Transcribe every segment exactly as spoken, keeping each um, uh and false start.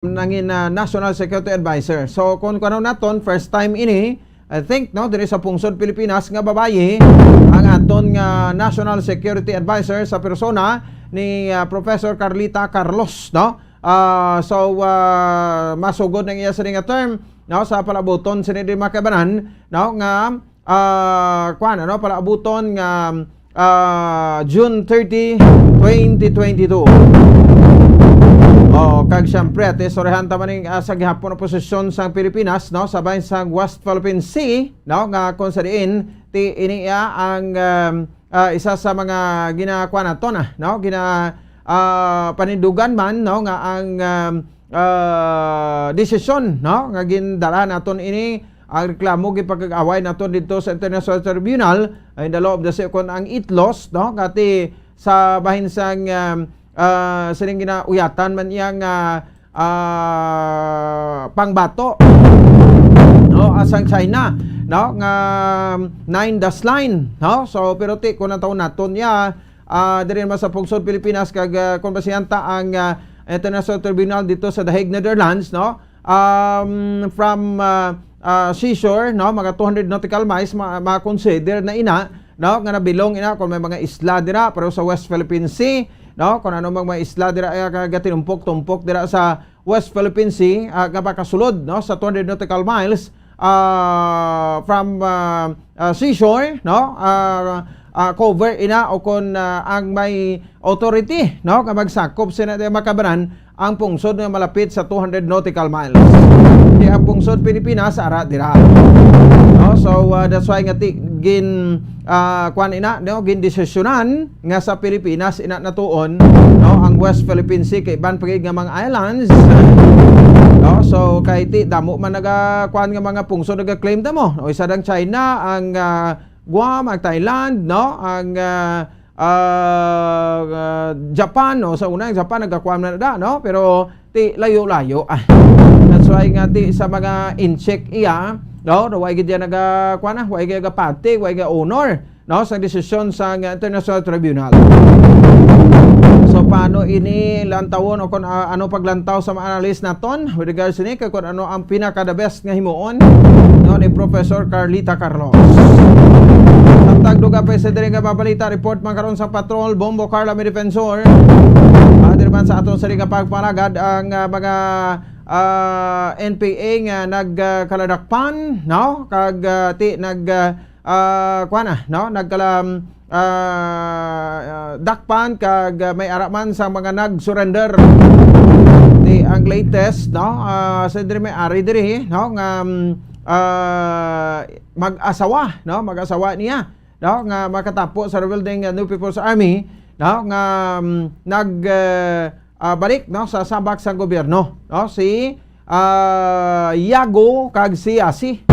nangin, ah, National Security Advisor. So, kung kuno naton, first time ini, I think, no, diri sa pungsod Pilipinas nga babayi ang aton nga National Security Advisor sa persona ni, ah, Professor Carlita Carlos, no? Ah, so, ah, masugod ang iya sini nga term, no, sa palabuton sini di makabanan, no, nga, ah, kuwan, ano, palabuton nga, ah, June thirty, twenty twenty-two. Oh, kag siyempre, ati, istoryahan ta man ning, ah, sa gihapon nga posisyon sang Pilipinas, no, sa bahin sang West Philippine Sea, no, nga kung sa diin, ti, ini iya ang, um, ah, isa sa mga ginakuha nato na, no, gina, ah, panindugan man, no, nga ang, um, ah, desisyon, no, nga gindala naton ini, ang reklamo gipakag-away naton didto sa International Tribunal, in the law of the sea, kon ang ITLOS, no, kati sa bahin sang, um, ah, sining ginauyatan man iya nga, ah, pangbato, no, asang China, no, nga nine dash line, no. So, pero ti, kung ang taon naton niya, ah, diri naman sa pungsod Pilipinas, kag, ah, kung basihan ta ang, ah, International Tribunal dito sa The Hague, Netherlands, no? Um, from, ah, ah, seashore, no, mga two hundred nautical miles, ma-, ma-consider na ina, no, nga nabilong ina kung may mga isla dira, pero sa West Philippine Sea, no, kung ano mang mga isla dira, eh, ka-, gatinumpok-tumpok dira sa West Philippine Sea, ah, nga makasulod, no, sa two hundred nautical miles, ah, from, ah, ah, seashore, no? Ah, ah, cover ina o kon, ah, ang may authority, no, nga magsakop sina di makabanan ang pungsod nga malapit sa two hundred nautical miles. Di ang pungsod Pilipinas ara dira. No? So, ah, that's why nga ti-, gin, ah, kwan ina, no, gindesisyonan nga sa Pilipinas ina natuon, no, ang West Philippine Sea kay iban pa gid nga mga islands, no? So, kay ti damo man naga, kuan, nga mga pungsod naga-claim ta mo, no? Isa dang China, ang, ah, Guam, ang Thailand, no? Ang, ah, ah, ah, Japan, no? Sa una, ang Japan nagakuan na da, no? Pero ti layo-layo. Ah. That's why nga ti sa mga incheck iya, no? Way gid yan naga, kuan na, way gid nagapati, way gid honor, no, sa desisyon sa, ah, International Tribunal. So, paano ini lantawon o kung, ah, ano paglantaw sa mga analyst naton with regards ni kay kung ano ang pinaka the best nga himuon, no, ni Professor Carlita Carlos? Samtang dugang pa sa diri nga mabalita, report man karon sa Patrol Bombo Carla, may defensor. Ah, diri man sa aton sa nga pagpalagad ang, ah, mga, ah, N P A nga nagkaladakpan, no, kag, ah, ti nag, ah, ah, kuan na, no? Nagkala-, ah, ah, dakpan kag, ah, may ara man sa mga nag-surrender. Di ang latest, no? Ah, sa diri may ari diri, no? Nga, mm, ah, mag-asawa, no? Mag-asawa niya, no? Nga makatapo sa rebuilding, ah, New People's Army, no? Nga, mm, nag, ah, ah, balik, no, sa sabak sang gobyerno, no, si, ah, Yago kag si Yasi,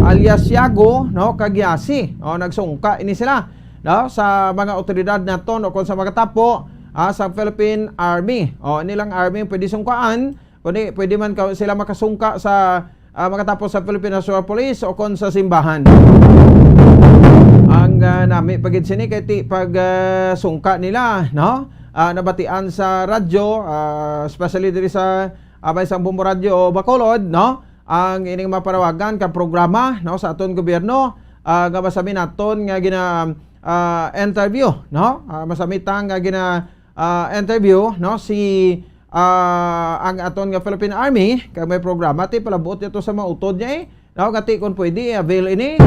alias Yago, no, kag Yasi. O, nagsungka ini sila, no, sa mga awtoridad naton o kon sa mga tapo, ah, sa Philippine Army. O, nilang army pwede sungkaan, kundi pwede man ka, sila makasungka sa, ah, mga tapo sa Philippine National Police o kon sa simbahan. Ang, ah, nami pa gid sini kay ti pag, ah, sungka nila, no? Ah, nabatian sa radyo, ah, especially diri sa, ah, may isang Bombo Radyo Bacolod, no? Ang ining mapanawagan ka programa, no, sa aton gobyerno, ah, nga masami naton nga gina, ah, interview, no? Ah, masami ta nga gina, ah, interview, no, si, ah, ang aton nga Philippine Army, kag may programa ti palabuot ito sa mga utod niya, eh. No, nga ti kung pwede, avail ini.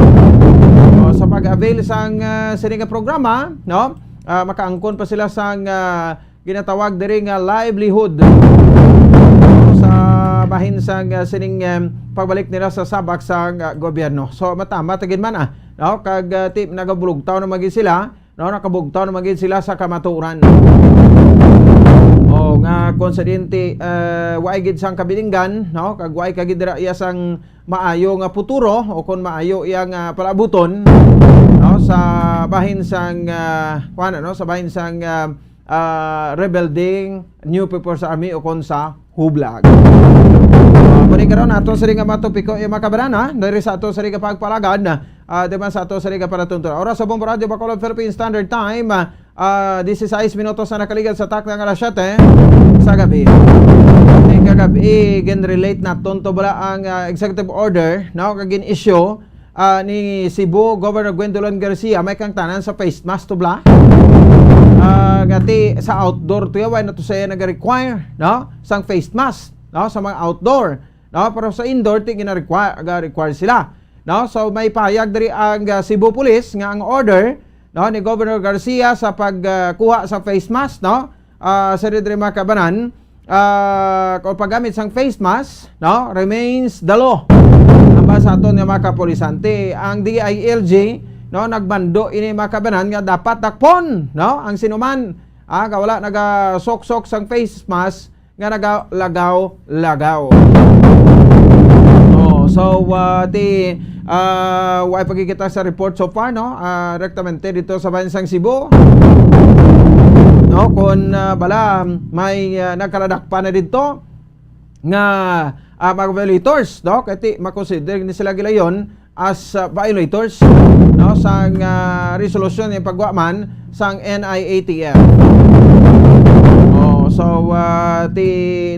O, sa pag-avail sang, ah, sini nga programa, no, ah, makaangkon pa sila sang, ah, ginatawag diri nga livelihood sa bahin sang, ah, sining, em, pagbalik nila sa sabak sang, ah, gobyerno. So, matama ta gid man, ah, no, kag, ah, ti nagabulugtaw na man gid sila, no, nakabugtaw naman gid sila sa kamatuoran. O, nga kung sa dinti, eh, waay gid sang kabilinggan, no, kag waay ka gid dira iya sang maayo nga puturo o kung maayo iya nga palabuton, no, sa bahin sang, ah, kuwan, no, sa bahin sang, ah, ah, rebuilding New People's Army o kung sa Hublag. Ah, muli karon, ato sa ring nga mga topiko, eh, mga kabaran, ha? Diri sa ato sa ring nga pagpalagad, ah, di man sa ato sa ring nga palatuntunan. Oras sa Bombo Radyo Bacolod, Philippine Standard Time, ah, ah, dieciséis minutos na nakaligad sa takna nga alas siyete sa gabi. Thank you, Gabi, gin-relate naton to bala ang, ah, executive order, no, nga gin-issue, ah, ni Cebu Governor Gwendolyn Garcia, may kangtanan sa face mask to bala. Ah, gati sa outdoor to yaw, wala na to siya nag-require, no, sang face mask, no, sa mga outdoor, no, pero sa indoor, ti gina-require, ga-require sila, no. So, may pahayag diri ang, ah, Cebu Police nga ang order, no, ni Governor Garcia sa pagkuha sa face mask, no, ah, sa diri, mga kabanan, ah, kung paggamit sang face mask, no, remains the law. Ang ba sa aton nga mga kapulisan, ti ang D I L G, no, nagmando ini, mga kabanan, nga dapat dakpon, no, ang sinuman, ah, nga wala nagasuksok sang face mask nga nagalagaw-lagaw. Oh, so, ah, ti, ah, way pa kita sa report so far, no? Ah, rektamente dito sa bayan sang Cebu. No, kung, ah, bala may, ah, nagkaladakpan na dito nga, ah, mga violators, no? Kay ti makonsider ni sila gilayon as, ah, violators, no, sang, ah, resolusyon nga pagwa man sang N I A T F. Oh, so, ah, ti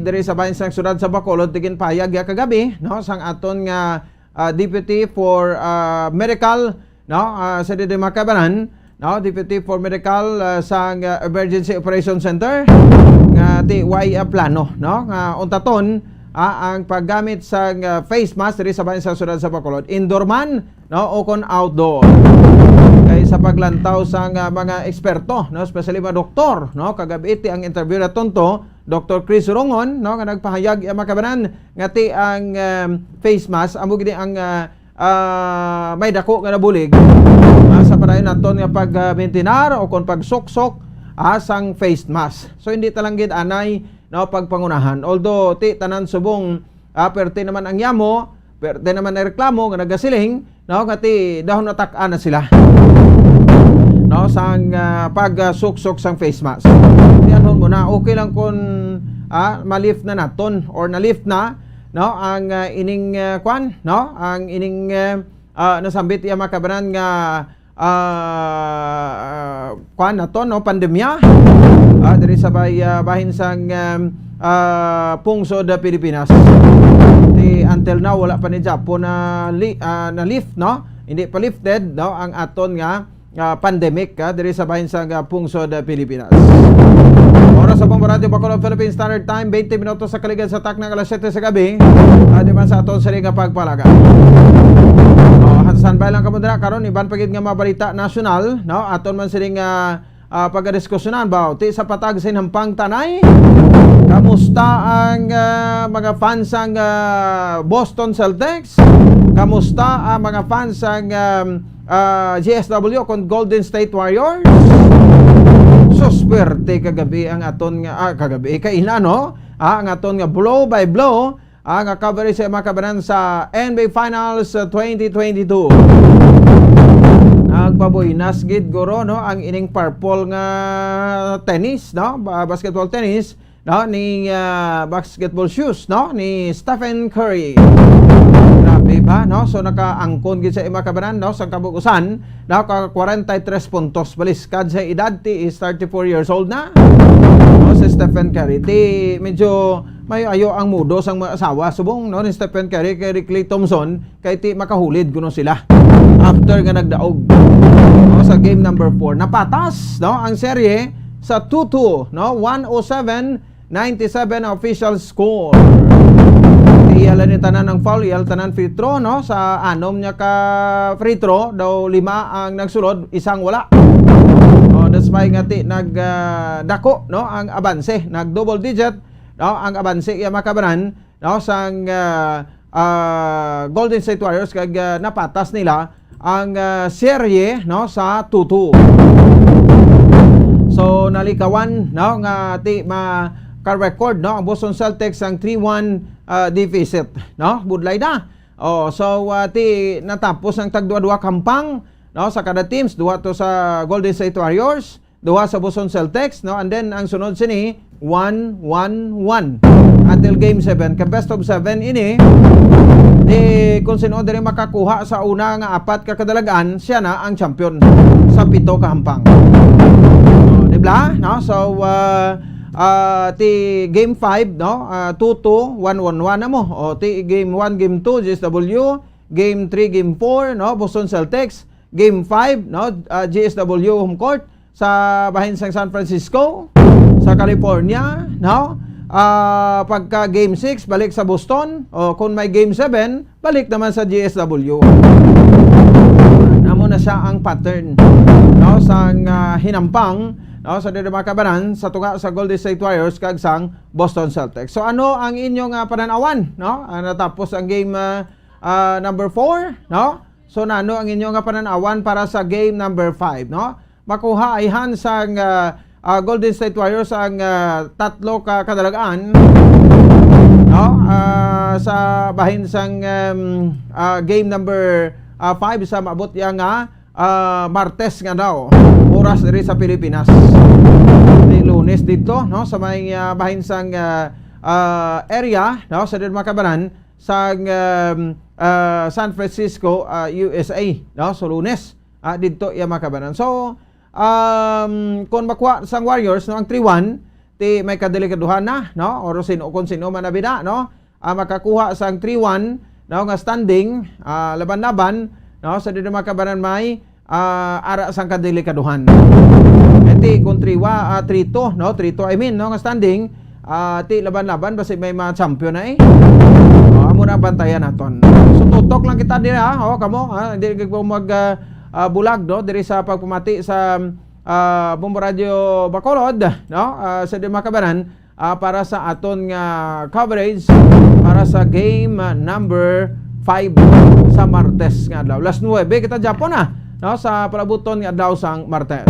diri sa bahin sang siyudad sa Bacolod, ti ginpahayag ya kagabi, no, sang aton nga, ah, deputy for, ah, medical, no, ah, sa diri, mga kabanan, no, deputy for medical, ah, sang, ah, Emergency Operation Center, nga ti way, ah, plano, no, nga untaton, ah, ang paggamit sang, ah, face mask diri sa bahin sa siyudad sa Bacolod, indoor man, no, o kon outdoor. Kay sa paglantaw sang, ah, mga eksperto, no, especially mga doktor, no, kagabi ti ang interview naton to, Doktor Chris Rongon, no, nga nagpahayag, ah, mga kabanan, nga ti ang, um, face mask amo gid ang, ah, ah, may dako nga nabulig, ah, sa padayon naton nga pag, ah, maintinar o kon pagsuksok, ah, sang face mask. So, hindi ta lang gid anay, no, pagpangunahan. Although, ti tanan subong, ah, perte naman ang yamo, perte naman ang reklamo nga nagasiling, no, nga ti dahon natak-an na sila, no, sang, ah, pag, ah, suksok sang face mask. Ti anhon mo na, okay lang kung, ah, ma-lift na naton or na-lift na, no, ang, ah, ining, ah, kwan, no, ang ining, ah, ah, nasambit iya, mga kabanan, nga, ah, ah, kwan naton, no, pandemya, ah, diri sa bay-, ah, bahin sang, um, ah, pungsod, ah, Pilipinas. Di until now, wala pa ni Japon na li-, ah, na lift, no? Hindi pa lifted, no, ang aton nga, ah, pandemic, ah, diri sa bahin sang, ah, pungsod, ah, Pilipinas. Oras sa Bombo Radio Bacolod, Philippine Standard Time, twenty minutos sa kaligad sa takna nga alas siyete sa gabi. Adi man sa aton sini nga pagpalaga. Oh, standby lang kamo dira karon, iban pa gid nga mga balita nasyonal, no? Aton man sini nga, ah, pagdiskusyonan ba ti sa patag sa Hampang Tanay. Kamusta ang, ah, mga fans sang, ah, Boston Celtics? Kamusta ang mga fans sang, um, ah, G S W kon Golden State Warriors? Susperte kagabi ang aton nga, ah, kagabi, kaina, no? Ah, ang aton nga blow by blow, ah, nga coverage sa mga kabanan sa N B A Finals, ah, twenty twenty-two. Nagpabuinas gid, guro, no, ang ining purple nga tennis, no? Ba-, basketball tennis, no, ni, ah, basketball shoes, no, ni Stephen Curry. Grabe ba, no? So, nakaangkon gid sa mga kabanan, no, sa kabug-usan, no, ka kwarenta y tres puntos. Baliskad sa edad, ti is thirty-four years old na. No, si Stephen Curry, ti medyo may ayo ang mudo sang mga asawa. Subong, no, ni Stephen Curry kay Klay Thompson, kay ti makahulid kuno sila after nga nagdaog, no, sa game number four. Napatas, no, ang serye sa two two, no, one oh seven ninety-seven official score. Iya lang ni tanan ang foul, iya lang tanan free throw, no? Sa anom niya ka free throw, daw lima ang nagsulod, isang wala. Oh, that's why nga ti nag, ah, dako, no, ang abanse, nag double digit, no, ang abanse iya, mga kabanan, no, sang, ah, ah, Golden State Warriors, kag, ah, napatas nila ang, ah, serye, no, sa two two. So, nalikawan, no, nga ti maka-record, no, ang Boston Celtics ang three one, ah, deficit, no? Budlay na. Oh, so, ah, ti natapos ang tagduwa-duwa kampang, no, sa kada teams, duha to sa Golden State Warriors, duha sa Boston Celtics, no? And then, ang sunod sini, one one one. Until game seven, kay best of seven ini. Di, kung sino diri makakuha sa una nga apat ka kadalagan, siya na ang champion sa pito ka hampang. Oh, di ba? No? So, ah, ah, ti game five, no? Ah, two two, one one one na mo. O, ti game one, game two, G S W, game three, game four, no? Boston Celtics, game five, no? Ah, G S W home court sa bahin sang San Francisco, sa California, no? Ah, pagka game six, balik sa Boston. O, kung may game seven, balik naman sa G S W. Amo na siya ang pattern, no, sang, ah, hinampang, no, sa diri, mga kabanan, sa tunga sa Golden State Warriors kag sang Boston Celtics. So, ano ang inyong, ah, panan-awan, no? Ah, natapos ang game, ah, ah, number four, no? So, nano ang inyong, ah, panan-awan para sa game number five, no? Makuha ayhan sang, ah, ah, Golden State Warriors ang, ah, tatlo ka kadalagan, no? Ah, sa bahin sang, em, ah, game number, ah, five sa maabot ya nga, ah, Martes nga daw, oras diri sa Pilipinas. Di Lunes dito, no? Sa may, ah, bahin sang, ah, ah, area, no? Sa diri, mga kabanan, sang, em, ah, San Francisco, ah, U S A, no? So, Lunes, ah, didto iya, mga kabanan. So, um, kung makuha sang Warriors, no, ang three one, ti may kadelikaduhan na, no? Or sino, kung sino man na bida, no? Ah, makakuha sang three one, no, nga standing, ah, laban-laban, no? Sa diri, mga kabanan, may, ah, ara sang kadelikaduhan. Iti kung three one, ah, three two, no? Three two, I mean, no, nga standing, ah, ti laban-laban, basi may mga champion na, eh. O, amo na bantayan naton. So, tutok lang kita dira, ha? O, kamo, ha? Hindi ko mag, ah, ah, bulag, no? Diri sa pagpamati sa, ah, Bombo Radio Bacolod, no? Ah, sa di makabanan, ah, para sa aton nga coverage para sa game, ah, number five sa Martes nga adlaw. Las nuebe kita Japon, ah, no? Sa palabuton nga adlaw sang Martes.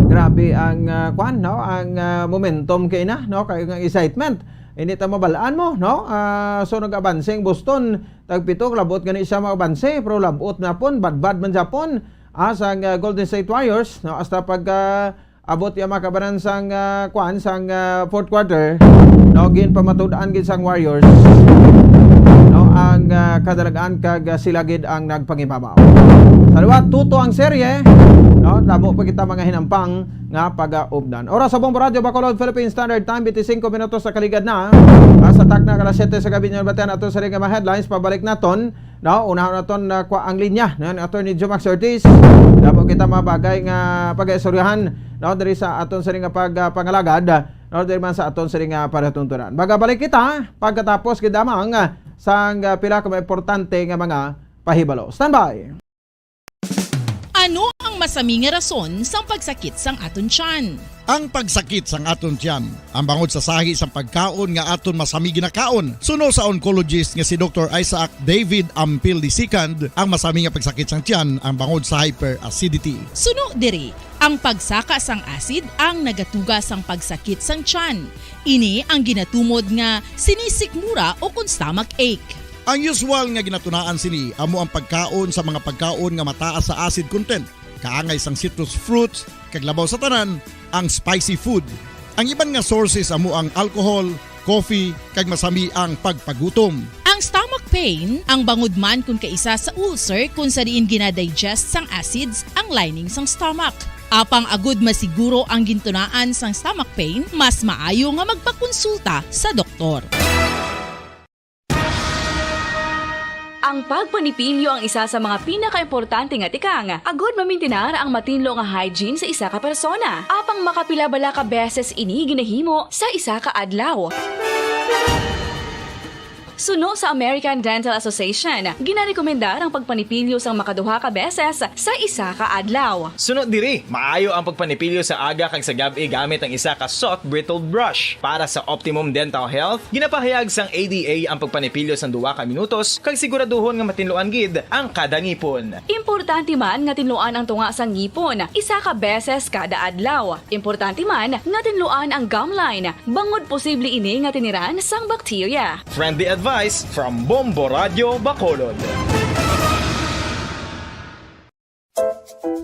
Grabe ang, ah, kwan, no? Ang, ah, momentum kay na, no? Kay ang excitement. Hindi ta mabalaan mo, no? Ah, so nag-abanse ang Boston, tagpito, labot gani siya mag-abanse, pero labot na pon, badbad man Japon. Ah, sang, ah, Golden State Warriors, no? Hasta pag, ah, abot ya makabanan sang, ah, kwan, sang, ah, fourth quarter, no? Ginpamatud-an gid sang Warriors, no? Ang, ah, kadalagan kag, ah, sila gid ang nagpangimabaw. Sa liwat, two two ang serye, no? Labo pa kita mga hinampang nga pagaubdan. Oras sa Bombo Radio Bacolod, Philippine Standard Time, twenty-five minutos sa kaligad na. Ah, sa takna ka alas siyete sa gabi, niyo batian ato sa ring mga headlines, pabalik naton, no? Unahon naton na kwa ang linya, no? Ni Attorney Jomax Ortiz. Damo kita mga bagay nga pag-istoryahan, no? Diri sa aton sa ring pag, ah, pangalagad, no? Diri man sa aton sa ring, ah, palatuntunan. Magabalik kita pagkatapos gid lamang, ah, sang, ah, pila ka mga importante nga mga pahibalo. Standby! Ano ang masami nga rason sang pagsakit sang aton tiyan? Ang pagsakit sang aton tiyan, ang bangod sa sahi sang pagkaon nga aton masami ginakaon. Suno sa oncologist nga si Doktor Isaac David Ampil the second, ang masami nga pagsakit sang tiyan ang bangod sa hyperacidity. Suno diri, ang pagsaka sang acid ang nagatuga sang pagsakit sang tiyan. Ini ang ginatumod nga sinisikmura o kon stomach ache. Ang usual nga ginatunaan sini amo ang pagkaon sa mga pagkaon nga mataas sa acid content, kaangay sang citrus fruits, kag labaw sa tanan, ang spicy food. Ang iban nga sources amo ang alcohol, coffee, kag masami ang pagpagutom. Ang stomach pain, ang bangod man kon kaisa sa ulcer kon sa diin ginadigest sang acids ang lining sang stomach. Apang agud masiguro ang gintunaan sang stomach pain, mas maayo nga magpakonsulta sa doktor. Ang pagpanipilyo ang isa sa mga pinakaimportante nga tikang agud mamintinar ang matinlo nga hygiene sa isa ka persona. Apang makapila bala ka beses ini ginahimo sa isa ka adlaw? Suno sa American Dental Association, ginarekomendar ang pagpanipilyo sang makaduha ka beses sa isa ka adlaw. Suno diri, maayo ang pagpanipilyo sa aga kag sa gab-i gamit ang isa ka soft bristled brush. Para sa optimum dental health, ginapahayag sang A D A ang pagpanipilyo sang duha ka minutos kag siguraduhon nga matinluan gid ang kada ngipon. Importante man nga tinluan ang tunga sang ngipon isa ka beses kada adlaw. Importante man nga tinluan ang gum line, bangod posible ini nga tiniran sang bakterya. Friendly advice from Bombo Radio Bacolod.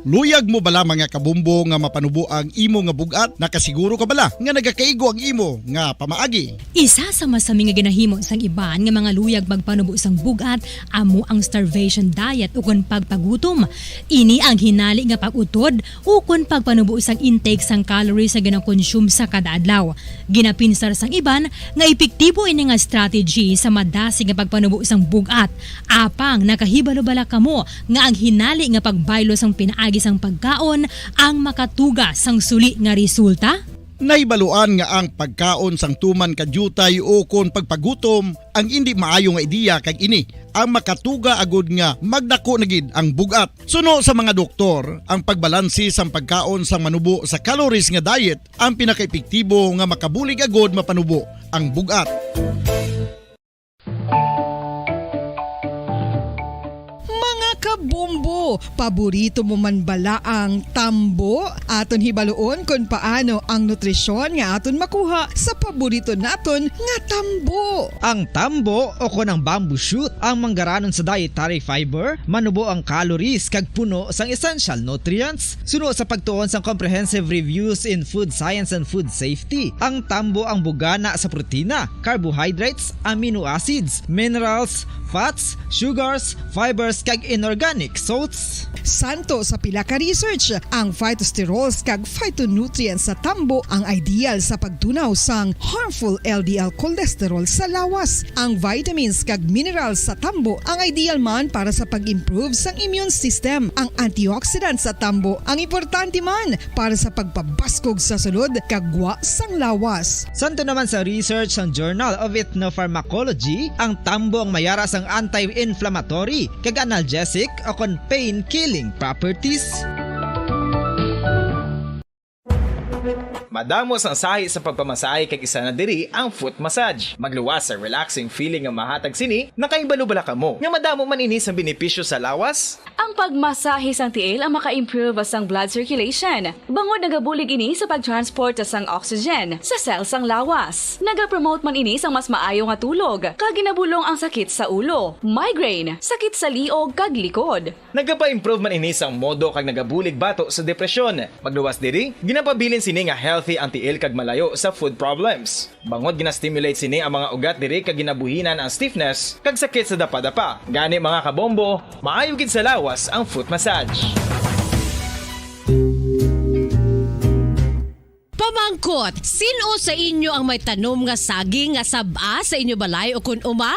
Luyag mo bala, mga kabombo, nga mapanubo ang imo nga bug-at? Nakasiguro ka bala nga nagakaigo ang imo nga pamaagi? Isa sa masami nga ginahimo sang iban nga mga luyag magpanubo sang bug-at amo ang starvation diet ukon pagpagutom. Ini ang hinali nga pag-utod ukon pagpanubo sang intake sang calories nga ginakonsume sa kada adlaw. Ginapinsar sang iban nga epektibo ini nga strategy sa madasig nga pagpanubo sang bug-at. Apang nakahibalo bala kamo nga ang hinali nga pagbaylo sang pinaagi sang pagkaon ang makatuga sang suli nga resulta? Nahibaluan nga ang pagkaon sang tuman ka diutay ukon pagpagutom ang indi maayo nga ideya, kag ini ang makatuga agud nga magdako na gid ang bug-at. Suno sa mga doktor, ang pagbalanse sang pagkaon sang manubo sa calories nga diet ang pinakaepektibo nga makabulig agud mapanubo ang bug-at. Mga kabombo, paborito mo man bala ang tambo? Aton hibaluon kon paano ang nutrisyon nga aton makuha sa paborito naton nga tambo. Ang tambo, o kon ang bamboo shoot, ang manggaranon sa dietary fiber, manubo ang calories kag puno sang essential nutrients. Suno sa pagtuon sang Comprehensive Reviews in Food Science and Food Safety, ang tambo ang bugana sa protina, carbohydrates, amino acids, minerals, fats, sugars, fibers, kag inorganic salts. Suno sa pila ka research, ang phytosterols kag phytonutrients sa tambo ang ideal sa pagtunaw sang harmful L D L cholesterol sa lawas. Ang vitamins kag minerals sa tambo ang ideal man para sa pag-improve sang immune system. Ang antioxidants sa tambo ang importante man para sa pagpabaskog sa sulod kag gwa sang lawas. Suno naman sa research sang Journal of Ethnopharmacology, ang tambo ang mayara sang anti-inflammatory kag analgesic o kon pain-killing properties. Madamo sang sahi sa pagpamasahe, kag isa na diri ang foot massage. Magluwas sa relaxing feeling nga mahatag sini. Nakahibalo bala kamo nga madamo man ini sang benepisyo sa lawas? Ang pagmasahe sang tiil ang maka-improve sang blood circulation, bangod nagabulig ini sa pagtransport sang oxygen sa cell sang lawas. Nagapromote man ini sang mas maayo nga tulog, kag ginabulong ang sakit sa ulo, migraine, sakit sa liog, kag likod. Nagapa-improve man ini sang modo kag nagabulig bato sa depresyon. Magluwas diri, ginapabilin sini nga healthy ang tiil kag malayo sa foot problems. Bangod gina-stimulate sini ang mga ugat diri kag ginabuhinan ang stiffness kag sakit sa dapadapa. Gani, mga kabombo, maayo gid sa lawas ang foot massage. Pamangkot, sin-o sa inyo ang may tanom nga saging nga sab-a sa inyo balay o kun uma?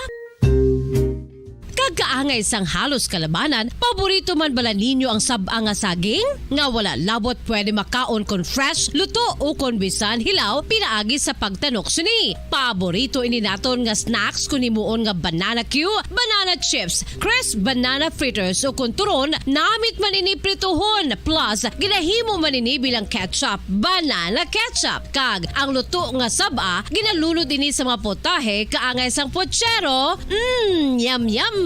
Kag kaangay sang halos kalabanan, paborito man bala ninyo ang sab-a nga saging? Nga wala labot pwede makaon kon fresh, luto, o kon bisan hilaw pinaagi sa pagtanok sini. Paborito ini naton nga snacks kon himuon nga banana cue, banana chips, crisp banana fritters, o kon turon, namit man ini prituhon, plus ginahimo man ini bilang ketchup, banana ketchup. Kag ang luto nga sab-a, ginalunod ini sa mga putahe kaangay sang puchero. Mm, yum, yum!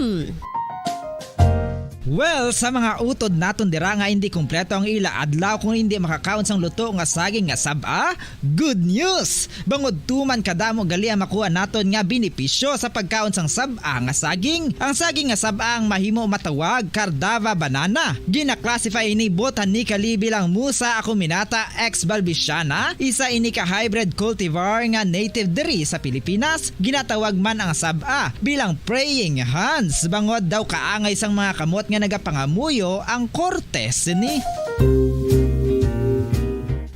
Well, sa mga utod naton dira nga hindi kompleto ang ila adlaw kung hindi makakaon sang luto nga saging nga sab-a, good news! Bangod tuman kadamo gali ang makuha naton nga benepisyo sa pagkaon sang sab-a nga saging. Ang saging nga sab-a ang mahimo matawag Cardava banana. Gina-classify ini botanically bilang Musa acuminata ex balbisiana. Isa ini ka hybrid cultivar nga native diri sa Pilipinas. Ginatawag man ang sab-a bilang praying hands, bangod daw kaangay sang mga kamot nga nagapangamuyo ang korte sini.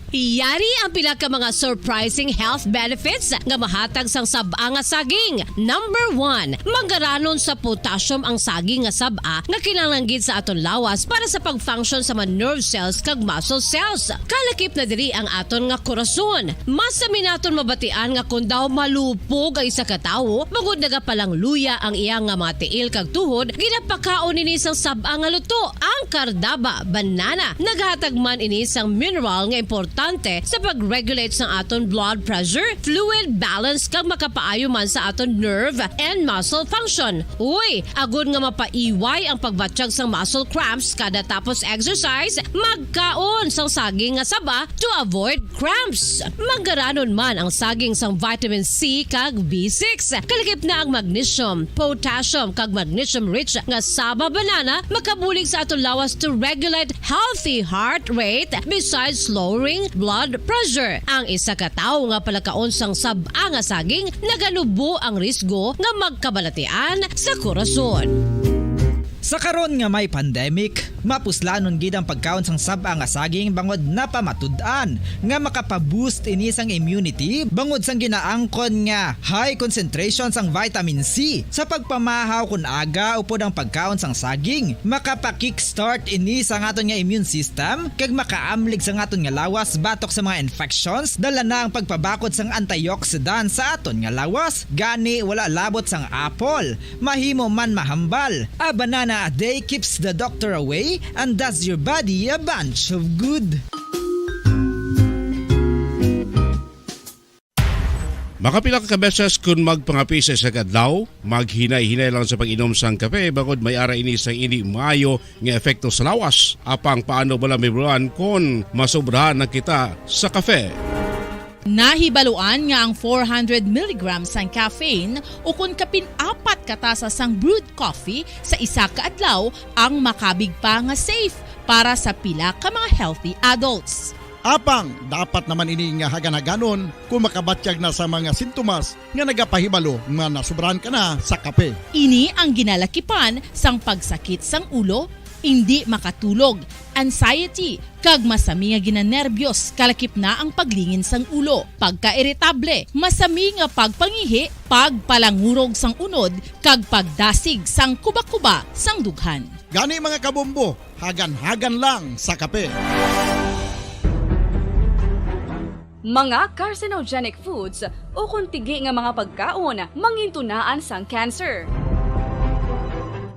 Yari ang pila ka mga surprising health benefits nga mahatag sang sab-a nga saging. Number one, manggaranon sa potassium ang saging nga sab-a nga kinahanglan gid sa aton lawas para sa pag-function sa mga nerve cells kag muscle cells. Kalakip na diri ang aton nga korason. Mas sami naton mabatian nga kon daw malupog ang isa ka tawo, bangod nagapalangluya ang iya nga mga tiil kag tuhod, ginapakaon nini sang sab-a nga luto, ang Cardava banana. Nagahatag man ini sang mineral nga importante sa pag-regulate sang aton blood pressure, fluid balance, kag makapaayo man sa aton nerve and muscle function. Uy, agod nga mapaiway ang pagbatyag sang muscle cramps kada tapos exercise, magkaon sang saging nga saba to avoid cramps. Magaranon man ang saging sang vitamin C kag B six. Kalakip na ang magnesium, potassium, kag magnesium-rich nga saba banana makabulig sa aton lawas to regulate healthy heart rate besides lowering blood pressure. Ang isa ka tawo nga palakaon sang sab-a nga saging naganubo ang risgo nga magkabalatian sa korason. Sa karon nga may pandemic, mapuslanon gid ang pagkaon sang sab-a nga saging bangod napamatud-an nga makapa-boost ini sang immunity bangod sang ginaangkon nga high concentration sang vitamin C. Sa pagpamahaw kon aga upod ang pagkaon sang saging, makapa-kickstart ini sa aton nga immune system kag makaamlig sa aton nga lawas batok sa mga infections, dala na ang pagpabakod sang antioxidant sa aton nga lawas. Gani, wala labot sang apple, mahimo man mahambal. A banana a day keeps the doctor away and does your body a bunch of good. Makapila ka beses kon magpangape sa isa ka adlaw, maghinay-hinay lang sa pag-inom sang kape, bangod may ara ini sang indi maayo nga epekto sa lawas. Apang paano bala, Mibruan, kon masobrahan na kita sa kape? Nahibaluan nga ang four hundred milligrams sang caffeine, ukon kapin apat ka tasa sang brewed coffee sa isa ka adlaw, ang makabig pa nga safe para sa pila ka mga healthy adults. Apang dapat naman ini nga hagan-haganon kung makabatyag na sa mga sintomas nga nagapahibalo nga nasubrahan ka na sa kape. Ini ang ginalakipan sang pagsakit sang ulo, indi makatulog, anxiety, kag masami nga ginanerbiyos, kalakip na ang paglingin sang ulo, pagkairitable, masami nga pagpangihi, pagpalangurog sang unod, kag pagdasig sang kubakuba sang dughan. Gani, mga kabombo, hagan-hagan lang sa kape. Mga carcinogenic foods ukon tigi nga mga pagkaon mangintunaan sang cancer.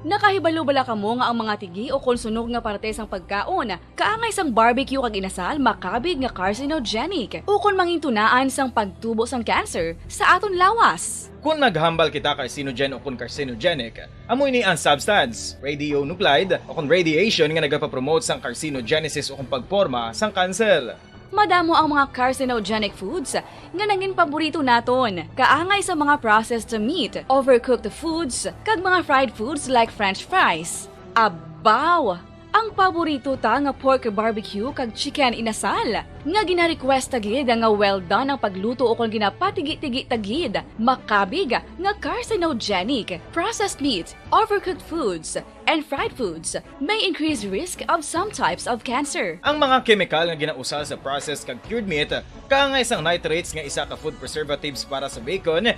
Nakahibalo bala kamo nga ang mga tigi ukon sunog nga parte sang pagkaon, kaangay sang barbecue kag inasal, makabig nga carcinogenic ukon mangintunaan sang pagtubo sang cancer sa aton lawas? Kon maghambal kita carcinogen ukon carcinogenic, amo ini ang substance, radionuclide, ukon radiation nga nagapapromote sang carcinogenesis ukon pagporma sang kanser. Madamo ang mga carcinogenic foods nga nangin paborito naton, kaangay sa mga processed meat, overcooked foods, kag mga fried foods like French fries. Abaw! Ang paborito ta nga pork barbecue kag chicken inasal, nga ginarequest ta gid nga well done ang pagluto ukon ginapatigi-tigi ta gid, makabig nga carcinogenic. Processed meat, overcooked foods, and fried foods may increase risk of some types of cancer. Ang mga kemikal nga ginausal sa processed kag cured meat, kaangay sang nitrates nga isa ka food preservatives para sa bacon,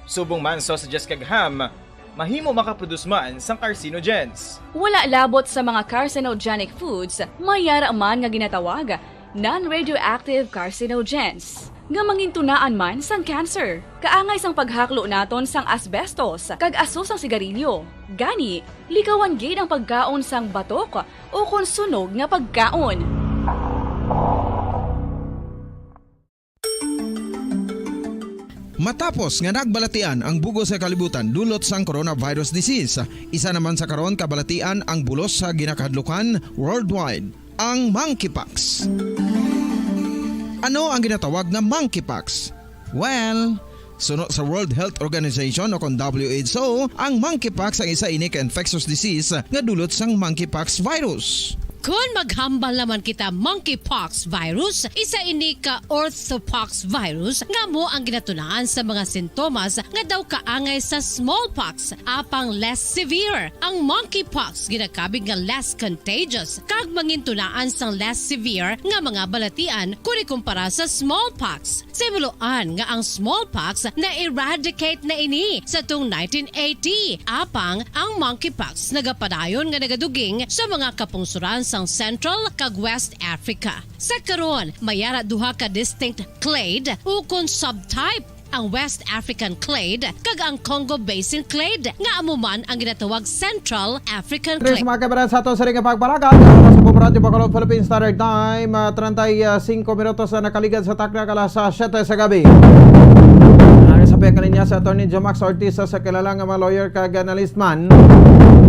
subong man sausages kag ham, mahimo makaproduce man sang carcinogens. Wala labot sa mga carcinogenic foods, may ara man nga ginatawag non-radioactive carcinogens, nga mangintunaan man sang cancer. Kaangay sang paghaklo naton sang asbestos kag aso sang sigarilyo. Gani, likawan gid ang pagkaon sang batok ukon sunog nga pagkaon. Matapos nga nagbalatian ang bug-os nga kalibutan dulot sang coronavirus disease, isa naman sa karon kabalatian ang bulos sa ginakahadlukan worldwide, ang monkeypox. Ano ang ginatawag nga monkeypox? Well, suno sa World Health Organization o kon W H O, ang monkeypox ang isa ini ka infectious disease nga dulot sang monkeypox virus. Kon maghambal naman kita, monkeypox virus, isa ini ka orthopox virus nga amo ang ginatunaan sa mga sintomas nga daw kaangay sa smallpox, apang less severe. Ang monkeypox ginakabig nga less contagious kag mangintunaan sang less severe nga mga balatian kon ikumpara sa smallpox. Sa hibaluan nga ang smallpox na-eradicate na ini sa tung nineteen eighty, apang ang monkeypox nagapadayon nga nagaduging sa mga kapungsoran sang Central kag West Africa. Sa karon, may ara duha ka distinct clade ukon subtype ang West African clade kag ang Congo Basin clade, nga amo man ang ginatawag Central African Diri clade. sa mga kabaran sa ato sa ring pagpalakat, sa Radyo Bacolod Philippine Standard Time, ah, treinta y cinco minutos na nakaligad sa takna ka alas siyete sa gabi. Ari sa pagkalinya sa Attorney Jomax Ortiz, sa kilala nga mga lawyer kag analyst man.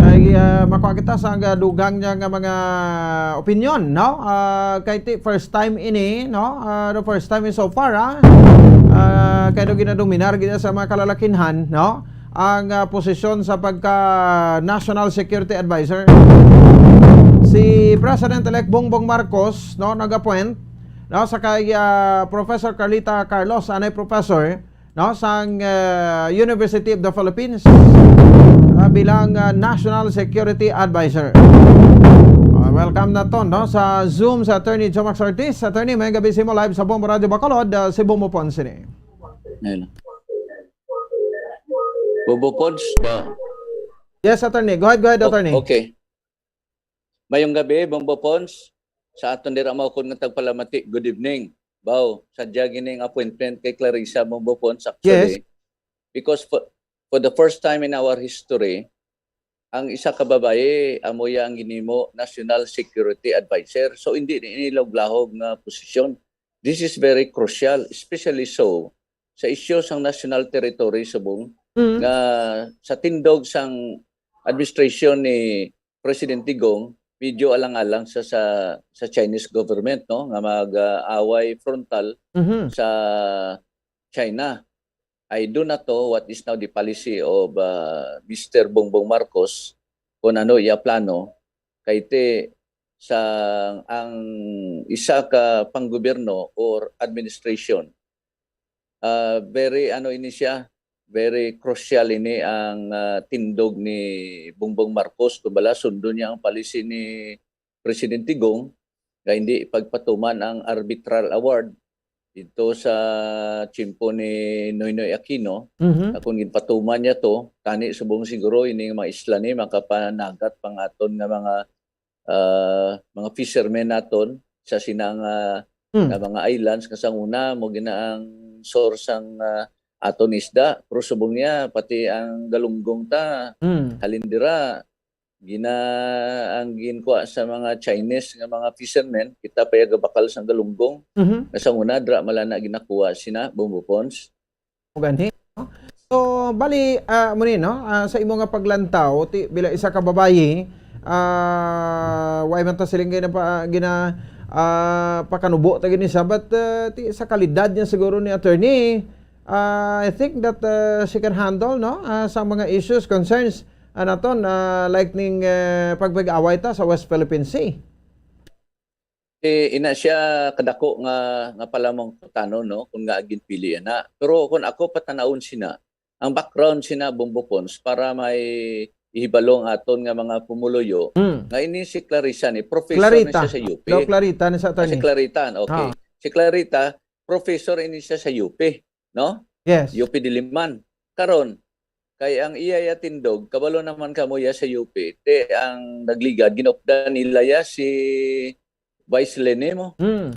Kay, ah, makuha kita sa ang dugang niya nga mga opinion, no? Ah, kay ti first time ini, no? Ah, the first time is so far, ah. Ah, kay do ginadominar gid sa mga kalalakinhan, no? Ang, ah, posisyon sa pagka National Security Advisor. Si President-elect Bongbong Marcos, no, nag-appoint, no, sa kay, ah, Professor Carlita Carlos, anay professor, no, sang, ah, University of the Philippines, ah, bilang, ah, National Security Advisor. Ah, welcome naton, no, sa Zoom sa Attorney Jomax Ortiz. Attorney, may gabi sa imo, live sa Bombo Radio Bacolod, ah, si Bombo Ponce ni. Ayun. Bobo Pons ba? Yes, Attorney. Go ahead, go ahead, O- Attorney. Okay. Mayong gabi, Bombo Pons. Sa aton dira mao kun nga tagpalamati, good evening. Baw, sadya gining appointment kay Clarissa, Bombo Pons, actually. Because for, for the first time in our history, ang isa ka babayi amo ya ang ginhimo National Security Advisor. So, hindi ni ini lahog-lahog nga posisyon. This is very crucial, especially so sa isyu sang national territory subong Mm. nga sa tindog sang administration ni President Digong, medyo alang-alang sa sa, sa Chinese government, no, nga mag-away frontal Mhm. sa China. I do not know what is now the policy of uh, Mister Bongbong Marcos kung ano iya plano kay ti sa ang isa ka panggobyerno or administration, ah, very ano ini siya, very crucial ini ang ah, tindog ni Bongbong Marcos kung bala sundon niya ang policy ni Presidente Gong nga hindi pagpatuman ang arbitral award dito sa tiyempo ni Noynoy Aquino. Mhm. Kung ginpatuman niya to, tani subong siguro ini nga mga isla ni makapanagat pang aton nga mga ah, mga fishermen naton sa sina nga, Hmm. nga mga islands nga sang una mo gina ang source sang ah, aton isda, pero subong niya pati ang galunggong ta Mm. halin dira gina ang ginkuha sa mga Chinese nga mga fishermen, kita pa iya gabakal sang galunggong Mhm. nga sang una dira mala na ginakuha sina Bombo Pons. Ug anhi, no? So, bali, ah, mo ni, no? Ah, sa imo nga paglantaw, ti, bila isa ka babayi, ah, wa man ta siling gina pa, gina, ah, pakanubo ta gini siya, but, ah, ti, sa kalidad niya siguro ni attorney, ah, I think that, ah, she can handle, no? Ah, sa mga issues, concerns, ah, naton, ah, like ning, eh, pagpag-away ta sa West Philippine Sea. Eh, ina siya kadako nga nga palamangkutanon, no, kung nga ginpili ana. Pero kung ako patanawon sina, ang background sina Bombo Pons para may ihibalo ang aton nga mga pumuluyo, Mm. nga ini si Clarissa ni professor Clarita. ni siya sa U P. Daw Clarita ni sa Ah, si attorney. Clarita, okay. Ah. Si Clarita, professor ini siya sa U P, no? Yes. U P Diliman. Karon, kay ang iya ya tindog, kabalo naman kamo ya sa U P, te ang nagligad, ginupdan nila ya si Vice Lene mo. Mm.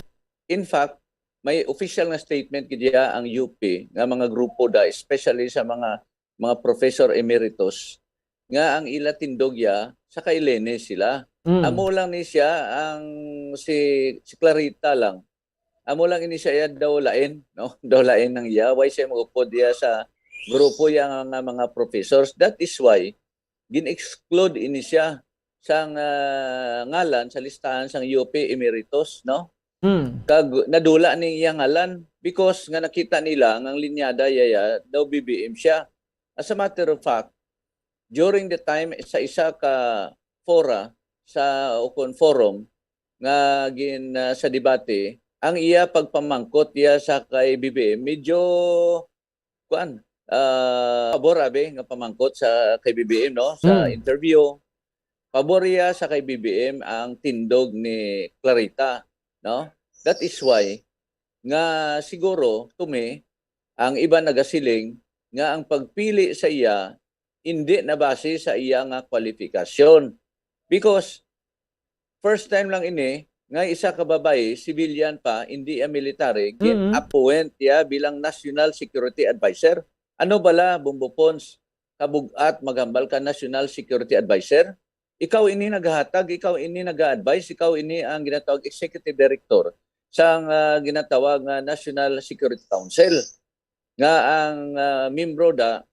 In fact, may official nga statement gid ya ang U P nga mga grupo da, especially sa mga mga professor emeritus, nga ang ila tindog ya sa kay Lene sila. Mm. Amo lang ni siya ang si, si Clarita lang. Amo lang ini siya ya daw lain, no? Daw lain ang iya. Why siya mag-upod iya sa grupo ya nga, nga mga professors? That is why gin-exclude ini siya sang ah, ngalan sa listahan sang U P Emeritus, no? Mm. Kag nadula ning iya ngalan because nga nakita nila nga ang linyada yaya daw B B M siya. As a matter of fact, during the time sa isa ka fora sa o kon forum nga gin ah, sa debate, ang iya pagpamangkot iya sa kay B B M medyo kuan ah, pabor abi nga pamangkot sa kay B B M, no, sa Hmm. interview. Pabor iya sa kay B B M ang tindog ni Clarita, no? That is why nga siguro to me ang iba nagasiling nga ang pagpili sa iya hindi na base sa iya nga kwalifikasyon. Because first time lang ini nga isa ka babayi, civilian pa, hindi ang military, Mm. gin-appoint ya bilang National Security Advisor. Ano bala, Bombo Pons, kabug-at maghambal ka National Security Advisor? Ikaw ini naghatag, ikaw ini nag-a-advise, ikaw ini ang ginatawag executive director sang, ah, ginatawag nga National Security Council, nga ang, ah, membro da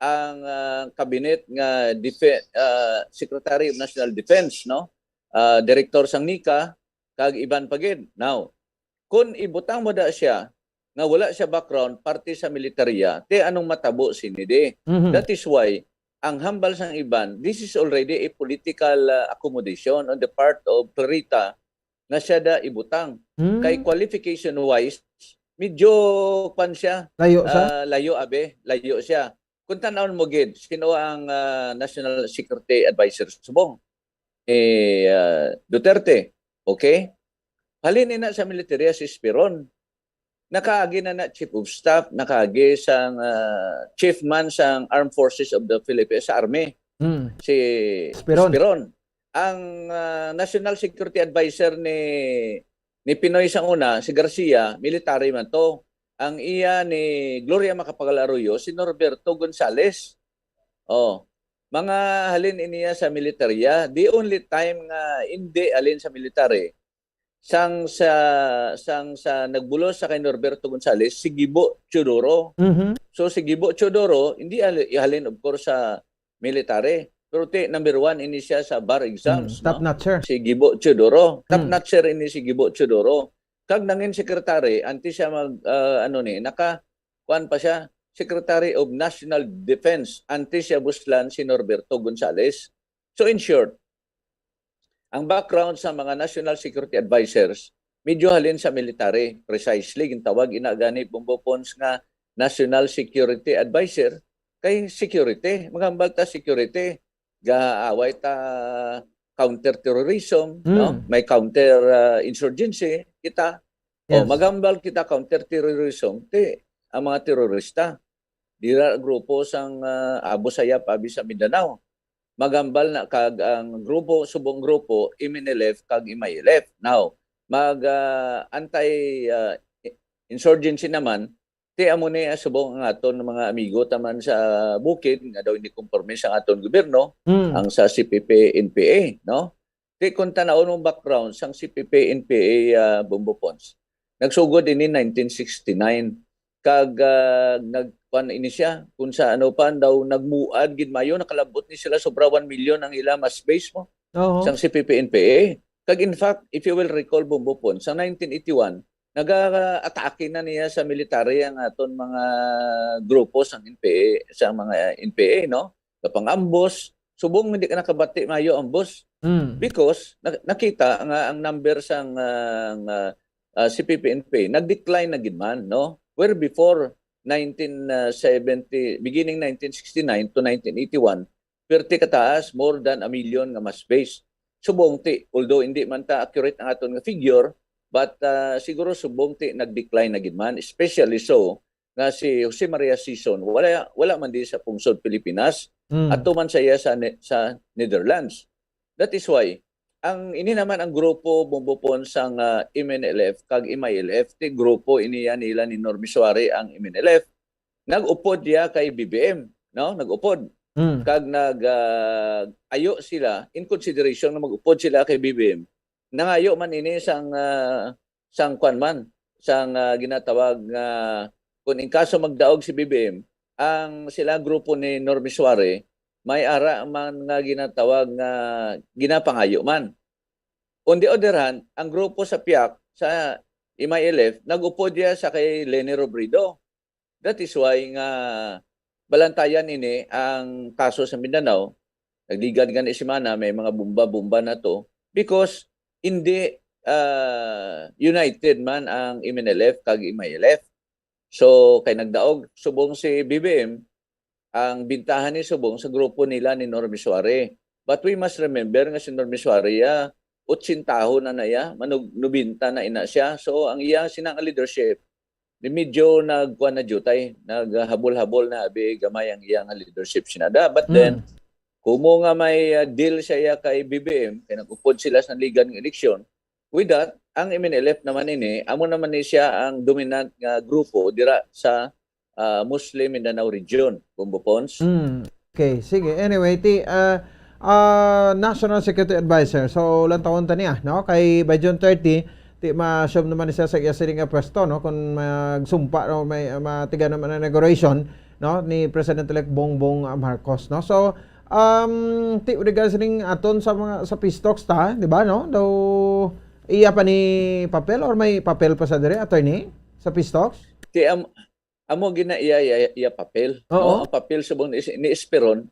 ang, ah, cabinet nga defe-, ah, Secretary of National Defense, no? Ah, director sang nika, kag iban pa gid. Now, kung ibutang mo da siya nga wala siya background, parte sa militarya, ti anong matabo sini di? Mhm. That is why ang hambal sang iban, this is already a political, ah, accommodation on the part of Clarita nga siya da ibutang. Mm. Kay qualification wise, medyo kwan siya, Layo sa? ah, layo, abi, layo siya. Kung tanawon mo gid, sino ang, ah, National Security Advisor subong? Eh, ah, Duterte. Okay? Halin ina sa militarya si Esperon. Nakaagi na na chief of staff, nakaagi sang, ah, chief man sang Armed Forces of the Philippines, sa Army. Mm. Si Esperon. Esperon. Ang, ah, National Security Advisor ni, ni Pinoy sang una, si Garcia, military man to. Ang iya ni Gloria Macapagal Arroyo, si Norberto Gonzales. Oh, mga halin iniya sa militarya. The only time nga hindi halin sa military, sang sa, sang sa nagbulos sa kay Norberto Gonzales, si Gibo Teodoro. Mhm. So, si Gibo Teodoro, hindi hali-, halin, of course, sa military. Pero ti, number one ini siya sa bar exams, Mm, top no? notcher. Si Gibo Teodoro. Top Mm. notcher ini si Gibo Teodoro. Kag nangin secretary, antes siya mag, ah, ano ni, naka, kuwan pa siya, Secretary of National Defense, antes siya buslan si Norberto Gonzales. So, in short, ang background sa mga national security advisors, medyo halin sa military, precisely, gintawag ina gani, Bombo Pons, nga national security advisor, kay security, maghambal ta security, gaaway ta counter-terrorism, Mm. no? May counter, ah, insurgency, kita. O, Yes. maghambal kita counter-terrorism, ti, ang mga terorista, dira grupo sang, ah, Abu Sayyaf, abi sa Mindanao. Maghambal na kag ang grupo, subong grupo, M N L F kag M I L F. Now, mag, ah, anti, ah, insurgency naman, ti amo ni, ah, subong ang aton mga amigo taman sa bukid, nga daw hindi komporme sa aton gobyerno, Mm. ang sa C P P N P A, no? Ti kung tanawon ang background sang C P P N P A, ah, Bombo Pons, nagsugod ini nineteen sixty-nine. Kag, ah, nagkuan ini siya, kung sa ano pa, daw nagmuad gid mayo, nakalabot ni sila sobra one million ang ila mass base mo Oo. sang C P P N P A. Kag in fact, if you will recall, Bombo Pons, sa nineteen eighty-one, naga-atake na niya sa military ang aton mga grupo sang N P A, sa mga N P A, no? Kapang-ambos, subong hindi ka nakabati mayo ang boss. Mm. Because na-, nakita nga ang number sang, ah, nga, ah, C P P N P A nag-decline na gid man, no? Where before nineteen seventy, beginning nineteen sixty-nine to nineteen eighty-one, perti kataas, more than a million nga mass base. Subong ti, although hindi man ta accurate ang aton nga figure, but, ah, siguro subong ti nag-decline na gid man, especially so nga si Jose Maria Sison, wala, wala man di sa pungsod Pilipinas, Mm. ato man sa iya sa Ne-, sa Netherlands. That is why, ang, ini naman ang grupo, Bombo Pons, sang, ah, M N L F kag M I L F, ti grupo ini yan nila ni Normie Suare ang M N L F. Nag-upod iya kay B B M, no? Nag-upod. Mm. Kag nag, ah, ayo sila, in consideration nga mag-upod sila kay B B M, nangayo man ini sang, ah, sang kwan man, sang, ah, ginatawag nga, kung in kaso magdaog si B B M, ang sila grupo ni Normie Suare, may ara man nga ginatawag nga ginapangayo man. On the other hand, ang grupo sa piak, sa M I L F, nag-upod iya sa kay Leni Robredo. That is why nga balantayan ini ang kaso sa Mindanao. Nagligad gani semana, may mga bomba-bomba na to because hindi, ah, united man ang M N L F kag M I L F. So, kay nagdaog subong si B B M, ang bintahan ni subong sa grupo nila ni Normie Suare. But we must remember nga si Normie Suare, ah, otsentahon na na iya, manug-, nobenta na ina siya. So, ang iya sina nga leadership, di medyo nagkuan na jutay, naghabol-habol na, abi gamay ang iya nga leadership sinada. But then, Mm. kumo nga may, ah, deal siya iya kay B B M, kay nag-upod sila sa naligan nga eleksyon, with that, ang M N L F naman ini, amo naman ni siya ang dominant nga grupo dira sa, ah, Muslim Mindanao region, Bombo Pons. Mm. Okay, sige. Anyway, ti ah, ah, National Security Advisor. So, lantawon ta niya, no? Kay by June thirty, ti ma-assume naman siya sa iya siling nga pwesto, no? Kung magsumpa, no? May ah, matiga naman ang inauguration, no? Ni President-elect Bongbong ah, Marcos, no? So, um, ti regards siling aton sa mga sa peace talks ta, di ba, no? Daw iya pa ni papel or may papel pa sa dire, attorney, sa peace talks? Ti am, amo gina iya, iya, iya papel. Oo. No? Ang papel subong ni, ni Esperon,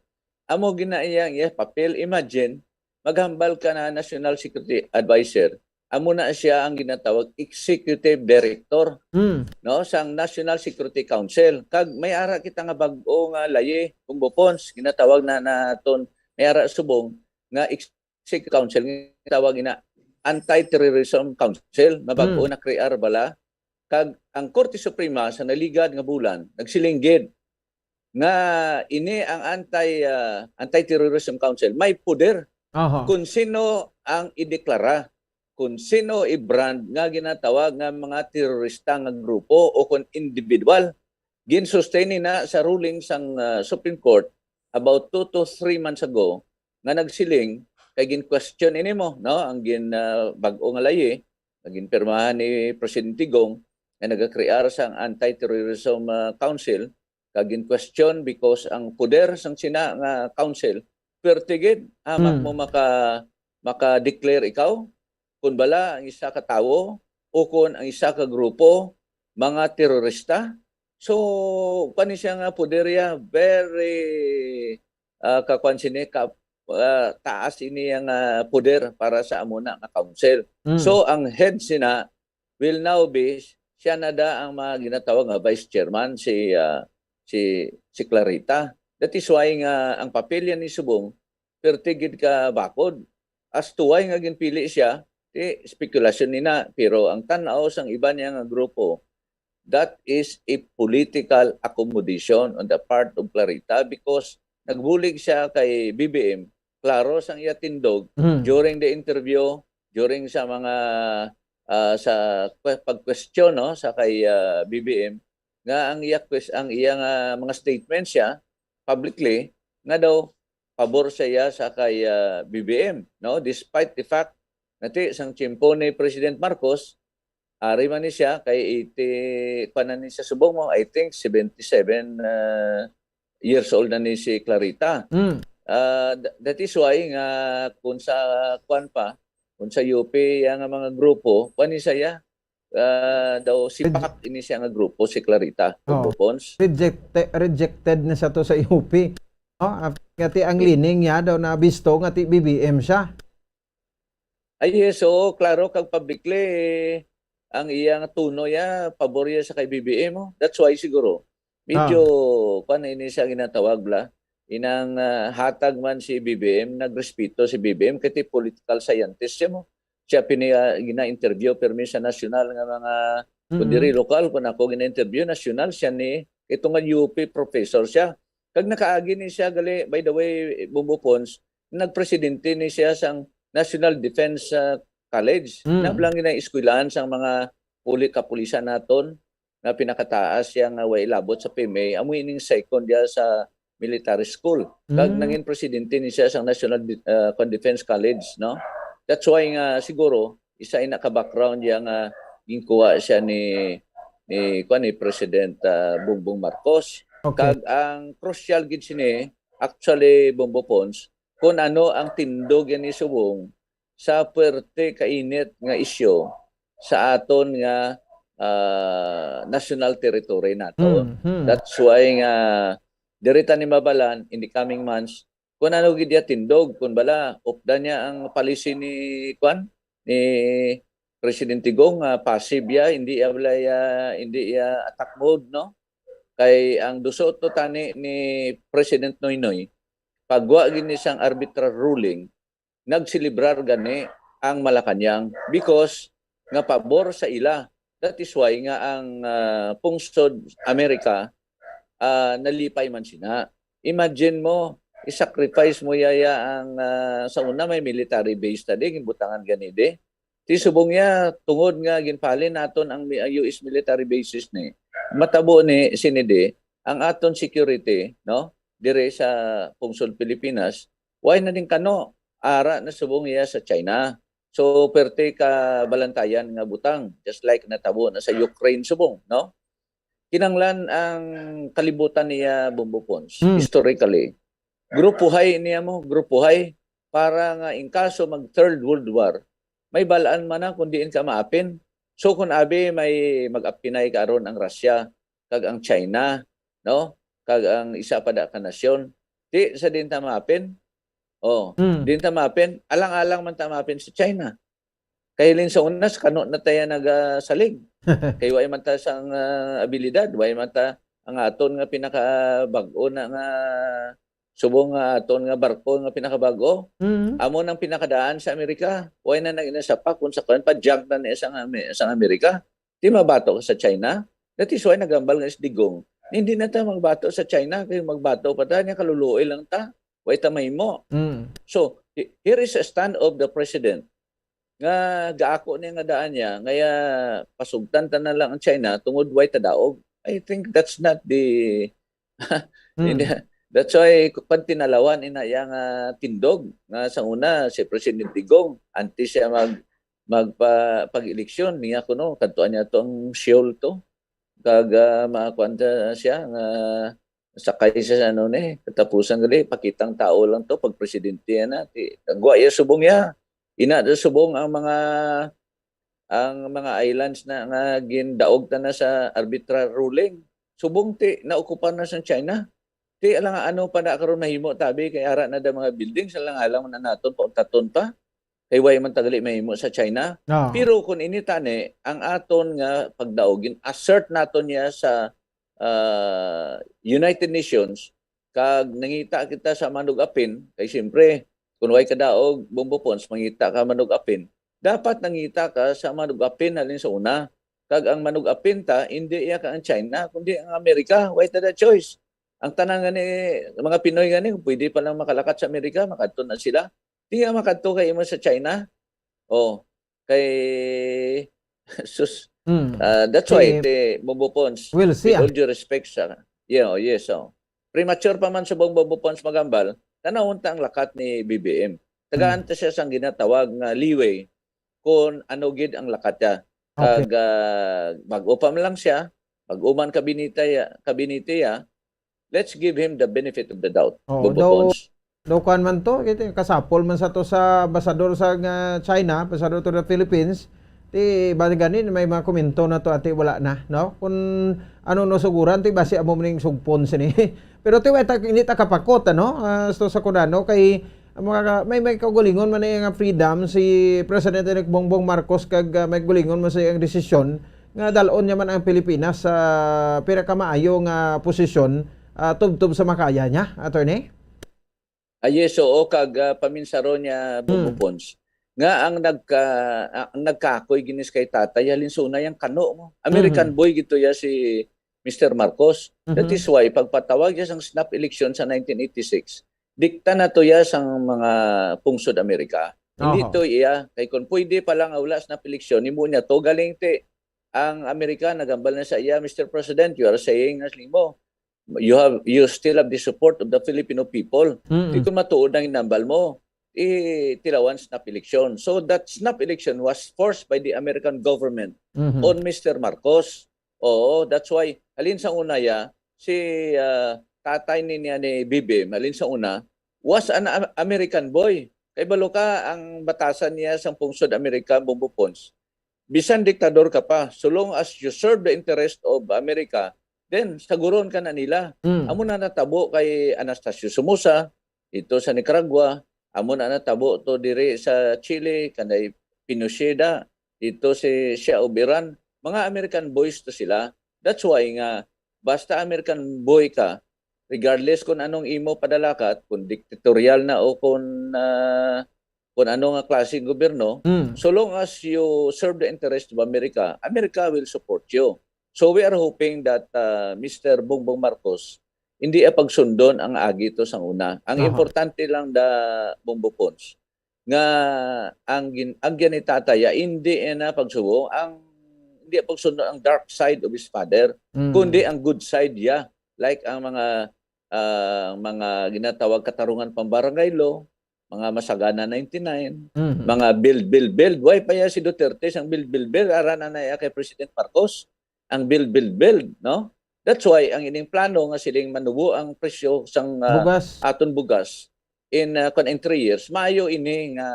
amo gina iya, iya papel. Imagine, maghambal ka na National Security Advisor, amo na siya ang ginatawag executive director, Mm. no, sang National Security Council. Kag may ara kita nga bag-o nga layi, Bombo Pons, ginatawag na naton, may ara subong nga executive council, ginatawag ina Anti-Terrorism Council, nga bag-o Mm. na-crear bala. Kag ang Korte Suprema sa naligad nga bulan nagsiling gid nga ini ang anti ah, Anti-Terrorism Council may poder Aha. kung sino ang ideklara, kung sino i-brand nga ginatawag nga mga terorista nga grupo o kung individual. Gin-sustain ni na sa ruling sang ah, Supreme Court about two to three months ago nga nagsiling kay gin-question ini mo, no, ang gin ah, bag-o nga layi nga ginpirmahan ni Presidente Gong nga nagakrear sang Anti-Terrorism ah, Council, kag gin-question because ang poder sang sina nga council, pwerte gid, hamak Mm. mo maka maka-declare ikaw kun bala ang isa ka tawo o kun ang isa ka grupo mga terorista. So, kani siya nga poder ya, very ah, kakuan sini ka ah, taas ini ang ah, poder para sa amo na nga council. Mm. So, ang head sina will now be, siya na da ang mga ginatawag nga vice chairman, si ah, si si Clarita. That is why nga ang papel yan ni Subong, perte gid ka bakod. As to why nga ginpili siya, di spekulasyon ni na, pero ang tan-aw sang iban niya nga grupo, that is a political accommodation on the part of Clarita because nagbulig siya kay B B M, klaro sang iya tindog Mm. during the interview, during sa mga ah, sa kwe- pag-question, no, sa kay ah, B B M, nga ang iya quest ang iya nga mga statements siya publicly nga daw pabor siya sa kay ah, B B M, no, despite the fact nga ti sang tiyempo ni President Marcos, ari man ni siya kay eighty, kuan na ni siya subong mo, I think seventy-seven ah, years old na ni si Clarita. Mm. Ah, th- that is why nga kung sa kuan pa, kung sa U P yang mga grupo, kuan ni siya, ah, daw sipak ini siya nga grupo si Clarita Oh. Bombo Pons. Rejected, rejected na siya to sa U P. No? Ap- Ngati ang leaning niya daw na bisto ngati B B M siya. Ay, yes, oo, klaro kag publicly ang iyang tono ya, pabor ya sa kay B B M, oh. That's why siguro medyo kuan na ini siya ginatawag bla. Inang ah, hatag man si B B M, nagrespeto si B B M kay ti political scientist siya mo. Siya pini ah, gina-interview permi sa nasyonal nga mga kun Mm. diri lokal, kun ako gina-interview nasyonal siya ni ito nga U P professor siya. Kag nakaagi ni siya gali, by the way, Bombo Pons, nagpresidente ni siya sang National Defense ah, College. Mm. Nablang gina eskwelahan sang mga puli kapulisan naton nga pinakataas siya nga way labot sa P M A, amo ining second ya sa military school. Kag Mm. nangin presidente ni siya sang National Di- ah, Defense College, no? That's why nga siguro isa ina ka background ya nga ginkuha siya ni ni kuan ni President ah, Bongbong Marcos. Okay. Kag ang crucial gid sini, actually, Bombo Pons, kung ano ang tindog yan ni Subong sa puwerte kainit nga isyu sa aton nga ah, national territory nato. Mm, mm. That's why nga diri ta ni mabalan in the coming months kung ano gid iya tindog, kung bala updan niya ang policy ni kuan ni Presidente Gong nga passive ya, hindi iya wala iya, hindi iya attack mode, no? Kay ang duso to tani ni President Noynoy, pagwa gid ni sang arbitral ruling, nagselebrar gani ang Malacañang because nga pabor sa ila. That is why nga ang ah, pungsod Amerika ah, nalipay man sina. Imagine mo, i-sacrifice mo yaya ang ah, sa una may military base ta di, ginbutangan gani di. Ti subong niya, tungod nga ginpahalin naton ang mi-, ang U S military bases ni, matabo ni sini di ang aton security, no? Dire sa pungsod Pilipinas, why na din kano? Ara na subong niya sa China. So, perte ka balantayan nga butang, just like natabo na sa Ukraine subong, no? Kinanglan ang kalibutan niya, Bombo Pons, Hmm. historically. Grupuhay niya mo, grupuhay, para nga in kaso mag Third World War, may balaan man na kung diin ka maapin. So, kung abi, may mag-apinay karon ang Russia, kag ang China, no? Kag ang isa pa da ka nasyon. Di sa din ta maapin. Oh, Hmm. din ta maapin. Alang-alang man ta maapin sa China. Kay lin sa unas, kano na tayo nagasalig. Kay way man ta sang, ah, abilidad, way man ta ang aton nga pinakabag-o na nga subong nga aton nga barko nga pinakabag-o. Mm. Amo nang pinakadaan sa Amerika. Way na nag-, nasapak kung sa kuwan pa, junk na niya sang Ame-, sang Amerika. Di mabato ka sa China. That is why nagambal nga si Digong. Hindi na ta magbato sa China, kay magbato pa ta, niya kaluluoy lang ta. Way ta mahimo. Mm. So, he-, here is a stand of the president nga gaako niya nga daan niya, ngaya pasugtan ta na lang ang China tungod way ta daog. I think that's not the, Mm. hindi, that's why ku-, kwan tinalawan ina iya nga tindog nga sa una si President Digong, antes siya mag-, magpa-, pag-eleksyon, niya kuno, kadtuan niya to ang Seoul to. Kag, ah, makuan ta siya nga sakay siya sa ano ni, katapusan gali, pakitang tao lang to, pag presidente na, ti, gwa iya subong iya. Ina da subong ang mga, ang mga islands na nga gindaog ta na sa arbitral ruling. Subong ti, naokupan na sa China. Ti, alang ano pa na karon mahimo, tabi, kay ara na da mga buildings, alang-alang na naton, pauntaton pa. Kay way man tagali mahimo sa China. Ah. Pero kung ini tani, ang aton nga pagdaog, gin-assert naton niya sa, ah, United Nations, kag nangita kita sa manug-apin, kay siyempre, kung way kadaog, Bombo Pons, mangita ka manug-apin, dapat nangita ka sa manug-apin halin sa una. Kag ang manug-apin ta, hindi iya ka ang China, kundi ang Amerika. Way ta da choice. Ang tanan gani, mga Pinoy gani, kung pwede pa lang makalakat sa Amerika, makadto na sila. Di nga makadto kay imo sa China. Oh, kay, sus. Mm. Ah, that's why, Kay, te, Bombo Pons, we'll see, with ah. all due respect sa, yeah, oh, yes, oh. Premature pa man subong, Bombo Pons, magambal, tanawon ta ang lakat ni B B M. Tagaan Mm. ta siya sang ginatawag nga leeway kung ano gid ang lakat niya. Okay. Kag, ah, bag-o pa man lang siya, bag-o man kabinete ya, kabinete ya, let's give him the benefit of the doubt. Oo, Bombo daw, Pons. Daw kuwan man to, kay kasapol man sa to sa ambasador sa nga China, ambasador to the Philippines, ti bali ganin may mga komento na to, ati wala na, no? Kung ano no suguran, ti basi amo man ning sugpon sini. Pero ti wala ta, hindi ta kapakot, ano? Ah, sto sa kunano, kay ang mga ka-, may, may kaugalingon man na nga freedom si President-elect Bongbong Marcos kag, ah, may kaugalingon man sa iyang desisyon nga dalon niya man ang Pilipinas sa pira ka maayo nga posisyon, ah, tubtob sa makaya niya, attorney? Ah, yes, oo, kag, ah, paminsaron niya, Bombo Hmm. Pons, nga ang nagka-, ah, ang nagkakoy ginis kay tatay, halin sa una yang kano mo. American Mhm. boy gito ya si Mister Marcos. That Mhm. is why, pagpatawag niya sang snap election sa nineteen eighty-six, dikta na to ya sang mga pungsod Amerika. Hindi Aha. to iya, kay kung pwede pa lang nga wala snap election, imo niya to galing ti ang Amerika nagambal na sa iya, "Mister President, you are saying nga limo, you have, you still have the support of the Filipino people." Mm-mm. Di ko matuod ang inambal mo, i-, tilawan snap election. So that snap election was forced by the American government Mhm. on Mister Marcos. Oo, that's why, halin sa una ya, si, ah, tatay ni niya ni B B M, halin sa una, was an Am-, American boy. Kay balo ka, ang batasan niya sa pungsod Amerika, Bombo Pons, bisan diktador ka pa, so long as you serve the interest of America, then saguron ka na nila. Mm. Amo na natabo kay Anastasio Somoza, ito sa Nicaragua, amo na natabo to diri sa Chile, kanay Pinochet da, ito si Shah of Iran, mga American boys to sila. That's why nga, basta American boy ka, regardless kung anong imo padalakat, kung diktatorial na o kung, ah, kung ano nga klaseng gobyerno, Mm. so long as you serve the interest of America, America will support you. So we are hoping that, ah, Mister Bongbong Marcos, hindi ya pagsundon ang agi to sang una. Ang Aha. importante lang da, Bombo Pons, nga ang gin-, ang gani tatay ya, hindi na pagsubo ang, hindi pagsundo ang dark side of his father, Mm. kundi ang good side ya. Like ang mga, ah, mga ginatawag katarungan pang barangay law, mga Masagana ninety-nine, Mhm. mga build, build, build. Why pa ya si Duterte sang build, build, build? Ara na na ya kay President Marcos ang build, build, build, no? That's why ang ining plano nga siling manubo ang presyo sang, ah, Bugas. aton bugas in, ah, kung in three years, maayo ini nga,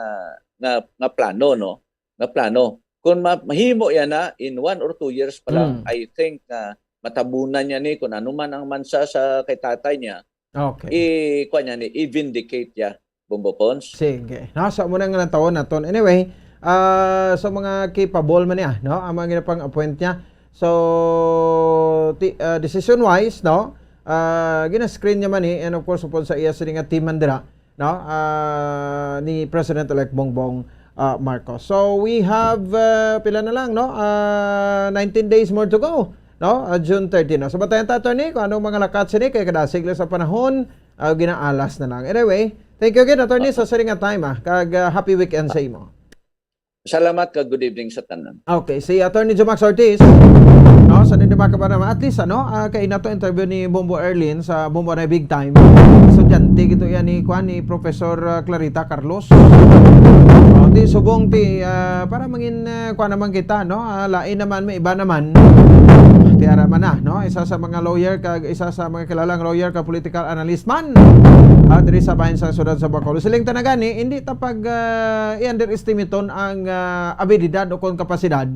nga, nga plano, no? Nga plano. Kung ma-, mahimo yan na in one or two years pa lang, Mm. I think nga matabunan niya ni kung ano man ang mansa sa kay tatay niya, Okay. i-, kuwan niya ni, i-vindicate niya, Bombo Pons. Sige. No, so, muna nga natawon naton. Anyway, ah, so, mga capable man niya, no? Ang mga ginapang-appoint niya. So, ti-, ah, decision-wise, no? Ah, gina-screen niya man ni, and of course, upon sa iya sini nga team man dira, no? Ah, ni President-elect Bongbong, ah, Marcos. So, we have, ah, pila na lang, no? Ah, nineteen days more to go, no? Ah, June thirty na. So, batayan ta, attorney, kung anong mga lakat sini, kay kadasig lang sa panahon, ah, ginaalas na lang. Anyway, thank you again, attorney, sa sini nga time, ah. Kag, ah, happy weekend sa imo. Salamat kag good evening sa tanan. Okay, si Attorney Jumax Ortiz, no, sa nindimaka pa naman, at least, ano, ah, kay nato interview ni Bombo Erlin sa Bombo na Big Time. Estudyante gito yan ni, kuan, ni Professor, ah, Clarita Carlos. Oh, ti subong ti, ah, para mangin, ah, kuan naman kita, no? Ah, lain naman, may iba naman. Ti ara man na, no? Isa sa mga lawyer kag isa sa mga kilalang lawyer kag political analyst man, ah, diri sa bahin sa siyudad sa Bacolod. Siling ta na gani, hindi ta pag, ah, i-underestimaton ang, ah, abilidad o kon kapasidad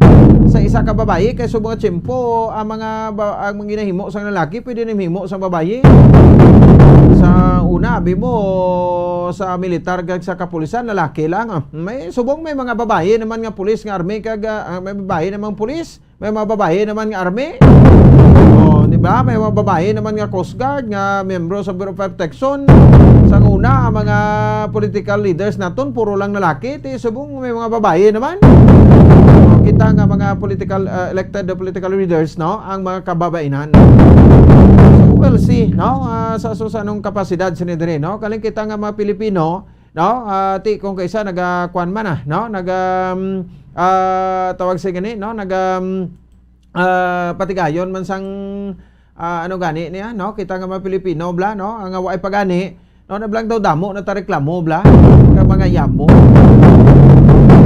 sa isa ka babayi. Kay subong nga tiyempo, ang mga ba-, ang mga ginahimo sang lalaki, pwede na himo sang babayi. Sa una, abi mo, sa militar kag sa kapulisan, lalaki lang. Ah, may subong may mga babayi naman nga pulis nga army kag, ah, may babayi namang pulis. May mga babayi naman nga army. Oh, di ba? May mga babayi naman nga Coast Guard nga miyembro sa Bureau of Protection. Sa una, ang mga political leaders naton puro lang lalaki. Ti subong may mga babayi naman. Oh, kita nga mga political, uh, elected political leaders, no, ang mga kababainan. So, we'll see, no, uh, sa, sa, sa anong kapasidad sini diri, no? Kaling kita nga mga Pilipino, no? Ah, ti kung kaisa naga-, kuwan man, ah, no? Naga, um, ah, tawag sa gani, no? Naga, um, ah, patigayon man sang, ah, ano gani niya, no? Kita nga mga Pilipino, bla, no? Ang way pa gani, no? Nablang daw damo na ta reklamo, bla. Kag mga yamo.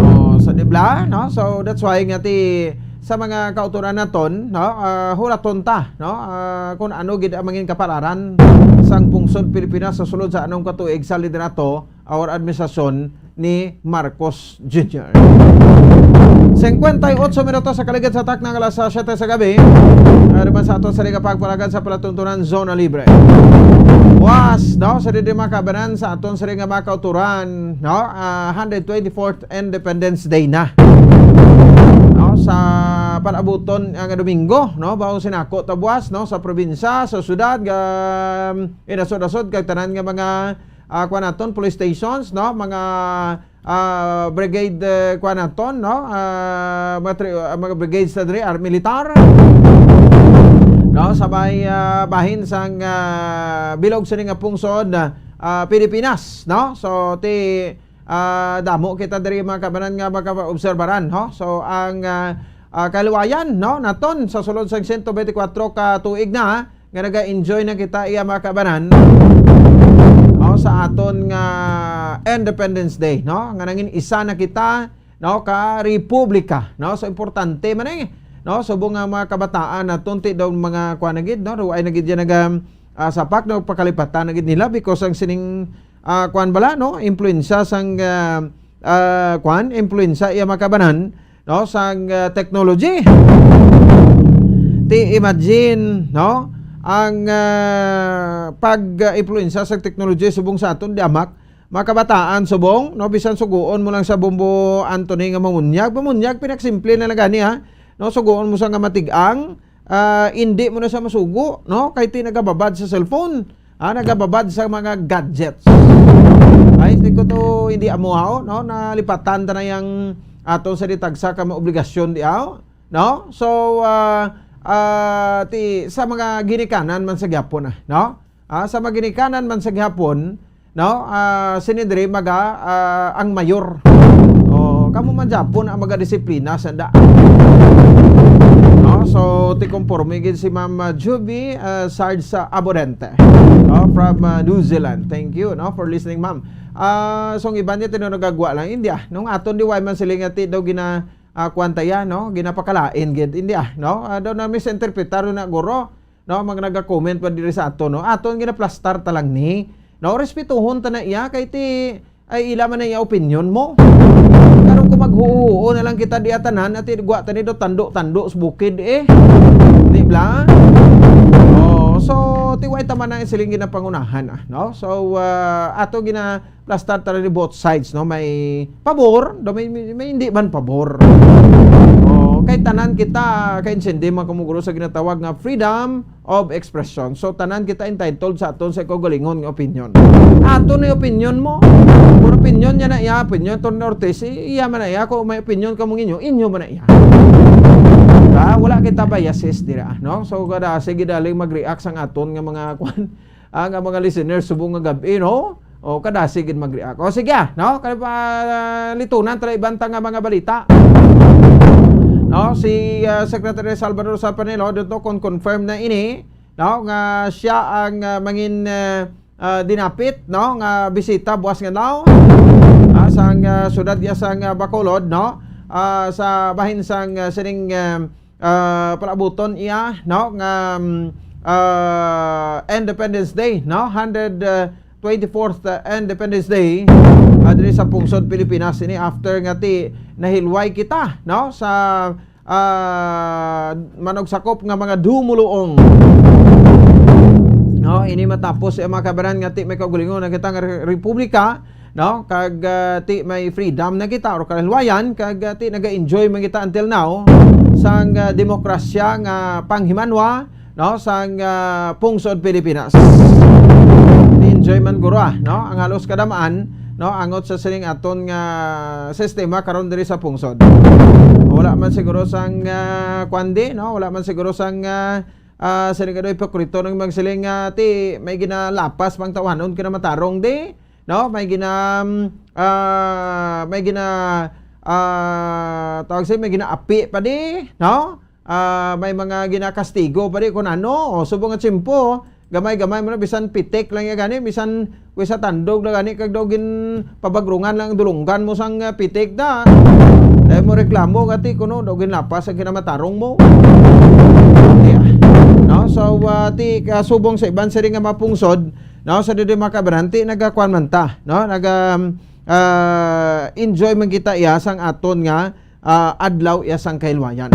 Oh, so, di bla, no? So, that's why nga ti sa mga kautoran naton, no? Ah, hulaton ta, no? Ah, kung ano gid ang mangin kapalaran sang pungsod Pilipinas sa sulod sa anong katuig sa liderato our administrasyon ni Marcos Junior. Singkwenta y otso minutos sa kaligid sa takna nga alas siyete sa gabi. Ari man sa aton sa Liga Pagpalagan sa Palatuntunan Zona Libre. Was, no, sa didi makabanan sa aton sa nga mga kauturan, no, ah, hundred twenty-fourth Independence Day na. No, sa palabuton nga Domingo, no, bago sinako ta buwas, no, sa probinsya, sa syudad, ga, inasod-asod kag tanan nga mga ah, kuan naton, police stations, no? Mga, ah, brigade, eh, kuan naton, no? Ah, mga tri-, ah, mga brigades na diri, ar-, militar. No? Sa may, ah, bahin sang, ah, bilog sini nga pungsod, ah, Pilipinas, no? So, ti, ah, damo kita diri, mga kabanan, nga makaobserbaran, no? So, ang, ah, ah, kaluwayan, no, naton sa sulod sang siyento bente kwatro ka tuig na nga naga-enjoy na kita, iya, mga kabanan, no, sa aton nga Independence Day, no, nga nangin isa na kita, no, ka republika, no. So, importante man, eh, no, subong nga mga kabataan naton, ti daw mga kuan na gid, no, ruay na gid yan naga, ah, sapak, no, pakalipatan na gid nila because ang sining, ah, kuan bala, no, impluwensya sang, ah, ah, kuan, impluwensya, iya, mga kabanan, no, sang, ah, technology. Ti imagine, no, ang, ah, pag-impluwensya sang technology subong sa aton, di amak, mga kabataan subong, no, bisan suguon mo lang sa Bombo Anthony nga mamunyag, mamunyag, pinaksimple na lang gani, ha, no, suguon mo sa nga matig-ang, ah, indi mo na siya masugo, no, kay ti nagababad sa cellphone. Ah, nagababad sa mga gadgets. Ay, hindi ko to, hindi amo, haw, no? Nalipatan ta na yang ato sa ditagsa ka mga obligasyon di, haw, no? So, ah, ah, ti, sa mga ginikanan man sa gihapon, ah, no? Ah, sa mga ginikanan man sa gihapon, no? Ah, sini diri maga, ah, ang mayor. Oh, kamo man gyapon ang magadisiplina sa da. No? So, ti konforme gid si Ma'am, ah, Juvie, ah, Sarge sa Abodente. No? From, ah, New Zealand. Thank you, no, for listening, ma'am. Ah, so, ang iban niya, tino nagagwa lang, India. Nung aton di way man sila nga ti daw gina, ah, kuwan ta ya, no? Ginapakalain gid, India, no? Ah, daw na misinterpretar na guro, no? Mga naga-comment pa diri sa ato, no? Aton ginaplastar ta lang ni, no? Respetuhon ta na iya, kay ti, ay ila man na iya opinion mo. Karon kung maghuo na lang kita di atanan, ati gwa ta ni do tando-tando sa bukid, eh. Di ba? Oh, so, ti way ta man na siling ginapangunahan, ah, no? So, ah, ato gina plastar ta ni both sides, no? May pabor, do may, may, may hindi man pabor. Oh, kay tanan kita, kay insindi man kamo guro sa ginatawag nga freedom of expression. So, tanan kita entitled sa aton sa kaugalingon nga opinion. Ato na yung opinion mo. Kung opinion niya na iya, opinion to Ortiz, i-, iya man na iya. Kung may opinion ka mong inyo, inyo man na iya. Diba? Wala kita biases dira, no? So, kada sige daling mag-react sang aton nga mga kwan, ang, ang mga listeners subong nga gab-i, no? O, kadasi gid mag-react. O, sige, ah, no? Kaya pa, litunan ta ibanta nga mga balita. No, si, ah, Secretary Salvador Sapanelo dito kung confirm na ini, no, nga siya ang, ah, mangin, ah, ah, dinapit, no, nga bisita buwas nga adlaw, ah, sang, ah, siyudad iya sang, ah, Bacolod, no? Ah, sa bahin sang, ah, sining, ah, ah, palabuton iya, no, nga, mm, ah, Independence Day, no, hundred twenty-fourth, ah, Independence Day, ah, diri sa pungsod Pilipinas ini after nga ti nahilway kita, no, sa, ah, manugsakop nga mga dumuluong. No, ini matapos ang mga kabaran nga ti may kaugalingon na kita nga re-, republika, no? Kag, ah, ti may freedom na kita or kahilwayan, kag, ah, ti naga-enjoy man kita until now sang, ah, demokrasya nga panghimanwa, no? Sang, ah, pungsod Pilipinas. Ti enjoy man guro, ah, no? Ang halos kadamaan, no? Angot sa sining aton nga sistema karon diri sa pungsod. Wala man siguro sang, ah, kwandi, no? Wala man siguro sang, ah, ah, sining ano, hipokrito nang magsiling nga ti may ginalapas pang tawanon kinamatarong di, no? May gina, ah, may gina, ah, tawag siya, may ginaapi pa di, no? Ah, may mga ginakastigo pa di kung ano. O, subong nga tiyempo, gamay-gamay mo na, bisan pitik lang ya gani, bisan wisa tandog lang gani, kag daw gin pabagrungan lang ang dulunggan mo sang, ah, pitik da. Dahil mo reklamo, gati kuno, daw ginlapas ang kinamatarong mo. Yeah. No? So, ah, ti, kasubong sa iban sa rin nga mapungsod, no, sa didi mga kabaranti, nagakuan man ta, no? Naga, um, ah, enjoy man kita iya sang aton nga, ah, adlaw iya sang kahilwayan.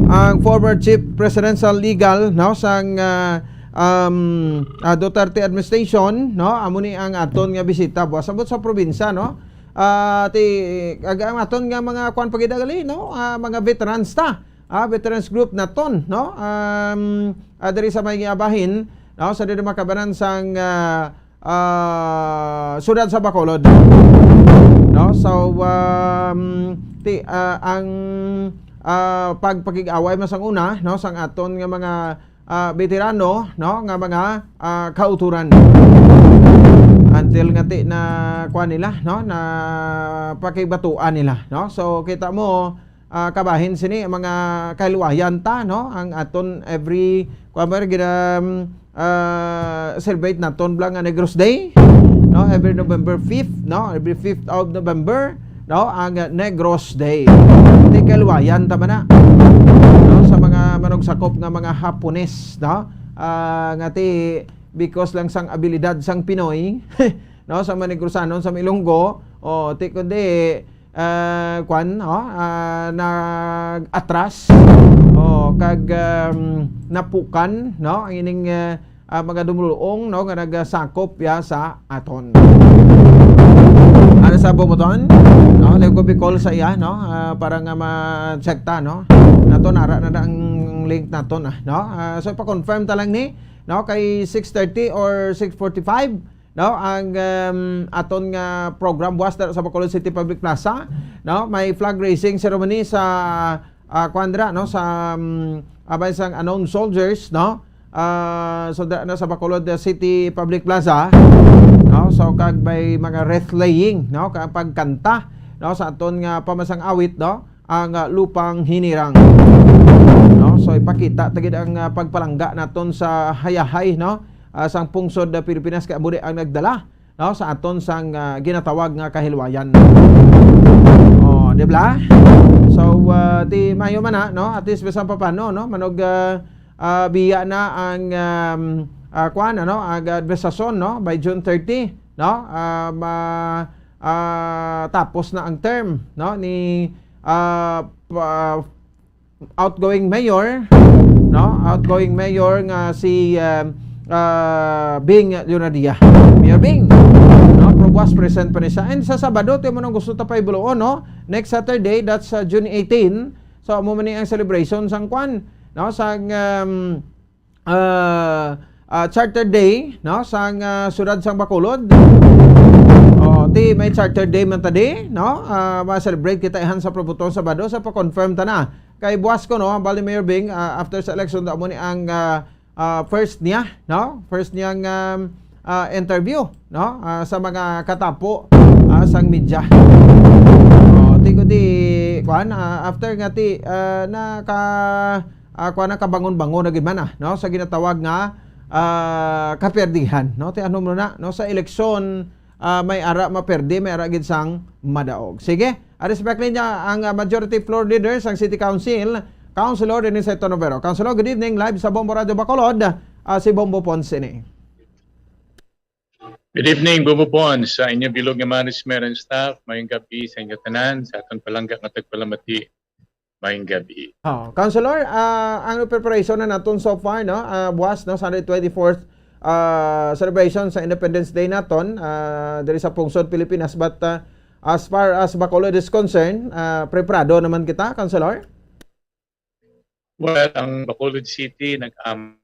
Ang former chief presidential legal, no, sang, ah, um, ah, Duterte administration, no, amo ni ang aton nga bisita buwas abot sa probinsya, no. Ah, ti, ag-, ang aton nga mga kuan pagidagali, no, ah, mga veterans ta, ah, veterans group naton, no? Um, ah, diri sa may bahin, no, sa diri makabanan sang, ah, ah, siyudad sa Bacolod. No? So, um, ti, ah, ang, ah, pagpakig-away man sang una, no, sang aton nga mga, ah, veterano, no, nga mga, ah, kauturan. Until nga ti na kuan nila, no, na pakigbatuan nila, no? So, kita mo, ah, kabahin sini ang mga kahiluwayan ta, no? Ang aton every, kuwan ba, gina, um, ah, celebrate naton bala nga Negros Day, no? Every November fifth, no? Every fifth of November, no? Ang, ah, Negros Day. Ti kahiluwayan ta man na, no? Sa mga manugsakop nga mga Hapones, no? Ah, nga ti because lang sang abilidad sang Pinoy, no? Sa mga Negrosanon, sa Ilonggo, o ti kundi ah, kwan, no? Ah, nag-atras, o, kag, um, napukan, no? Ang ining, ah, ah, mga dumuluong, no, nga nagasakop ya sa aton. Ano sa bumuton? No, like ko call sa iya, no? Ah, para nga ma-check ta, no? Naton, ara na, na ang link naton, ah, no? Ah, so, pa-confirm ta lang ni, no? Kay six thirty or six forty-five, no, ang, um, aton nga program buwas dira sa Bacolod City Public Plaza, no, may flag raising ceremony sa, ah, kuwan dira, no, sa, um, abay sang unknown soldiers, no, Ah, so da-, na sa Bacolod City Public Plaza, no? So, kag may mga wreath laying, no? Kag pagkanta, no? Sa aton nga pamasang awit, no? Ang, ah, Lupang Hinirang, no? So, ipakita ta gid ang, ah, pagpalangga naton sa hayahay, no? Ah, sang pungsod, ah, Pilipinas, kay amo ni ang nagdala, no, sa aton sang, ah, ginatawag nga kahilwayan. Oh, di ba? So, ah, ti mayo man na, no? At least bisan pa paano, no? Manog, ah, ah, biya na ang, um, ah, kuan, ano, ang administrasyon, no? By June thirty, no? Ah, ma-, ah, tapos na ang term, no? Ni, ah, pa-, outgoing mayor, no? Outgoing mayor nga si, um, uh, Bing Leonadia. Mayor Bing, no? Pero buwas present pa ni siya. And sa Sabado, ti mo nang gusto ta pa ibuluon, no? Next Saturday, that's, uh, June eighteen. So, amo man ni ang celebration sang kwan, no? Sang, um, ah, ah, Charter Day, no, sang, ah, siyudad sang Bacolod. Oh, ti may Charter Day man ta di, no? Ah, ma-celebrate kita ihan sa Probuton Sabado, sa pa-confirm ta na. Kay buwas ko, no, ang bali Mayor Bing, ah, after sa election, amo ni ang, ah, ah, first niya, no? First niyang, um, ah, interview, no? Ah, sa mga katapo, ah, sang media. Oh, ti ko di, kwan, ah, after nga ti, ah, naka, ah, kuwan, nakabangon-bangon na gid man, ah, no, sa ginatawag nga, ah, kaperdihan, no? Ti ano mo na, no, sa eleksyon, ah, may ara maperde, may ara gid sang madaog. Sige, ah, respect ninyo ang, ah, majority floor leader sang City Council, Councilor Rene Seto Novero. Councilor, good evening. Live sa Bombo Radio Bacolod, ah, si Bombo Ponce ni. Good evening, Bombo Ponce, sa inyo bilog nga management and staff. Mayong gabi sa inyo tanan, sa aton palangga nga tagpalamati. Mayong gabi. Oh, Councilor, ah, ang preparation na naton so far, no? Ah, buwas, no, Sunday twenty-fourth, ah, celebration sa Independence Day naton, ah, diri sa pungsod Pilipinas. But, ah, as far as Bacolod is concerned, ah, preparado naman kita, Councilor? Well, ang Bacolod City nag-am-,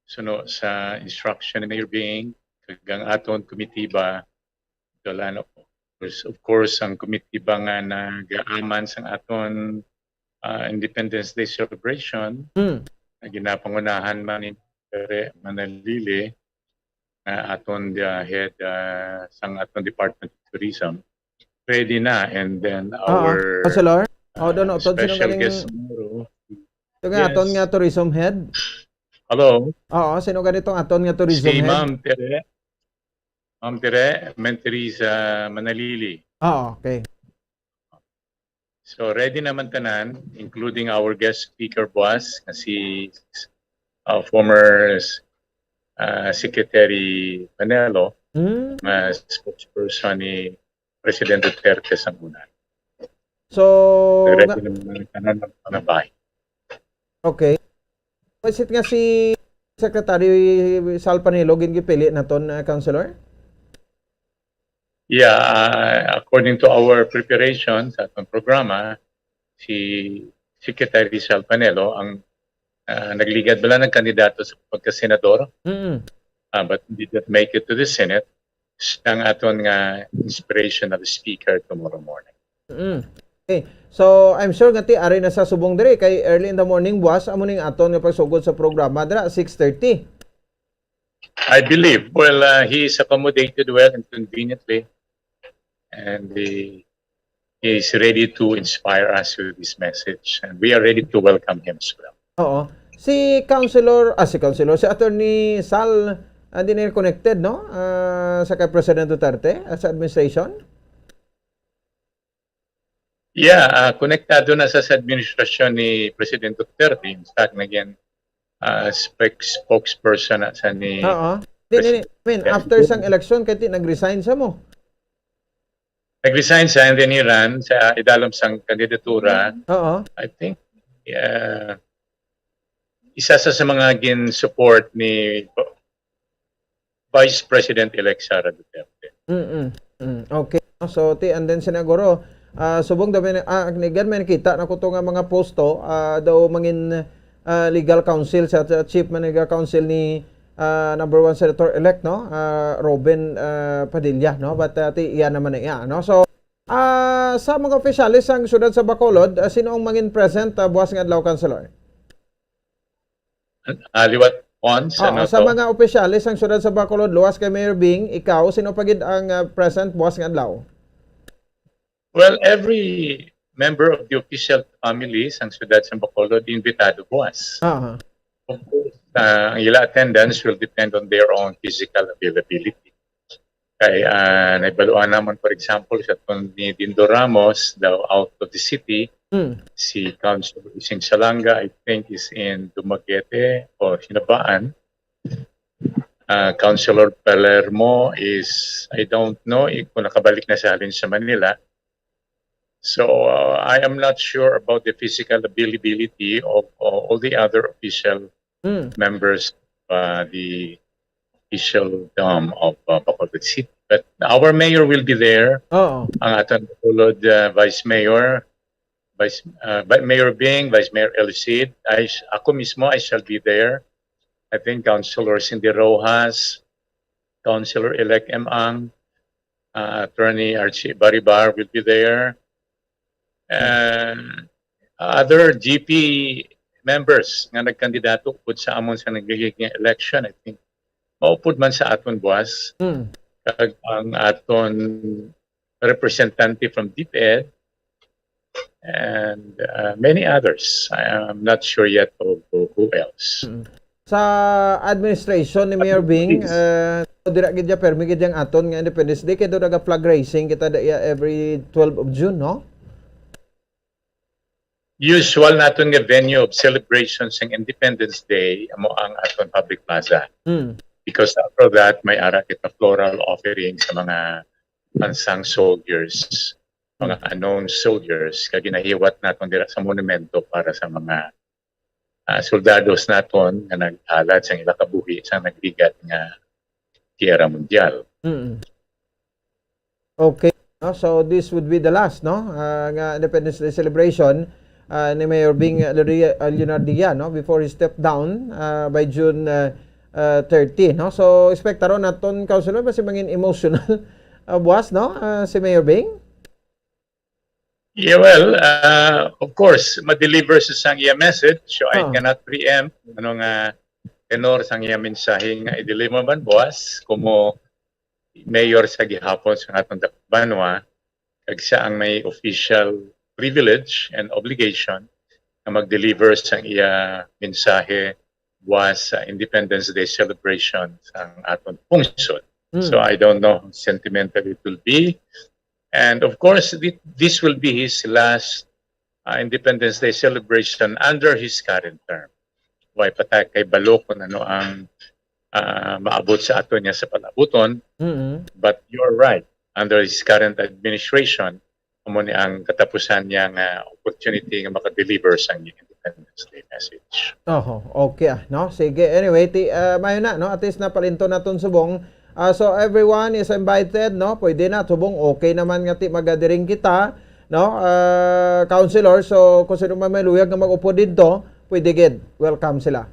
suno sa instruction ni Mayor Bing, kag ang aton komitiba, Delano. Of course, ang komitiba nga nagaaman sang aton, ah, Independence Day celebration, Mm. nga ginapangunahan man ni Tere Manalili, nga aton, ah, head, ah, sang aton Department of Tourism, ready na. And then Oo. our, Councilor? Oh, doon, ah, utod, sino special galing guest tomorrow. Ito nga, Yes. aton nga tourism head? Hello? Oo, sino ganito ang aton nga tourism Si head? Ma'am Tere. Ma'am Tere, Ma'am Teresa Manalili. Oo, okay. So, ready naman tanan, including our guest speaker, buwas, nga si, uh, former, uh, Secretary Panelo, Mm. nga spokesperson ni President Duterte sa una. So, Ready nga naman ang tanan ng mga bahay. Okay. Is it nga si Secretary Sal Panelo gin-, gipili naton, uh, Councilor? Yeah, uh, according to our preparation sa atong programa, si Secretary Sal Panelo ang, uh, nagligad bala, nagkandidato sa pagkasenador, Mm. uh, but did not make it to the Senate. Siya ang aton nga inspirational speaker tomorrow morning. Mm. Okay. So, I'm sure nga ti ari na sa subong diri kay early in the morning buwas amo ning aton nga pagsugod sa programa dira, six thirty. I believe. Well, uh, he is accommodated well and conveniently. And he, he is ready to inspire us with his message. And we are ready to welcome him as well. Oo. Si Councilor, ah, si Councilor, si Attorney Sal, ah, di na connected, no? Ah, sa kay President Duterte, ah, sa administration? Yeah, ah, konektado na sa, sa administrasyon ni President Duterte. In fact, naging, ah, spek-, spokesperson na sa ni Oo. Di, di, di. President I mean, after Duterte. Sang eleksyon, kay ti nag-resign sa mo. Nag-resign siya and then he ran sa idalom sang kandidatura. Oo. I think, ah, isa sa, sa mga gin-support ni Vice President-elect Sara Duterte. Mm-mm. Mm. Okay. So, ti, and then, sinaguro, ah, subong daw may, ah, agnigan may nakita na ko to nga mga posto, ah, daw mangin, ah, legal counsel sa, sa chief man legal counsel ni, ah, number one Senator-elect, no? Ah, Robin, ah, Padilla, no? But, ah, ti, iya naman na iya, no? So, ah, sa mga opisyales sang siyudad sa Bacolod, ah, sino ang mangin present, ah, buwas nga adlaw, Councilor? Ah, liwat Pons, Oo, ano sa to? Mga opisyales sang siyudad sa Bacolod, luwas kay Mayor Bing, ikaw, sino pa gid ang ah, present buwas nga adlaw? Well, every member of the official family sang siyudad sa Bacolod imbitado buwas. Aha. Of course, ah, ang ila attendance will depend on their own physical availability. Kay ah, naibaluan naman, for example, sa tun ni Dindo Ramos daw out of the city, Mm. si Councilor Ising Salanga, I think, is in Dumaguete or Hinabaan. Uh, Councilor Palermo is, I don't know if kung nakabalik na sa halin sa Manila. So uh, I am not sure about the physical availability of uh, all the other official Mm. members of uh, the official dome of uh, Bacolod City. But our mayor will be there. Oo. Ang aton Bacolod uh, Vice Mayor, Vice uh, Vi- Mayor Bing, Vice Mayor Elucid, I, ako mismo, I shall be there. I think Councilor Cindy Rojas, Councilor-elect Emang, uh, Attorney Archie Baribar will be there. And other G P members nga nagkandidato pud sa amon sa nagligid nga election, I think, maupod man sa aton buwas. Mm. Kag ang aton representante from DepEd and uh, many others. I am not sure yet of who else. Mm. Sa administration ni Mayor Bing, uh, dira gid ya permi gid yang aton nga Independence Day kay do naga flag raising kita da iya every twelve of June, no? Usual naton nga venue of celebration sang Independence Day amo ang aton public plaza. Mm. Because after that, may ara kita floral offering sa mga unsung soldiers, mga unknown soldiers, kag ginahiwat naton dira sa monumento para sa mga ah, soldados naton nga naghalad sang ila kabuhi sa nagligat nga Giyera Mundial. Mm. Okay. No? So this would be the last, no? Ah, nga Independence Day celebration ah, ni Mayor Bing Leonardia, no, before he stepped down ah, by June ah, ah, thirty, no? So expectaron naton, Councilor, basi mangin emotional ah, buwas, no? Ah, si Mayor Bing? Yeah, well, uh, of course, ma-deliver sa sang iya message, so I Ah. cannot preempt ano nga tenor sang iya mensahe nga i-deliver man buwas, como mayor sa gihapon sa atong banwa, kag siya ang may official privilege and obligation nga mag-deliver sang iya mensahe buwas sa Independence Day celebration sang aton pungsod. Mm. So I don't know how sentimental it will be. And of course, thi- this will be his last uh, Independence Day celebration under his current term. Way pa ta kay balo kung ano ang uh, maabot sa aton niya sa palabuton. Mm-mm. But you're right. Under his current administration, amo ni ang katapusan niya nga opportunity nga maka-deliver sa Independence Day message. Oho, okay ah, no? Sige, anyway, ti, ah, mayo na, no? At least napalinto naton subong. Ah, so everyone is invited, no? Pwede na, subong okay naman nga ti magadiring kita, no? Ah, counselor, so kung sino man may luyag nga mag-upod dito, pwede gid. Welcome sila.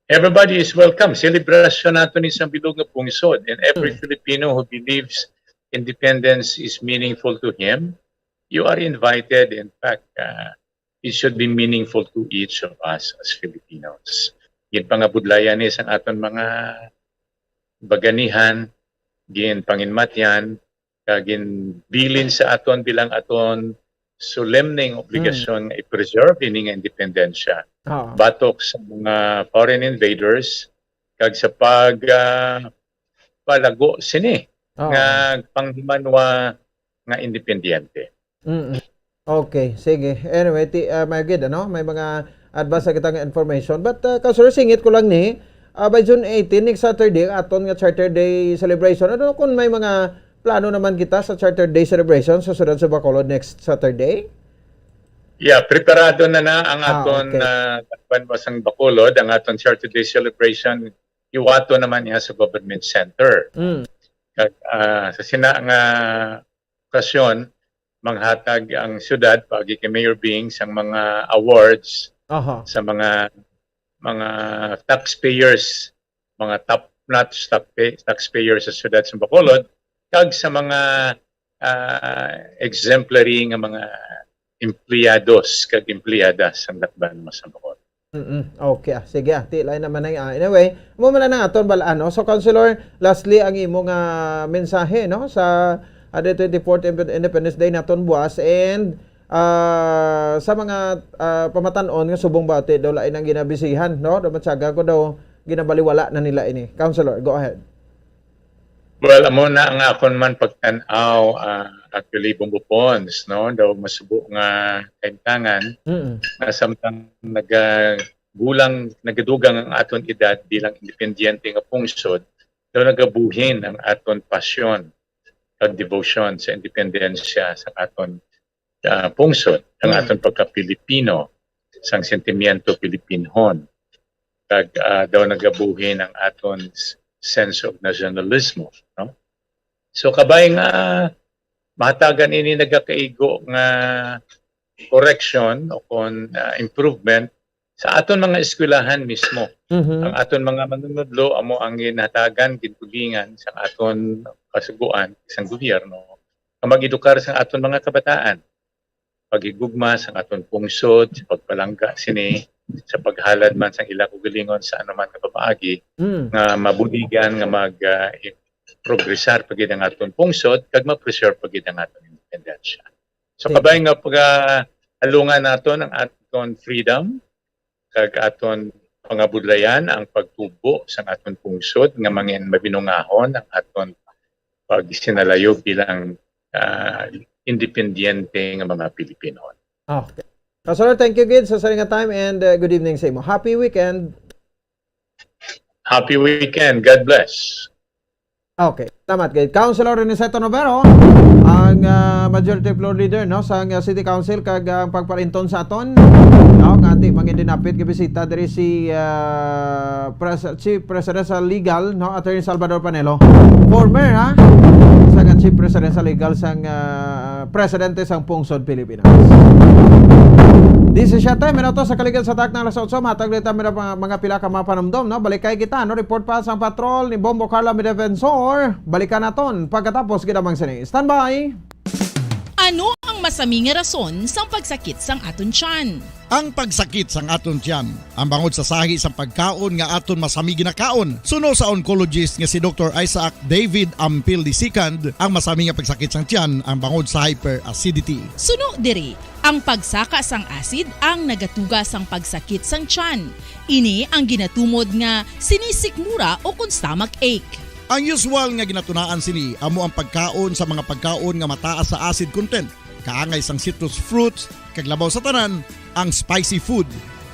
Everybody is welcome. Selebrasyon nato ni sa bilog nga pungsod. And every Hmm. Filipino who believes independence is meaningful to him, you are invited. In fact, uh, it should be meaningful to each of us as Filipinos. Ginpangabudlayan ni sang aton mga baganihan, ginpanginmatyan, kag ginbilin sa aton bilang aton solemneng obligasyon nga i-preserve ini nga independensya Oo. batok sa mga foreign invaders kag sa pag ah, palago sini Oo. nga panghimanwa nga independyente. Mm. Okay, sige. Anyway, ti, ah, may gid, ano? May mga advance na kita nga information. But, uh, Councilor, singit ko lang ni, ah, by June eighteen, next Saturday, ang aton nga Charter Day celebration. Ano kung may mga plano naman kita sa Charter Day celebration sa siyudad sa Bacolod next Saturday? Yeah, preparado na na ang Ah, aton okay. ah, Banwa sang Bacolod, ang aton Charter Day celebration, iwato naman niya sa Government Center. Mm. Kag ah, sa sina nga okasyon, manghatag ang syudad paagi kay Mayor Bing sang mga awards Aha. sa mga mga taxpayers, mga top-notch taxpay- taxpayers sa siyudad sa Bacolod, kag sa mga ah, exemplary nga mga empleyados kag empleyada sa Banwa sa Bacolod. Mm-mm. Okay, ah, sige, ah, tilay naman na, ah. Anyway, amo man lang ang aton balaan, no? So, Councilor, lastly, ang imo nga mensahe, no, sa, ah, the twenty-fourth Indep-, Independence Day naton buwas, and, ah, sa mga, ah, pamatan-on nga subong bati daw lain ang ginabisihan, no? Daw matyaga ko daw ginabaliwala na nila ini. Councilor, go ahead. Well, amo na ang akon man pagtan-aw, ah, actually, Bombo Pons, no? Daw masubo nga kahimtangan Mm. nga samtang nagagulang, nagadugang ang aton edad bilang independyente nga pungsod, daw nagabuhin ang aton pasyon kag devotion sa independensya sa aton, ah, pungsod, ang Mm. aton pagka-Pilipino, sang sentimiento Pilipinhon, kag, ah, daw nagabuhin ang aton s-, sense of nationalismo, no? So, kabay nga mahatagan ini nagakaigo nga correction o kon, ah, improvement sa aton mga eskwelahan mismo. Mhm. Ang aton mga manunudlo amo ang ginhatagan, gintulingan sa aton kasugoan, isang gobyerno, nga mag-edukar sa aton mga kabataan, paghigugma sa aton pungsod, sa pagpalangga sini, sa paghalad man sa ila kaugalingon sa anuman nga pamaagi Mm. nga mabuligan nga mag, ah, i-, progresar pa gid ang aton pungsod kag ma-preserve pa gid ang aton independensya. So, Sige. kabay nga pag-, ah, alungan naton ang aton freedom kag aton pangabudlayan ang pagtubo sa aton pungsod nga mangin mabinungahon ang aton pagsinalayo bilang, ah, independyente nga mga Pilipino. Okay. Councilor, thank you gid sa sining nga time and, uh, good evening sa imo. Happy weekend. Happy weekend. God bless. Okay. Salamat kay Councilor Aniceto Novero, ang, ah, Majority Floor Leader, no, sa, ah, City Council, kag, ah, ang pagparinton sa aton, no, nga di mangindinapit nga bisita diri si, ah, Pres-, Chief Presidential Legal, no, Attorney Salvador Panelo. Former, ha? Sa nga Chief Presidential Legal sang, ah, Presidente sang Pungsod Pilipinas. Disisiete minutos sa kaligid sa takna alas otso, matag dita mga, mga pila ka mga panumdom, no? Balikay kita, no? Report pa sang patrol ni Bombo Carla Midefensor. Balikan naton pagkatapos gid lamang sini. Standby! Ano ang masami nga rason sang pagsakit sang aton tiyan? Ang pagsakit sang aton tiyan, ang bangod sa sahi sang pagkaon nga aton masami ginakaon. Suno sa oncologist nga si Doktor Isaac David Ampil the second, ang masami nga pagsakit sang tiyan ang bangod sa hyperacidity. Suno diri, ang pagsaka sang acid ang nagatuga sang pagsakit sang tiyan. Ini ang ginatumod nga sinisikmura o kon stomach ache. Ang usual nga ginatunaan sini amo ang pagkaon sa mga pagkaon nga mataas sa acid content, kaangay sang citrus fruits, kag labaw sa tanan, ang spicy food.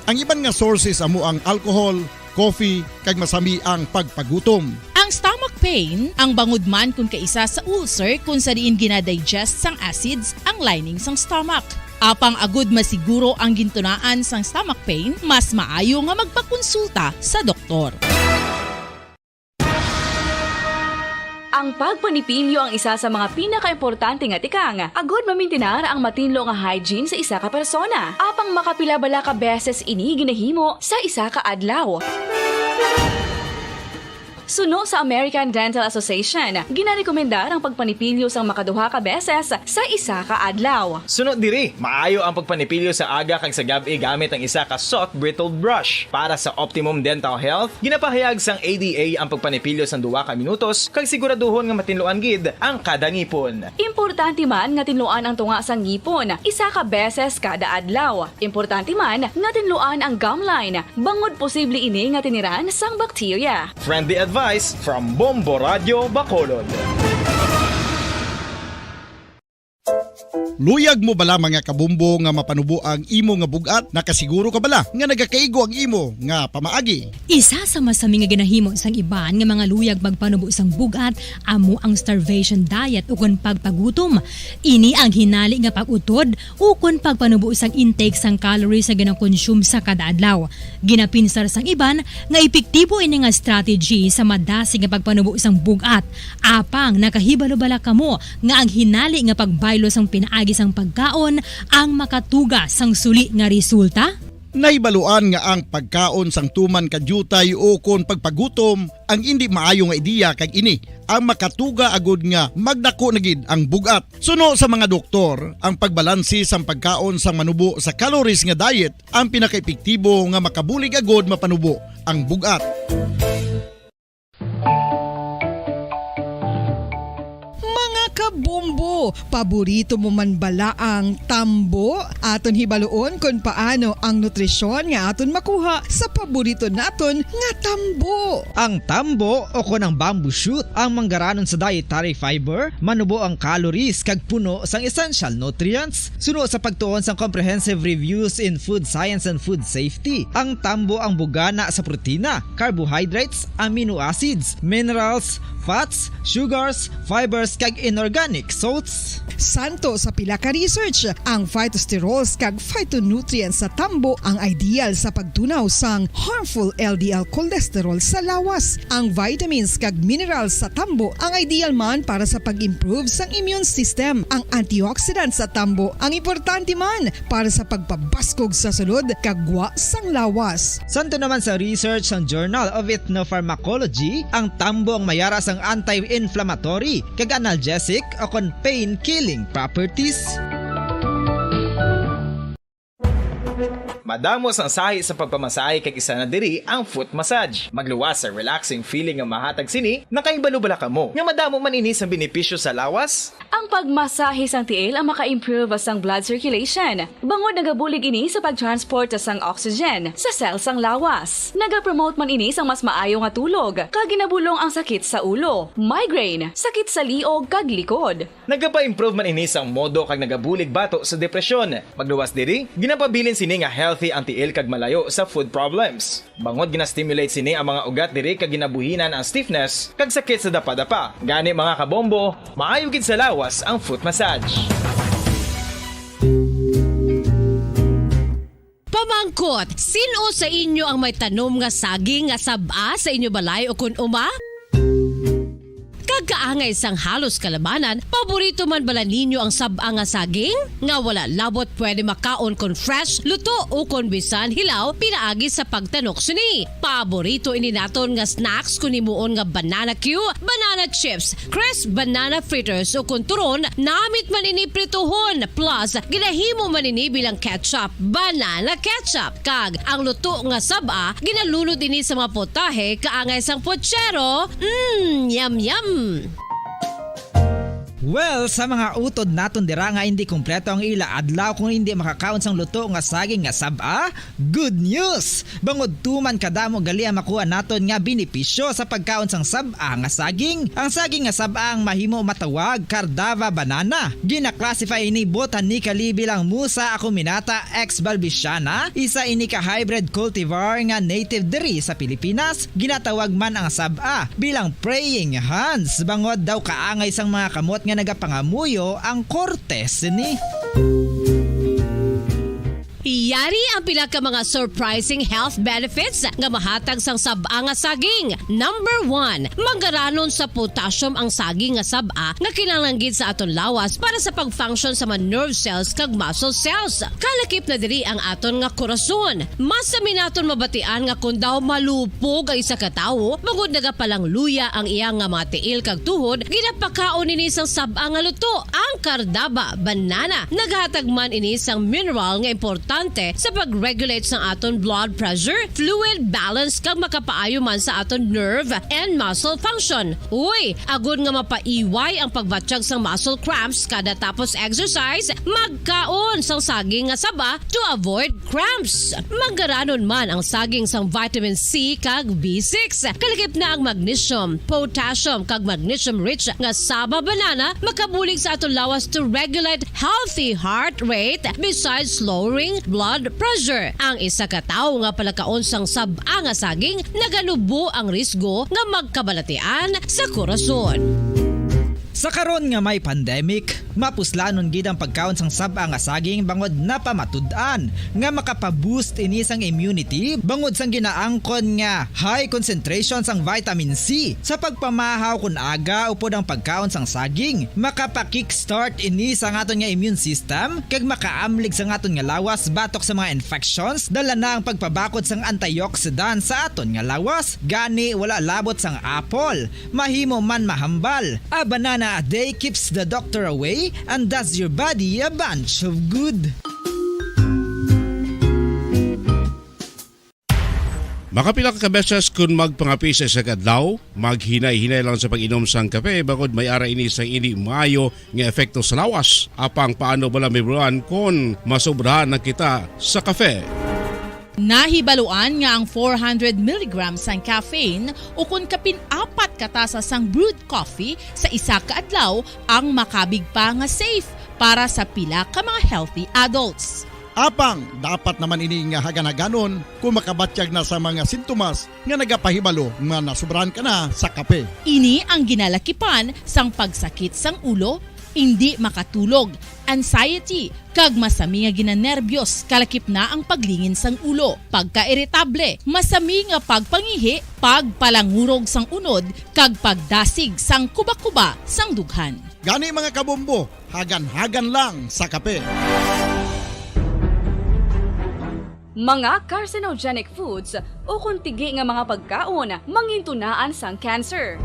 Ang iban nga sources amo ang alcohol, coffee, kag masami ang pagpagutom. Ang stomach pain, ang bangod man kon kaisa sa ulcer kon sa diin ginadigest sang acids ang lining sang stomach. Apang agud masiguro ang gintunaan sang stomach pain, mas maayo nga magpakonsulta sa doktor. Ang pagpanipilyo ang isa sa mga pinakaimportante nga tikang, agud mamintinar ang matinlo nga hygiene sa isa ka persona. Apang makapila bala ka beses ini ginahimo sa isa ka adlaw? Suno sa American Dental Association, ginarekomendar ang pagpanipilyo sang makaduha ka beses sa isa ka adlaw. Suno diri, maayo ang pagpanipilyo sa aga kag sa gab-i gamit ang isa ka soft bristled brush. Para sa optimum dental health, ginapahayag sang A D A ang pagpanipilyo sang duha ka minutos kag siguraduhon nga matinluan gid ang kada ngipon. Importante man nga tinluan ang tunga sang ngipon isa ka beses kada adlaw. Importante man nga tinluan ang gum line, bangod posible ini nga tiniran sang bakterya. Friendly advice from Bombo Radyo Bacolod. Luyag mo bala, mga kabombo, nga mapanubo ang imo nga bug-at? Nakasiguro ka bala nga nagakaigo ang imo nga pamaagi? Isa sa masami nga ginahimo sang iban nga mga luyag magpanubo sang bug-at amo ang starvation diet ukon pagpagutom. Ini ang hinali nga pag-utod ukon pagpanubo sang intake sang calories nga ginakonsume sa kada adlaw. Ginapinsar sang iban nga epektibo ini nga strategy sa madasig nga pagpanubo sang bug-at. Apang nakahibalo bala kamo nga ang hinali nga pagbaylo sang pinaagi sang pagkaon ang makatuga sang suli nga resulta? Nahibaluan nga ang pagkaon sang tuman ka diutay ukon pagpagutom ang indi maayo nga ideya, kag ini ang makatuga agud nga magdako na gid ang bug-at. Suno sa mga doktor, ang pagbalanse sang pagkaon sang manubo sa calories nga diet ang pinakaepektibo nga makabulig agud mapanubo ang bug-at. Mga kabombo, paborito mo man bala ang tambo? Aton hibaluon kon paano ang nutrisyon nga aton makuha sa paborito naton nga tambo. Ang tambo o kon ang bamboo shoot ang manggaranon sa dietary fiber, manubo ang calories kag puno sang essential nutrients. Suno sa pagtuon sang Comprehensive Reviews in Food Science and Food Safety, ang tambo ang bugana sa protina, carbohydrates, amino acids, minerals, fats, sugars, fibers, kag inorganic salts. Santo sa pila ka research, ang phytosterols kag phytonutrients sa tambo ang ideal sa pagtunaw sang harmful L D L cholesterol sa lawas. Ang vitamins kag minerals sa tambo ang ideal man para sa pag-improve sang immune system. Ang antioxidants sa tambo ang importante man para sa pagpabaskog sa sulod kag gwa sang lawas. Santo naman sa research sang Journal of Ethnopharmacology, ang tambo ang mayara sang anti-inflammatory kag analgesic o kon pain-killing properties. Madamo sang sahi sa pagpamasahe, kag isa na diri ang foot massage. Magluwas sa relaxing feeling nga mahatag sini. Nakahibalo bala kamo nga madamo man ini sang benepisyo sa lawas? Ang pagmasahe sang tiil ang maka-improve sang blood circulation, bangod nagabulig ini sa pag-transport sang oxygen sa cell sang lawas. Nagapromote man ini sang mas maayo nga tulog, kag ginabulong ang sakit sa ulo, migraine, sakit sa liog, kag likod. Nagapa-improve man ini sang modo kag nagabulig bato sa depresyon. Magluwas diri, ginapabilin sini nga healthy ang tiil kag malayo sa foot problems. Bangod gina-stimulate sini ang mga ugat diri kag ginabuhinan ang stiffness kag sakit sa dapadapa. Gani, mga kabombo, maayo gid sa lawas ang foot massage. Pamangkot, sin-o sa inyo ang may tanom nga saging nga sab-a sa inyo balay o kun uma? Kag kaangay sang halos kalabanan, paborito man bala ninyo ang sab-a nga saging? Nga wala labot pwede makaon kon fresh, luto, o kon bisan hilaw pinaagi sa pagtanok sini. Paborito ini naton nga snacks kon himuon nga banana cue, banana chips, crisp banana fritters, o kon turon, namit man ini prituhon, plus ginahimo man ini bilang ketchup, banana ketchup. Kag ang luto nga sab-a, ginalunod ini sa mga potahe kaangay sang pochero. Mm, yum, yum! Well, sa mga utod naton dira nga indi kompleto ang ila adlaw kung indi makakaon sang luto nga saging nga sab-a, good news! Bangod tuman kadamo gali ang makuha naton nga benepisyo sa pagkaon sang sab-a nga saging. Ang saging nga sab-a ang mahimo matawag Cardava banana. Gina-classify ini botanically bilang Musa acuminata ex balbisiana, isa ini ka hybrid cultivar nga native diri sa Pilipinas. Ginatawag man ang sab-a bilang praying hands, bangod daw kaangay sang mga kamot nga nagapangamuyo ang korte sini. Yari ang pila ka mga surprising health benefits nga mahatag sang sab-a nga saging. Number one, manggaranon sa potassium ang saging nga sab-a nga kinahanglan gid sa aton lawas para sa pag-function sa mga nerve cells kag muscle cells. Kalakip na diri ang aton nga korason. Mas sami naton mabatian nga kon daw malupog ang isa ka tawo, bangod nagapalangluya ang iya nga mga tiil kag tuhod, ginapakaon ini sang sab-a nga luto, ang Cardava banana. Naghatag man ini sang mineral nga importante sa pag-regulate sang aton blood pressure, fluid balance, kag makapaayo man sa aton nerve and muscle function. Uy, agod nga mapaiway ang pagbatyag sang muscle cramps kada tapos exercise, magkaon sang saging nga saba to avoid cramps. Manggaranon man ang saging sang vitamin C kag B six. Kalakip na ang magnesium, potassium, kag magnesium-rich nga saba banana makabulig sa aton lawas to regulate healthy heart rate besides lowering blood pressure. Ang isa ka tawo nga palakaon sang sab-a nga saging naganubo ang risgo nga magkabalatian sa korason. Sa karon nga may pandemic, Mapuslanon gid ang pagkaon sang sab-a nga saging bangod napamatud-an nga makapa-boost ini sang immunity bangod sang ginaangkon nga high concentration sang vitamin C. Sa pagpamahaw kon aga upod ang pagkaon sang saging, makapa-kickstart ini sa aton nga immune system kag makaamlig sa aton nga lawas batok sa mga infections, dala na ang pagpabakod sang antioxidant sa aton nga lawas. Gani, wala labot sang apple, mahimo man mahambal. A banana a day keeps the doctor away and does your body a bunch of good. Makapila ka beses kun magpangapi sa isa ka adlaw, maghinay-hinay lang sa pag-inom sang kape bangod may ara ini sang indi maayo nga epekto sa lawas. Apang paano bala, Ma'am Roan, kun masobrahan na kita sa kape? Nahibaluan nga ang four hundred milligrams sang caffeine ukon kapin apat ka tasa sang brewed coffee sa isa ka adlaw ang makabig pa nga safe para sa pila ka mga healthy adults. Apang dapat naman ini nga haganhaganon kung makabatyag na sa mga sintomas nga nagapahibalo nga nasobrahan ka na sa kape. Ini ang ginalakipan sang pagsakit sang ulo, indi makatulog, anxiety, kag masami nga ginanerbiyos kalakip na ang paglingin sang ulo, pagkairitable, masami nga pagpangihi, pagpalangurog sang unod, kag pagdasig sang kubakuba sang dughan. Gani, mga kabombo, haganhagan lang sa kape. Mga carcinogenic foods ukon tigi nga mga pagkaon mangintunaan sang cancer.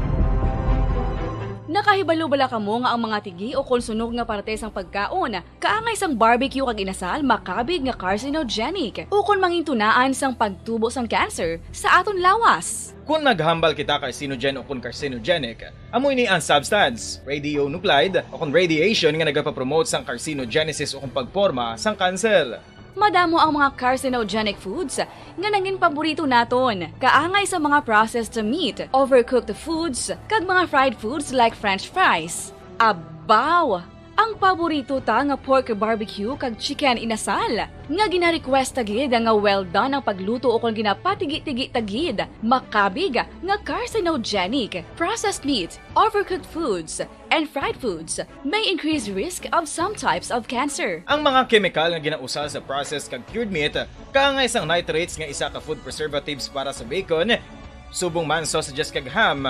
Nakahibalo bala kamo nga ang mga tigi ukon sunog nga parte sang pagkaon kaangay sang barbecue kag inasal makabig nga carcinogenic ukon mangintunaan sang pagtubo sang cancer sa aton lawas? Kon maghambal kita carcinogen ukon carcinogenic, amo ini ang substance, radionuclide ukon radiation nga nagapapromote sang carcinogenesis ukon pagporma sang kanser. Madamo ang mga carcinogenic foods nga nangin paborito naton, kaangay sa mga processed meat, overcooked foods, kag mga fried foods like french fries. Abaw! Ang paborito ta nga pork barbecue kag chicken inasal, nga gina-request ta gid nga well done ang pagluto ukon ginapatigi-tigi ta gid, makabig nga carcinogenic. Processed meat, overcooked foods, and fried foods may increased risk of some types of cancer. Ang mga kemikal nga ginausal sa processed kag cured meat, kaangay sang nitrates nga isa ka food preservatives para sa bacon, subong man sausages kag ham,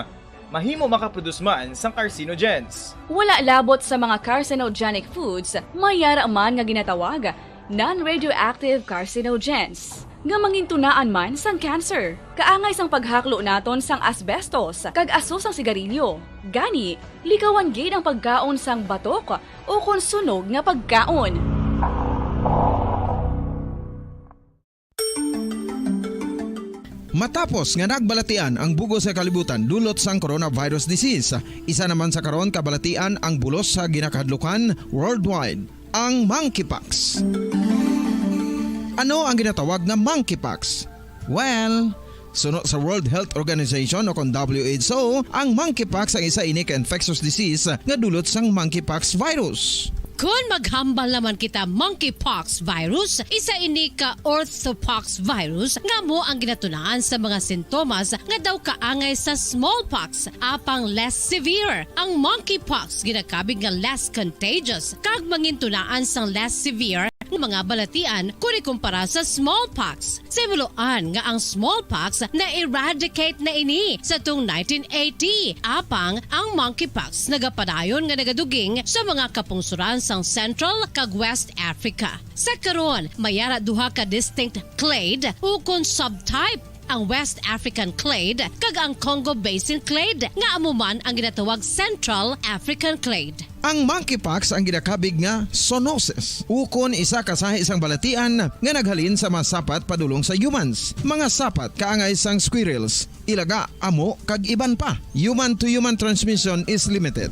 mahimo makaproduce man sang carcinogens. Wala labot sa mga carcinogenic foods, may yara man nga ginatawag non-radioactive carcinogens nga mangintunaan man sang cancer. Kaangay sang paghaklo naton sang asbestos kag aso sang sigarilyo. Gani, likawan gid ang pagkaon sang batok ukon sunog nga pagkaon. Matapos nga nagbalatian ang bug-os nga kalibutan dulot sang coronavirus disease, isa naman sa karon kabalatian ang bulos sa ginakahadlukan worldwide, ang monkeypox. Ano ang ginatawag nga monkeypox? Well, suno sa World Health Organization o kon W H O, ang monkeypox ang isa ini ka infectious disease nga dulot sang monkeypox virus. Kon maghambal naman kita, monkeypox virus, isa ini ka orthopox virus nga amo ang ginatunaan sa mga sintomas nga daw kaangay sa smallpox, apang less severe. Ang monkeypox ginakabig nga less contagious kag mangintunaan sang less severe nga mga balatian kon ikumpara sa smallpox. Sa hibaluan nga ang smallpox na-eradicate na ini sa tung nineteen eighty, apang ang monkeypox nagapadayon nga nagaduging sa mga kapungsoran sang Central kag West Africa. Sa karon, may ara duha ka distinct clade ukon subtype, ang West African clade kag ang Congo Basin clade, nga amo man ang ginatawag Central African clade. Ang monkeypox ang ginakabig nga zoonosis, ukon isa ka sahi sang balatian nga naghalin sa mga sapat padulong sa humans, mga sapat kaangay sang squirrels, ilaga, amo, kag iban pa. Human to human transmission is limited.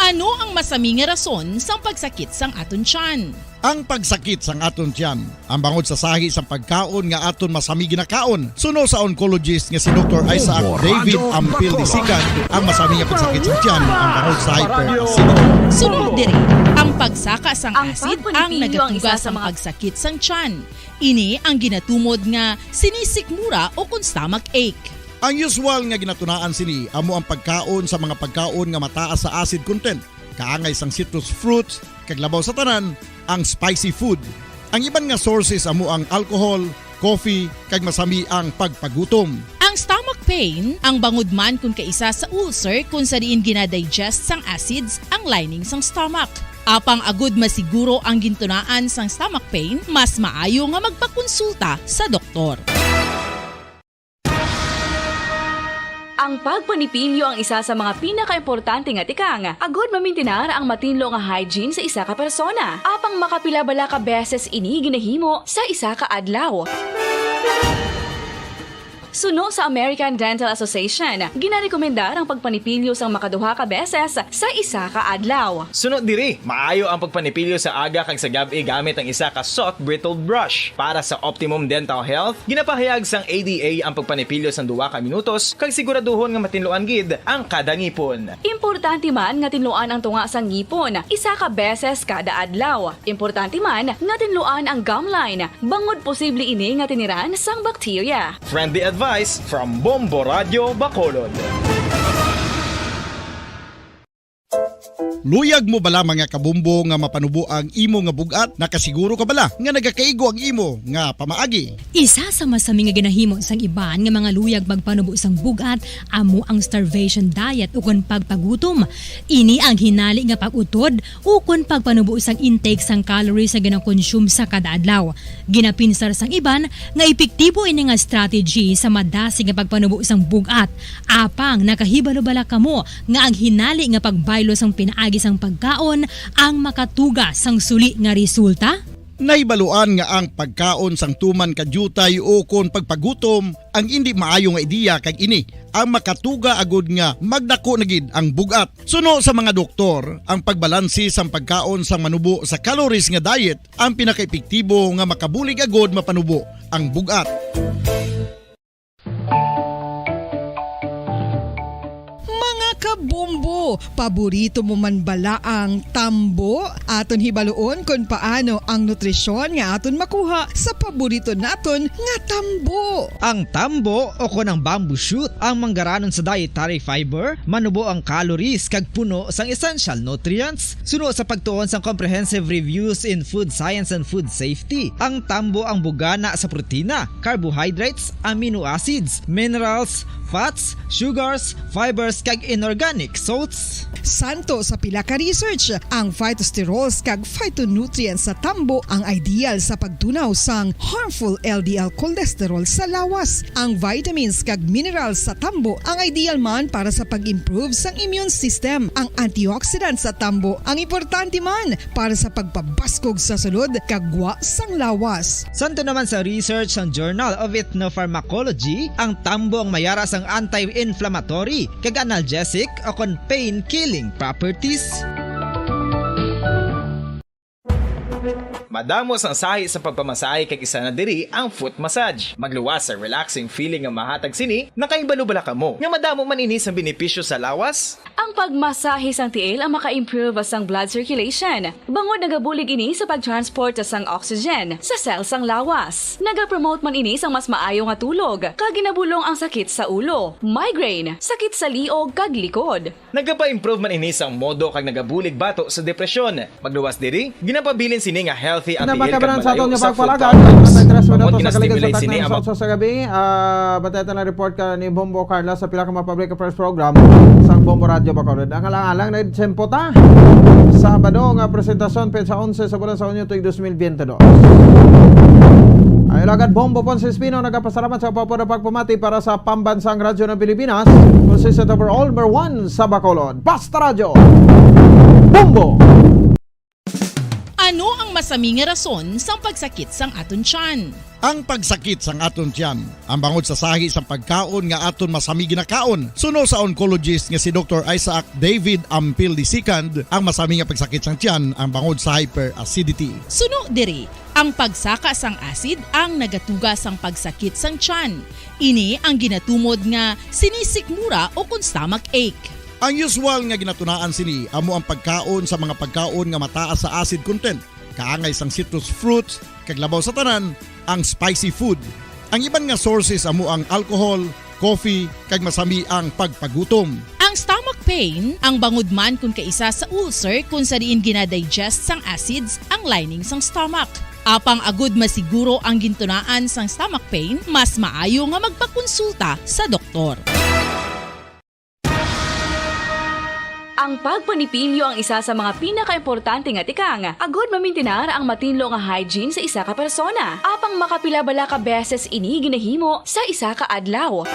Ano ang masami nga rason sang pagsakit sang aton tiyan? Ang pagsakit sang aton tiyan, ang bangod sa sahi sang pagkaon nga aton masami ginakaon. Suno sa oncologist nga si Doktor Isaac David Ampil Disikan, ang masami nga pagsakit sang tiyan ang bangod sa hyperacidity. Sunod diri, ang pagsaka sang acid ang nagatuga sang pagsakit sang tiyan. Ini ang ginatumod nga sinisikmura o kon stomach ache. Ang usual nga ginatunaan sini amo ang pagkaon sa mga pagkaon nga mataas sa acid content, kaangay sang citrus fruits, kag labaw sa tanan, ang spicy food. Ang iban nga sources amo ang alcohol, coffee, kag masami ang pagpagutom. Ang stomach pain, ang bangod man kon kaisa sa ulcer kon sa diin ginadigest sang acids ang lining sang stomach. Apang agud masiguro ang gintunaan sang stomach pain, mas maayo nga magpakonsulta sa doktor. Ang pagpanipilyo ang isa sa mga pinakaimportante nga tikang agud mamintinar ang matinlo nga hygiene sa isa ka persona. Apang makapila bala ka beses ini ginahimo sa isa ka adlaw? Suno sa American Dental Association, ginarekomendar ang pagpanipilyo sang makaduha ka beses sa isa ka adlaw. Suno diri, maayo ang pagpanipilyo sa aga kag sa gab-i gamit ang isa ka soft bristled brush. Para sa optimum dental health, ginapahayag sang A D A ang pagpanipilyo sang duha ka minutos kag siguraduhon nga matinluan gid ang kada ngipon. Importante man nga tinluan ang tunga sang ngipon isa ka beses kada adlaw. Importante man nga tinluan ang gum line, bangod posible ini nga tiniran sang bakterya. Friendly advice from Bombo Radio Bacolod. Luyag mo bala, mga kabombo, nga mapanubo ang imo nga bug-at? Nakasiguro ka bala nga nagakaigo ang imo nga pamaagi? Isa sa masami nga ginahimo sang iban nga mga luyag magpanubo sang bug-at amo ang starvation diet ukon pagpagutom. Ini ang hinali nga pag-utod ukon pagpanubo sang intake sang calories nga ginakonsume sa kada adlaw. Ginapinsar sang iban nga epektibo ini nga strategy sa madasig nga pagpanubo sang bug-at. Apang nakahibalo bala kamo nga ang hinali nga pagbaylo sang pinaagi sang pagkaon ang makatuga sang suli nga resulta? Nahibaluan nga ang pagkaon sang tuman ka diutay ukon pagpagutom ang indi maayo nga ideya, kag ini ang makatuga agud nga magdako na gid ang bug-at. Suno sa mga doktor, ang pagbalanse sang pagkaon sang manubo sa calories nga diet ang pinakaepektibo nga makabulig agud mapanubo ang bug-at. Mga kabombo, paborito mo man bala ang tambo? Aton hibaluon kon paano ang nutrisyon nga aton makuha sa paborito naton nga tambo. Ang tambo, o kon ang bamboo shoot, ang manggaranon sa dietary fiber, manubo ang calories kag puno sang essential nutrients. Suno sa pagtuon sang Comprehensive Reviews in Food Science and Food Safety, ang tambo ang bugana sa protina, carbohydrates, amino acids, minerals, fats, sugars, fibers, kag inorganic salts. Suno sa pila ka research, ang phytosterols kag phytonutrients sa tambo ang ideal sa pagtunaw sang harmful L D L cholesterol sa lawas. Ang vitamins kag minerals sa tambo ang ideal man para sa pag-improve sang immune system. Ang antioxidants sa tambo ang importante man para sa pagpabaskog sa sulod kag gwa sang lawas. Suno naman sa research sang Journal of Ethnopharmacology, ang tambo ang mayara sang anti-inflammatory kag analgesic o kon pain-killing properties. Madamo sang sahi sa pagpamasahe, kag isa na diri ang foot massage. Magluwas sa relaxing feeling nga mahatag sini. Nakahibalo bala kamo nga madamo man ini sang benepisyo sa lawas? Ang pagmasahe sang tiil ang maka-improve sang blood circulation, bangod nagabulig ini sa pag-transport sang oxygen sa cell sang lawas. Nagapromote man ini sang mas maayo nga tulog, kag ginabulong ang sakit sa ulo, migraine, sakit sa liog, kag likod. Nagapa-improve man ini sang modo kag nagabulig bato sa depresyon. Magluwas diri, ginapabilin sini nga healthy ang tiil kag malayo sa food toxins. Bangod gina-stimulate sini ang sa gabi. Ah, batay ta na report ka ni Bombo Carla sa pila ka mga public affairs program sa Bombo Radio Bacolod. Ang alang-alang na tiyempo ta. Sabado nga presentasyon, petsa onse sa bulan sa Hunyo, tuig dos mil biyente dos. Ay, lagad Bombo Ponce Espino, nagapasalamat sa pagpamati para sa Pambansang Radyo ng Pilipinas, consistent overall number one sa Bacolod. Basta Radyo, Bombo! Ano ang masami nga rason sang pagsakit sang aton tiyan? Ang pagsakit sang aton tiyan, ang bangod sa sahi sang pagkaon nga aton masami ginakaon. Suno sa oncologist nga si Doktor Isaac David Ampil the second, ang masami nga pagsakit sang tiyan ang bangod sa hyperacidity. Suno diri, ang pagsaka sang acid ang nagatuga sang pagsakit sang tiyan. Ini ang ginatumod nga sinisikmura o kon stomach ache. Ang usual nga ginatunaan sini amo ang pagkaon sa mga pagkaon nga mataas sa acid content, kaangay sang citrus fruits, kag labaw sa tanan, ang spicy food. Ang iban nga sources amo ang alcohol, coffee, kag masami ang pagpagutom. Ang stomach pain, ang bangod man kon kaisa sa ulcer kon sa diin gina-digest sang acids ang lining sang stomach. Apang agud masiguro ang gintunaan sang stomach pain, mas maayo nga magpakonsulta sa doktor. Ang pagpanipilyo ang isa sa mga pinakaimportante nga tikang agud mamintinar ang matinlo nga hygiene sa isa ka persona. Apang makapila bala ka beses ini ginahimo sa isa ka adlaw?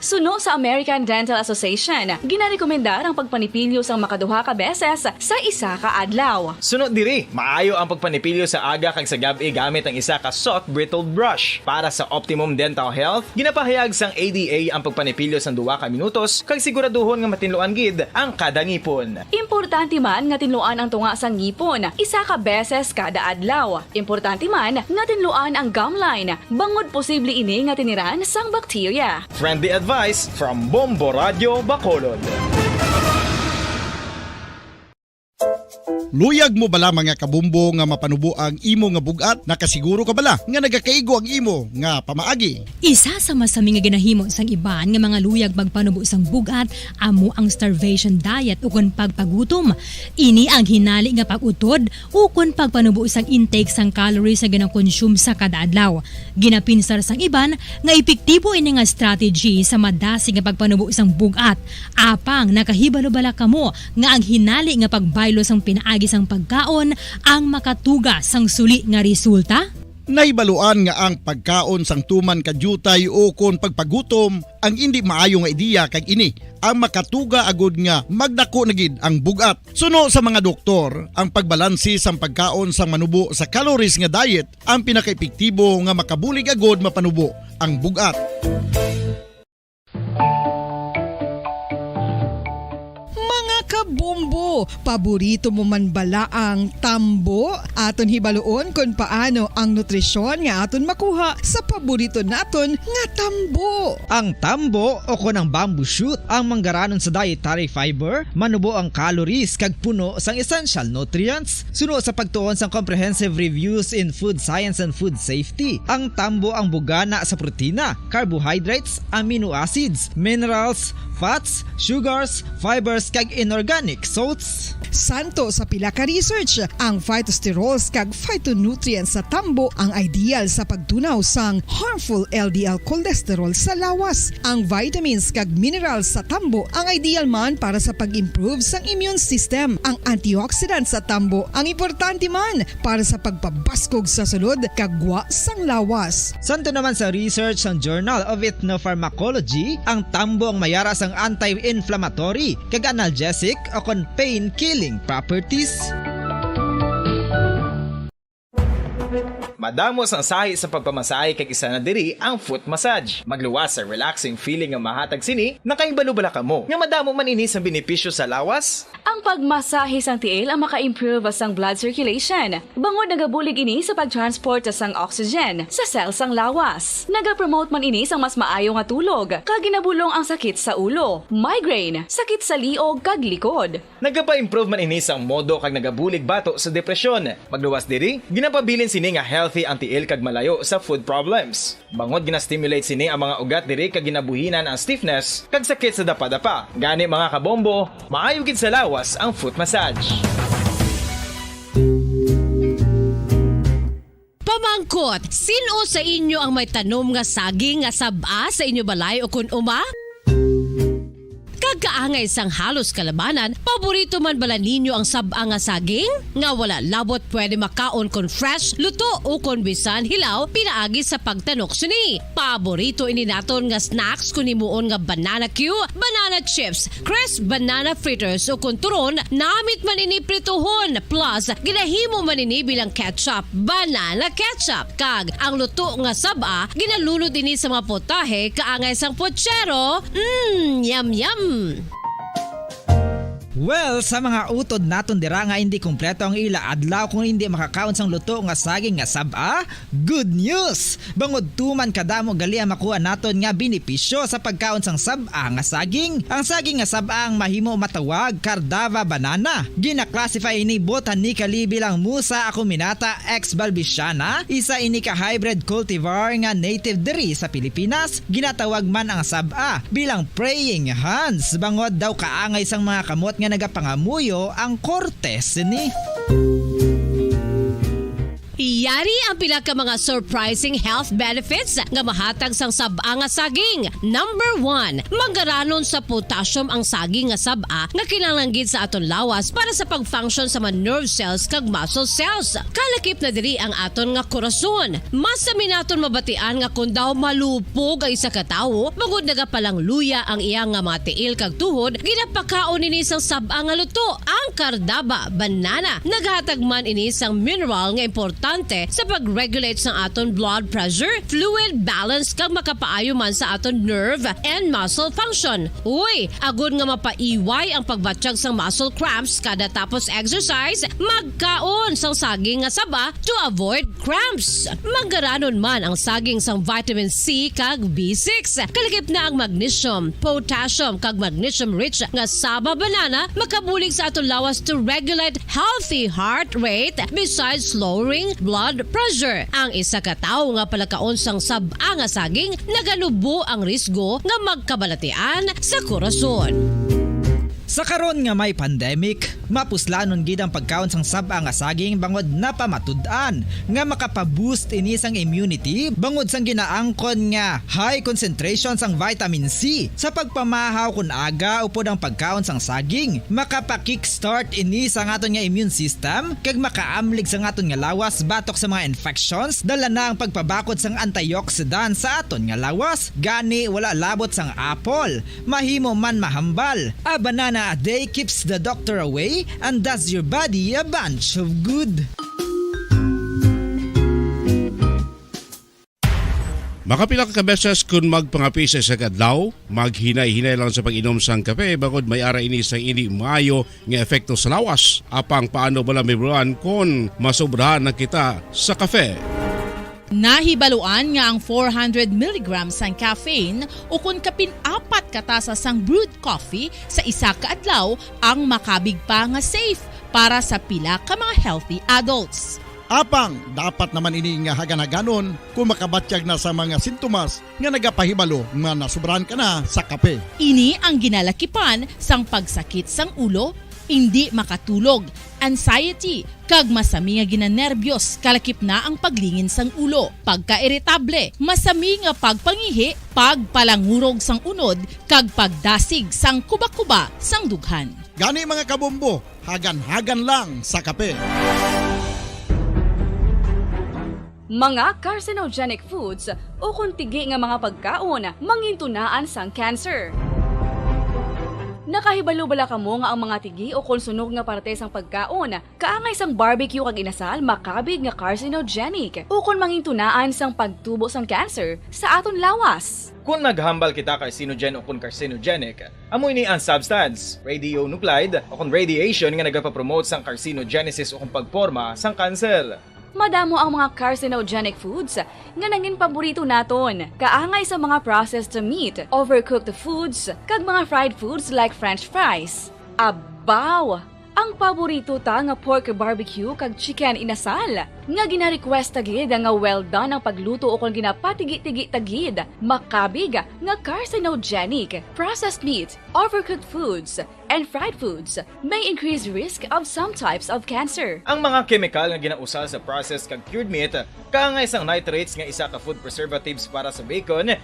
Suno sa American Dental Association, ginarekomendar ang pagpanipilyo sang makaduha ka beses sa isa ka adlaw. Suno diri, maayo ang pagpanipilyo sa aga kag sa gab-i gamit ang isa ka soft bristled brush. Para sa optimum dental health, ginapahayag sang A D A ang pagpanipilyo sang duha ka minutos kag siguraduhon nga matinluan gid ang kada ngipon. Importante man nga tinluan ang tunga sang ngipon isa ka beses kada adlaw. Importante man nga tinluan ang gum line, bangod posible ini nga tiniran sang bakterya. Friendly advice from Bombo Radio Bacolod. Luyag mo bala, mga kabombo, nga mapanubo ang imo nga bug-at? Nakasiguro ka bala nga nagakaigo ang imo nga pamaagi? Isa sa masami nga ginahimo sang iban nga mga luyag magpanubo sang bug-at amo ang starvation diet ukon pagpagutom. Ini ang hinali nga pag-utod ukon pagpanubo sang intake sang calories nga ginakonsume sa kada adlaw. Ginapinsar sang iban nga epektibo ini nga strategy sa madasig nga pagpanubo sang bug-at. Apang nakahibalo bala kamo nga ang hinali nga pagbaylo sang pinaagi sang pagkaon ang makatuga sang suli nga resulta? Nahibaluan nga ang pagkaon sang tuman ka diutay ukon pagpagutom ang indi maayo nga ideya, kag ini ang makatuga agud nga magdako na gid ang bug-at. Suno sa mga doktor, ang pagbalanse sang pagkaon sang manubo sa calories nga diet ang pinakaepektibo nga makabulig agud mapanubo ang bug-at. Mga kabombo, paborito mo man bala ang tambo? Aton hibaluon kon paano ang nutrisyon nga aton makuha sa paborito naton nga tambo. Ang tambo, o kon ang bamboo shoot, ang manggaranon sa dietary fiber, manubo ang calories kag puno sang essential nutrients. Suno sa pagtuon sang Comprehensive Reviews in Food Science and Food Safety, ang tambo ang bugana sa protina, carbohydrates, amino acids, minerals, fats, sugars, fibers, kag inorganic salts. Suno sa pila ka research, ang phytosterols kag phytonutrients sa tambo ang ideal sa pagtunaw sang harmful L D L cholesterol sa lawas. Ang vitamins kag minerals sa tambo ang ideal man para sa pag-improve sang immune system. Ang antioxidants sa tambo ang importante man para sa pagpabaskog sa sulod kag gwa sang lawas. Suno naman sa research sang Journal of Ethnopharmacology, ang tambo ang mayara sang anti-inflammatory kag analgesic o kon pain-killing properties. Madamo sang sahi sa pagpamasahe, kag isa na diri ang foot massage. Magluwas sa relaxing feeling nga mahatag sini. Nakahibalo bala kamo nga madamo man ini sang benepisyo sa lawas? Ang pagmasahe sang tiil ang maka-improve sang blood circulation, bangod nagabulig ini sa pag-transport sang oxygen sa cell sang lawas. Nagapromote man ini sang mas maayo nga tulog, kag ginabulong ang sakit sa ulo, migraine, sakit sa liog, kag likod. Nagapa-improve man ini sang modo kag nagabulig bato sa depresyon. Magluwas diri, ginapabilin sini nga healthy ang tiil kag malayo sa foot problems. Bangod gina-stimulate sini ang mga ugat diri kag ginabuhinan ang stiffness kag sakit sa dapadapa. Gani, mga kabombo, maayo gid sa lawas ang foot massage. Pamangkot, sin-o sa inyo ang may tanom nga saging nga sab-a sa inyo balay o kon uma? Kag kaangay sang halos kalabanan, paborito man bala ninyo ang sab-a nga saging? Nga wala labot pwede makaon kon fresh, luto, o kon bisan hilaw pinaagi sa pagtanok sini. Paborito ini naton nga snacks kon himuon nga banana cue, banana chips, crisp banana fritters, o kon turon, namit man ini prituhon, plus ginahimo man ini bilang ketchup, banana ketchup. Kag ang luto nga sab-a, ginalunod ini sa mga potahe kaangay sang puchero. Mm, yum, yum! Well, sa mga utod naton dira nga hindi kompleto ang ila adlaw kung hindi makakaon sang luto nga saging nga sab-a, good news! Bangod tuman kadamo gali ang makuha naton nga benepisyo sa pagkaon sang sab-a nga saging. Ang saging nga sab-a ang mahimo matawag Cardava banana. Gina-classify ini botanically bilang Musa acuminata ex balbisiana, isa ini ka hybrid cultivar nga native diri sa Pilipinas. Ginatawag man ang sab-a bilang praying hands, bangod daw kaangay sang mga kamot nga nagapangamuyo ang korte sini. Yari ang pila ka mga surprising health benefits nga mahatag sang sab-a nga saging. Number one, mangaranon sa potassium ang saging nga sab-a nga kinahanglan gid sa aton lawas para sa pag-function sa mga nerve cells kag muscle cells. Kalakip na diri ang aton nga korason. Masami naton mabatian nga kon daw malupog ang isa ka tawo, bangod nagapalangluya ang iya nga mga tiil kag tuhod, ginapakaon ini sang sab-a nga luto, ang Cardava banana. Naghatag man ini sang mineral nga importante sa pag-regulate sang aton blood pressure, fluid balance, kag makapaayo man sa aton nerve and muscle function. Uy, agod nga mapaiway ang pagbatyag sang muscle cramps kada tapos exercise, magkaon sang saging nga saba to avoid cramps. Mangaranon man ang saging sang vitamin C kag B six. Kalakip na ang magnesium, potassium, kag magnesium-rich nga saba banana makabulig sa aton lawas to regulate healthy heart rate besides lowering blood pressure. Ang isa ka tawo nga palakaon sang sab-a nga saging naganubo ang risgo nga magkabalatian sa korason. Sa karon nga may pandemic, mapuslanon gid ang pagkaon sang sab-a nga saging bangod napamatud-an nga makapa-boost ini sang immunity bangod sang ginaangkon nga high concentration sang vitamin C. Sa pagpamahaw kon aga upod ang pagkaon sang saging, makapa-kickstart ini sa aton nga immune system kag makaamlig sa aton nga lawas batok sa mga infections, dala na ang pagpabakod sang antioxidant sa aton nga lawas. Gani, wala labot sang apple, mahimo man mahambal. A banana a day keeps the doctor away and does your body a bunch of good. Makapila ka beses kon magpangape sa isa ka adlaw, maghinay-hinay lang sa pag-inom sang kape, bangod may ara ini sang indi maayo nga epekto sa lawas. Apang paano bala, Ma'am Ron, kon masobrahan na kita sa kape? Nahibaluan nga ang four hundred milligrams sang caffeine ukon kapin apat ka tasa sang brewed coffee sa isa ka adlaw ang makabig pa nga safe para sa pila ka mga healthy adults. Apang dapat naman ini nga hagan-haganon kon makabatyag na sa mga sintomas nga nagapahibalo nga nasobrahan ka na sa kape. Ini ang ginalakipan sang pagsakit sang ulo, indi makatulog, anxiety, kag masami nga ginanerbyos, kalakip na ang paglingin sang ulo, pagkairitable, masami nga pagpangihi, pagpalangurog sang unod, kag pagdasig sang kubakuba sang dughan. Gani, mga kabombo, hagan-hagan lang sa kape. Mga carcinogenic foods ukon tigi nga mga pagkaon mangintunaan sang cancer. Nakahibalo bala kamo nga ang mga tigi ukon sunog nga parte sang pagkaon kaangay sang barbecue kag inasal makabig nga carcinogenic ukon mangintunaan sang pagtubo sang cancer sa aton lawas? Kon maghambal kita carcinogen ukon carcinogenic, amo ini ang substance, radionuclide, ukon radiation nga nagapapromote sang carcinogenesis ukon pagporma sang cancer. Madamo ang mga carcinogenic foods nga nangin paborito naton, kaangay sa mga processed meat, overcooked foods, kag mga fried foods like French fries. Abaw! Ang paborito ta nga pork barbecue kag chicken inasal, nga gina-request ta gid nga well done ang pagluto ukon ginapatigi-tigi ta gid, makabig nga carcinogenic. Processed meat, overcooked foods, and fried foods may increase risk of some types of cancer. Ang mga kemikal nga ginausal sa processed kag cured meat, kaangay sang nitrates nga isa ka food preservatives para sa bacon,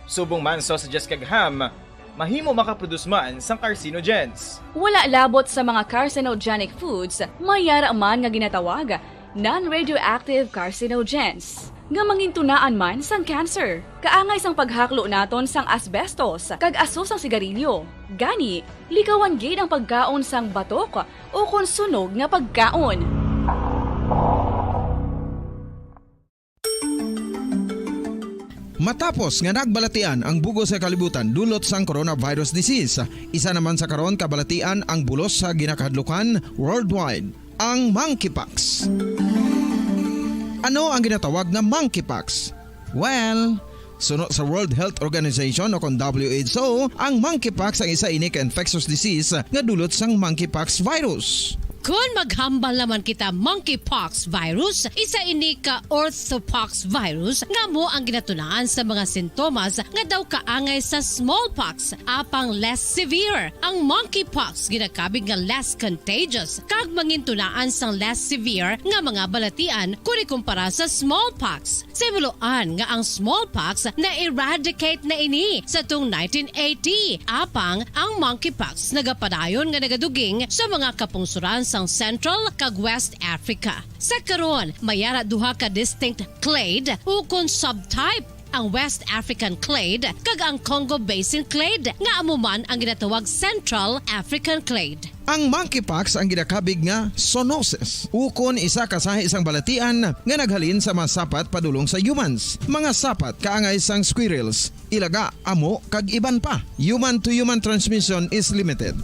subong man sausages kag ham, mahimo makaproduce man sang carcinogens. Wala labot sa mga carcinogenic foods, may ara man nga ginatawag non-radioactive carcinogens, nga mangintunaan man sang cancer. Kaangay sang paghaklo naton sang asbestos kag aso sang sigarilyo. Gani, likawan gid ang pagkaon sang batok ukon sunog nga pagkaon. Matapos nga nagbalatian ang bug-os nga kalibutan dulot sang coronavirus disease, isa naman sa karon kabalatian ang bulos sa ginakahadlukan worldwide, ang monkeypox. Ano ang ginatawag nga monkeypox? Well, suno sa World Health Organization o kon W H O, ang monkeypox ang isa ini ka infectious disease nga dulot sang monkeypox virus. Kon maghambal naman kita monkeypox virus, isa ini ka orthopox virus nga amo ang ginatunaan sa mga sintomas nga daw kaangay sa smallpox, apang less severe. Ang monkeypox ginakabig nga less contagious kag mangintunaan sang less severe nga mga balatian kon ikumpara sa smallpox. Sa himuloan nga ang smallpox na-eradicate na ini sa tung nineteen eighty, apang ang monkeypox nagapadayon nga nagaduging sa mga kapungsoran sang Central kag West Africa. Sa karon, may ara duha ka distinct clade ukon subtype, ang West African clade kag ang Congo Basin clade, nga amo man ang ginatawag Central African clade. Ang monkeypox ang ginakabig nga zoonosis, ukon isa ka sahi sang balatian nga naghalin sa mga sapat padulong sa humans, mga sapat kaangay sang squirrels, ilaga, amo, kag iban pa. Human to human transmission is limited.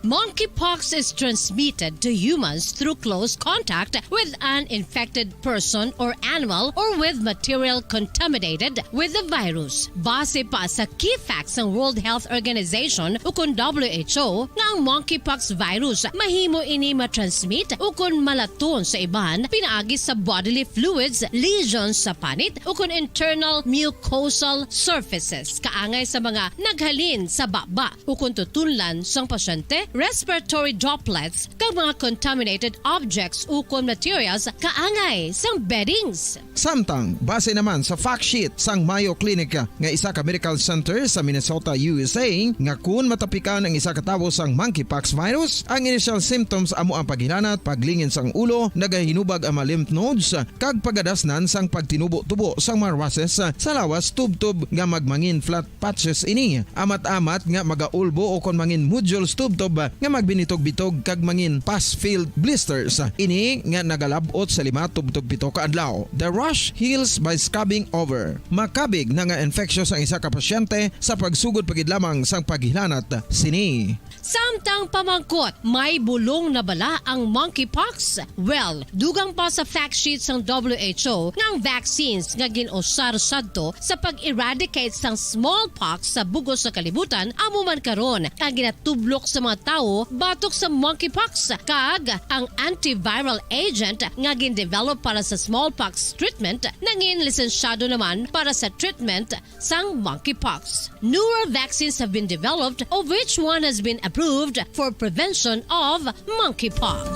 Monkeypox is transmitted to humans through close contact with an infected person or animal or with material contaminated with the virus. Base pa sa key facts sang World Health Organization ukon W H O, nga ang monkeypox virus mahimo ini matransmit ukon malaton sa iban pinaagi sa bodily fluids, lesions sa panit, ukon internal mucosal surfaces, kaangay sa mga naghalin sa baba ukon tutunlan sang pasyente, respiratory droplets, kag mga contaminated objects ukon materials kaangay sang beddings. Samtang, base naman sa fact sheet sang Mayo Clinic nga isa ka medical center sa Minnesota, U S A, nga kun matapikan ang isa ka tawo sang monkeypox virus, ang initial symptoms amo ang paghilanat, paglingin sang ulo, nagahinubag ang mga lymph nodes, kag pagadasnan sang pagtinubo-tubo sang mga rushes sa lawas tubtob nga magmangin flat patches ini. Amat-amat nga magaulbo o kon mangin nodules tubtob nga magbinitog-bitog kag mangin pus-filled blisters. Ini nga nagalab-ot sa lima tubtob pito ka adlaw. The rash heals by scabbing over. Makabig na nga infectious ang isa ka pasyente sa pagsugod pa gid lamang sang paghilanat sini. Samtang pamangkot, may bulong na bala ang monkeypox? Well, dugang pa sa fact sheet sang W H O nga ang vaccines nga gin-usar sadto sa pag-eradicate sang smallpox sa bug-os nga kalibutan amo man karon ang ginatublok sa mga tawo batok sa monkeypox, kag ang antiviral agent nga gin-develop para sa smallpox treatment nangin lisensyado naman para sa treatment sang monkeypox. Newer vaccines have been developed, of which one has been approved for prevention of monkeypox.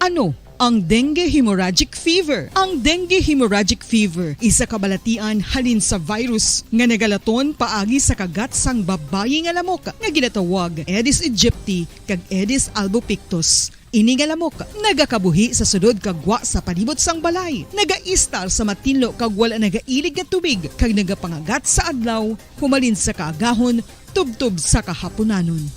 Ano ang dengue hemorrhagic fever? Ang dengue hemorrhagic fever, isa ka balatian halin sa virus nga nagalaton paagi sa kagat sang babayi nga lamok nga ginatawag Aedes aegypti kag Aedes albopictus. Ini nga lamok nagakabuhi sa sulod kag gwa sa palibot sang balay, nagaistar sa matinlo kag wala nagailig nga tubig, kag nagapangagat sa adlaw humalin sa kaagahon tubtob sa kahapunanon.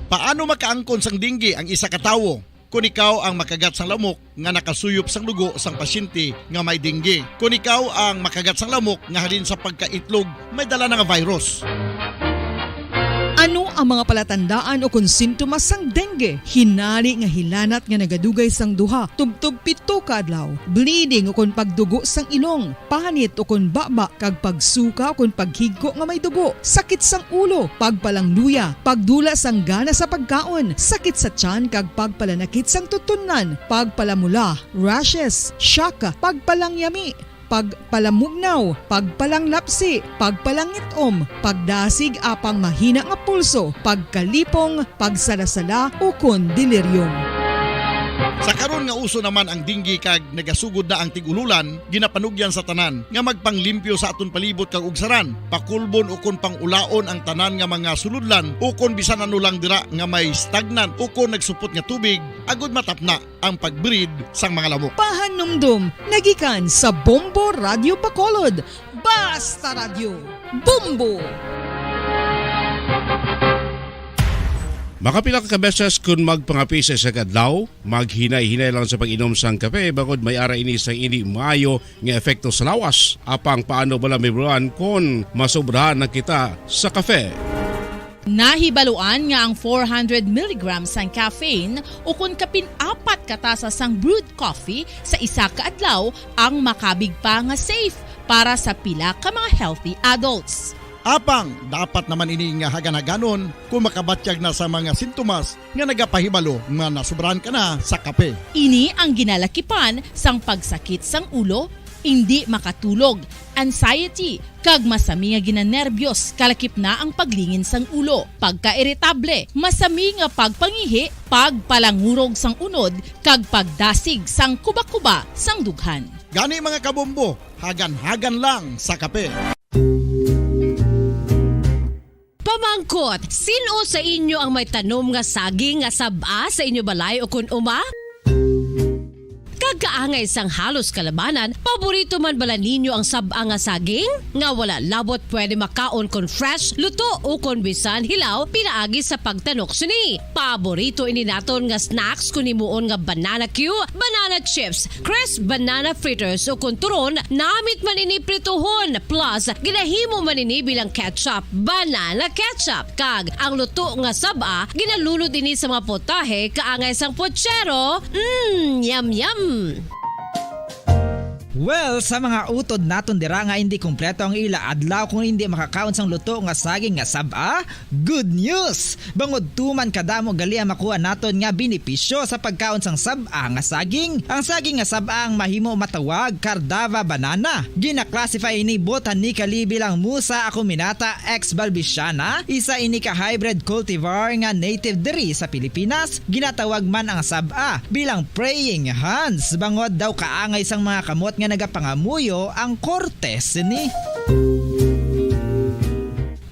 Paano makaangkon sang dengue ang isa ka tawo? Kon ikaw ang makagat sang lamok nga nakasuyop sang dugo sang pasyente nga may dengue. Kon ikaw ang makagat sang lamok nga halin sa pagkaitlog may dala na nga virus. Ano ang mga palatandaan o kon sintomas sang dengue? Hinari nga hilanat nga nagadugay sang duha tubtob pito ka adlaw, bleeding o kon pagdugo sang ilong, panit o kon baba, kag pagsuka o kon paghigko nga may dugo, sakit sang ulo, pagpalangluya, pagdula sang gana sa pagkaon, sakit sa tiyan kag pagpalanakit sang tutunlan, pagpalamula, rashes, shock, pagpalangyami, pagpalamugnaw, pagpalanglapsi, pagpalangit-om, pagdasig apang mahina nga pulso, pagkalipong, pagsalasala, ukon delirium. Sa karon nga uso naman ang dengue kag nagasugod na ang tig-ululan, ginapanugyan sa tanan nga magpanglimpyo sa aton palibot kag ugsaran, pakulbon ukon pang-ulaon ang tanan nga mga sulodlan ukon bisan ano lang dira nga may stagnant ukon nagsupot nga tubig, agod matapna ang pag-breed sang mga lamok. Pahanumdom nagikan sa Bombo Radyo Bacolod. Basta Radyo, Bombo! Makapila ka beses kun magpangape sa isa ka adlaw, maghinay-hinay lang sa pag-inom sang kape bangod may ara ini sang indi maayo nga epekto sa lawas. Apang paano bala mahibaluan kon masobrahan na kita sa kape? Nahibaluan nga ang four hundred milligrams sang caffeine ukon kapin apat ka tasa sang brewed coffee sa isa ka adlaw ang makabig pa nga safe para sa pila ka mga healthy adults. Apang dapat naman ini nga hagan-haganon kung makabatyag na sa mga sintomas nga nagapahibalo nga nasubrahan ka na sa kape. Ini ang ginalakipan sang pagsakit sang ulo, indi makatulog, anxiety, kag masami nga ginanerbyos, kalakip na ang paglingin sang ulo, pagkairitable, masami nga pagpangihi, pagpalangurog sang unod, kag pagdasig sang kuba-kuba sang dughan. Gani, mga kabombo, hagan-hagan lang sa kape. Pamangkot, sin-o sa inyo ang may tanom nga saging nga sab-a sa inyo balay ukon uma? Kag kaangay sang halos kalabanan, paborito man bala ninyo ang sab-a nga saging? Nga wala labot pwede makaon kon fresh, luto, ukon bisan hilaw pinaagi sa pagtanok sini. Paborito ini naton nga snacks kon himuon nga banana cue, banana chips, crisp banana fritters, ukon turon, namit man ini prituhon, plus ginahimo man ini bilang ketchup, banana ketchup, kag ang luto nga sab-a ginalunod ini sa mga potahe kaangay sang puchero. Mm, yum, yum. Well, sa mga utod naton dira nga indi kompleto ang ila adlaw kung indi makakaon sang luto nga saging nga sab-a, good news! Bangod tuman kadamo gali ang makuha naton nga benepisyo sa pagkaon sang sab-a nga saging. Ang saging nga sab-a ang mahimo matawag Cardava banana. Gina-classify ini botanically bilang Musa acuminata ex balbisiana, isa ini ka hybrid cultivar nga native diri sa Pilipinas. Ginatawag man ang sab-a bilang praying hands, bangod daw kaangay sang mga kamot nga nagapangamuyo ang korte sini.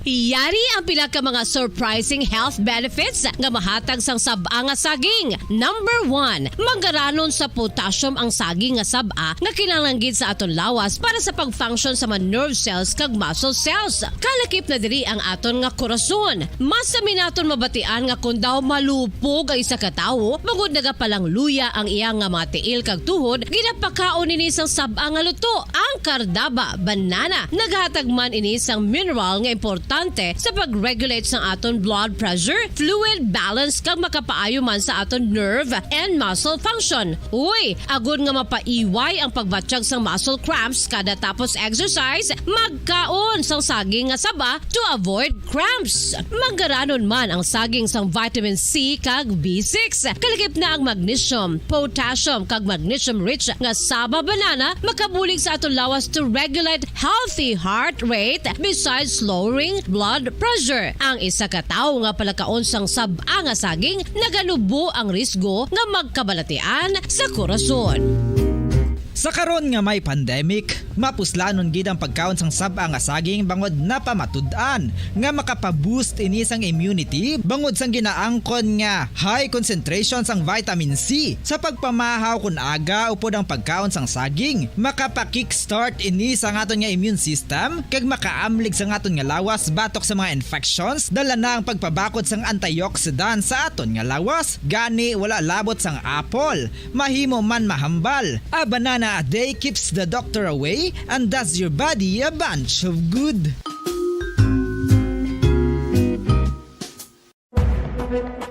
Yari ang pila ka mga surprising health benefits nga mahatag sang sab-a nga saging. Number one, manggaranon sa potassium ang saging nga sab-a nga kinahanglan gid sa aton lawas para sa pag-function sa mga nerve cells kag muscle cells. Kalakip na diri ang aton nga korason. Masami naton mabatian nga kon daw malupog ang isa ka tawo, bangod nagapalangluya ang iya nga mga tiil kag tuhod, ginapakaon ini sang sab-a nga luto, ang Cardava banana. Nagahatag man ini sang mineral nga importante sa pag-regulate sang aton blood pressure, fluid balance, kag makapaayo man sa aton nerve and muscle function. Uy, agod nga mapaiway ang pagbatyag sang muscle cramps kada tapos exercise, magkaon sang saging nga saba to avoid cramps. Manggaranon man ang saging sang vitamin C kag B six. Kalakip na ang magnesium, potassium, kag magnesium-rich nga saba banana makabulig sa aton lawas to regulate healthy heart rate besides lowering blood pressure. Ang isa ka tawo nga palakaon sang sab-a nga saging naganubo ang risgo nga magkabalatian sa korason. Sa karon nga may pandemic, mapuslanon gid ang pagkaon sang sab-a nga saging bangod napamatud-an nga makapa-boost ini sang immunity bangod sang ginaangkon nga high concentration sang vitamin C. Sa pagpamahaw kon aga upod ang pagkaon sang saging, makapa-kickstart ini sang aton nga immune system kag makaamlig sang aton nga lawas batok sa mga infections, dala na ang pagpabakod sang antioxidant sa aton nga lawas. Gani, wala labot sang apple, mahimo man mahambal. A banana a day keeps the doctor away and does your body a bunch of good.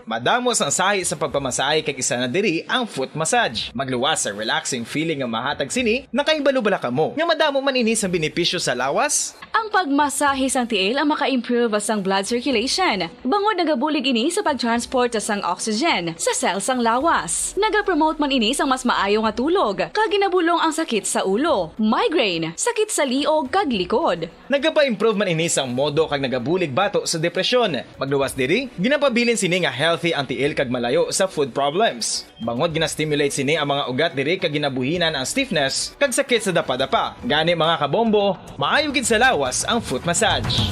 Madamo sang sahi sa pagpamasahe kag isa na diri ang foot massage. Magluwas sa relaxing feeling nga mahatag sini, nakahibalo bala kamo nga madamo man ini sang benepisyo sa lawas? Ang pagmasahe sang tiil ang maka-improve sang blood circulation, bangod nagabulig ini sa pag-transport sang oxygen sa cell sang lawas. Nagapromote man ini sang mas maayo nga tulog, kag ginabulong ang sakit sa ulo, migraine, sakit sa liog kag likod. Nagapa-improve man ini sang modo kag nagabulig bato sa depresyon. Magluwas diri, ginapabilin sini nga healthy ang tiil kag malayo sa foot problems. Bangod gina-stimulate sini ang mga ugat diri kag ginabuhinan ang stiffness kag sakit sa dapadapa. Gani, mga kabombo, maayo gid sa lawas ang foot massage.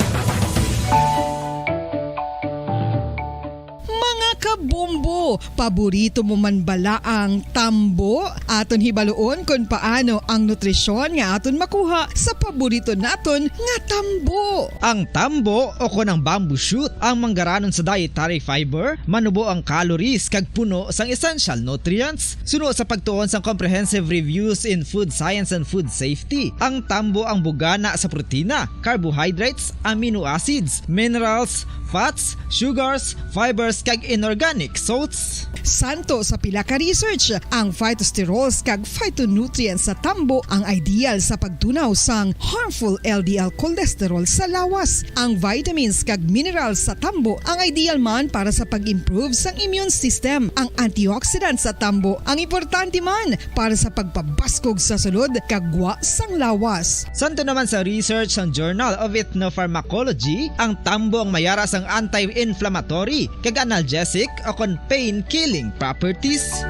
Mga Bombo, paborito mo man bala ang tambo? Aton hibaluon kon paano ang nutrisyon nga aton makuha sa paborito naton nga tambo. Ang tambo o kon ang bamboo shoot ang manggaranon sa dietary fiber, manubo ang calories kag puno sang essential nutrients. Suno sa pagtuon sang comprehensive reviews in food science and food safety, ang tambo ang bugana sa protina, carbohydrates, amino acids, minerals, fats, sugars, fibers, kag inorganic salts. Santo sa pila ka research, ang phytosterols kag phytonutrients sa tambo ang ideal sa pagtunaw sang harmful L D L cholesterol sa lawas. Ang vitamins kag minerals sa tambo ang ideal man para sa pag-improve sang immune system. Ang antioxidants sa tambo ang importante man para sa pagpabaskog sa sulod kag gwa sang lawas. Santo naman sa research sang Journal of Ethnopharmacology, ang tambo ang mayara sang anti-inflammatory kag analgesic o kon pain-killing properties.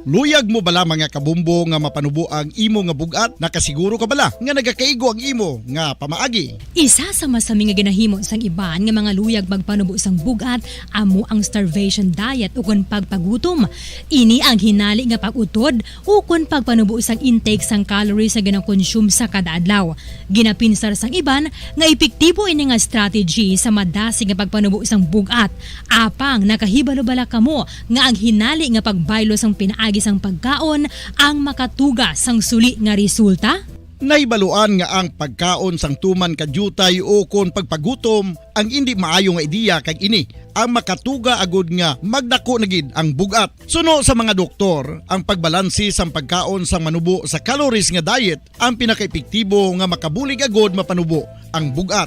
Luyag mo bala, mga kabombo, nga mapanubo ang imo nga bug-at? Nakasiguro ka bala nga nagakaigo ang imo nga pamaagi? Isa sa masami nga ginahimo sang iban nga mga luyag magpanubo sang bug-at amo ang starvation diet ukon pagpagutom. Ini ang hinali nga pag-utod ukon pagpanubo sang intake sang calories nga ginakonsume sa kada adlaw. Ginapinsar sang iban nga epektibo ini nga strategy sa madasig nga pagpanubo sang bug-at. Apang nakahibalo bala kamo nga ang hinali nga pagbaylo sang pinaagi sang pagkaon ang makatuga sang suli nga resulta? Nahibaluan nga ang pagkaon sang tuman ka diutay ukon pagpagutom ang indi maayo nga ideya, kag ini ang makatuga agud nga magdako na gid ang bug-at. Suno sa mga doktor, ang pagbalanse sang pagkaon sang manubo sa calories nga diet ang pinakaepektibo nga makabulig agud mapanubo ang bug-at.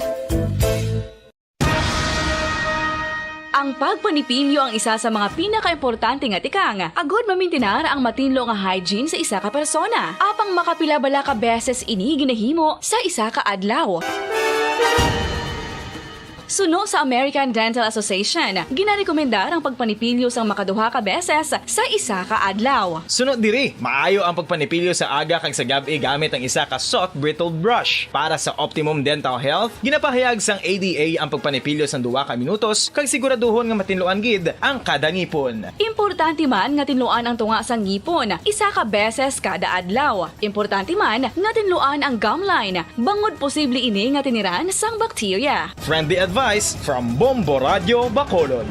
Ang pagpanipilyo ang isa sa mga pinakaimportante nga tikang agud mamintinar ang matinlo nga hygiene sa isa ka persona. Apang makapila bala ka beses ini ginahimo sa isa ka adlaw? Suno sa American Dental Association, ginarekomendar ang pagpanipilyo sang makaduha ka beses sa isa ka adlaw. Suno diri, maayo ang pagpanipilyo sa aga kag sa gab-i gamit ang isa ka soft bristled brush. Para sa optimum dental health, ginapahayag sang A D A ang pagpanipilyo sang duha ka minutos kag siguraduhon nga matinluan gid ang kada ngipon. Importante man nga tinluan ang tunga sang ngipon isa ka beses kada adlaw. Importante man nga tinluan ang gum line, bangod posible ini nga tiniran sang bakterya. Friendly advice from Bombo Radyo Bacolod.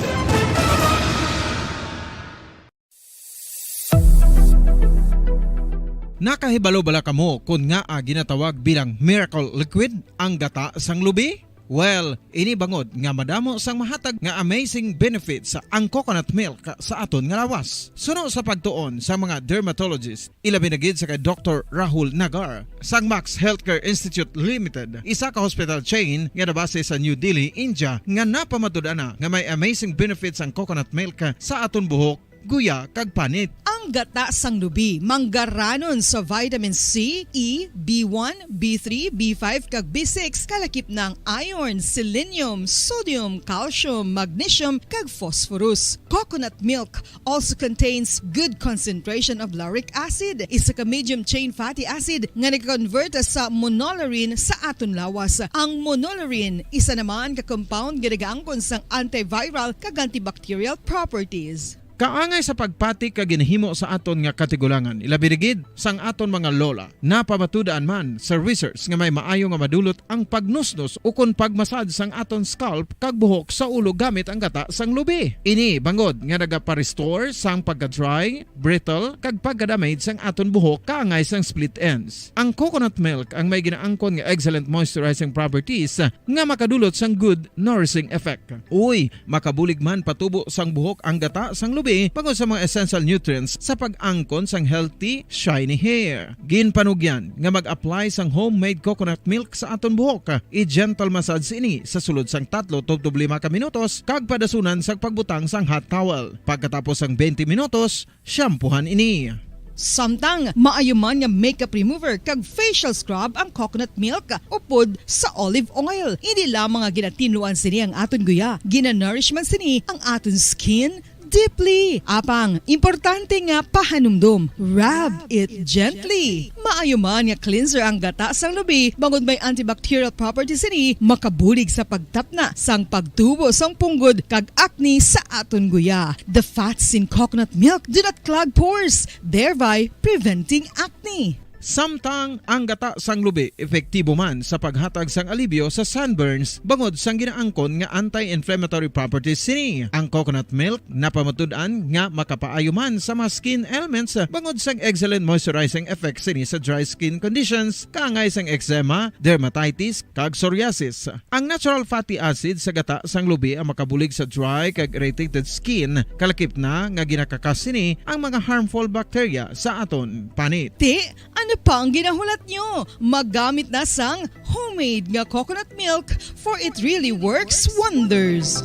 Nakahibalo bala kamo kon ngaa ginatawag bilang miracle liquid ang gata sang lubi? Well, ini bangod nga madamo sang mahatag nga amazing benefits ang coconut milk sa aton nga lawas. Suno sa pagtuon sa mga dermatologist, ilabi na gid sa kay Doktor Rahul Nagar sang Max Healthcare Institute Limited, isa ka hospital chain nga nabase sa New Delhi, India, nga napamatud-an na nga may amazing benefits ang coconut milk sa aton buhok, guya, kag panit. Ang gata sang lubi manggaranon sa vitamin C, E, B one, B three, B five, kag B six, kalakip na ang iron, selenium, sodium, calcium, magnesium, kag phosphorus. Coconut milk also contains good concentration of lauric acid, isa ka medium chain fatty acid nga nag-convert sa monolaurin sa aton lawas. Ang monolaurin isa naman ka compound nga nagaangkon sang antiviral kag antibacterial properties. Kaangay sa pagpati ka ginahimo sa aton nga katigulangan, ilabi na gid sang aton mga lola. Napamatud-an man sa research nga may maayo nga madulot ang pagnusnos ukon pagmasad sang aton scalp kag buhok sa ulo gamit ang gata sang lubi. Ini bangod nga nagapa-restore sang pagka-dry, brittle, kag pagka-damage sang aton buhok kaangay sang split ends. Ang coconut milk ang may ginaangkon nga excellent moisturizing properties nga makadulot sang good nourishing effect. Uy, makabulig man patubo sang buhok ang gata sang lubi bangod sa mga essential nutrients sa pag-angkon sang healthy, shiny hair. Ginpanugyan nga mag-apply sang homemade coconut milk sa aton buhok. I-gentle massage ini sa sulod sang tatlo tubtob lima ka minutos kag padasunan sang pagbutang sang hot towel. Pagkatapos sang twenty minutos, shampoohan ini. Samtang maayo man nga makeup remover kag facial scrub ang coconut milk upod sa olive oil. Hindi lamang nga ginatinluan sini ang aton guya, ginanourish man sini ang aton skin, deeply. Apang, importante nga pahanumdom, rub it gently. Maayo man nga cleanser ang gata sang lubi, bangod may antibacterial properties sini, makabulig sa pagtapna sang pagtubo sang punggod kag acne sa aton guya. The fats in coconut milk do not clog pores, thereby preventing acne. Samtang ang gata sang lubi epektibo man sa paghatag sang alibyo sa sunburns bangod sang ginaangkon nga anti-inflammatory properties sini. Ang coconut milk napamatud-an nga makapaayo man sa mga skin ailments bangod sang excellent moisturizing effect sini sa dry skin conditions, kaangay sang eczema, dermatitis, kag psoriasis. Ang natural fatty acid sa gata sang lubi ang makabulig sa dry kag irritated skin, kalakip na nga ginakakas sini ang mga harmful bacteria sa aton panit. Ti, ano pa ang ginahulat nyo? Maggamit na sang homemade nga coconut milk, for it really works wonders.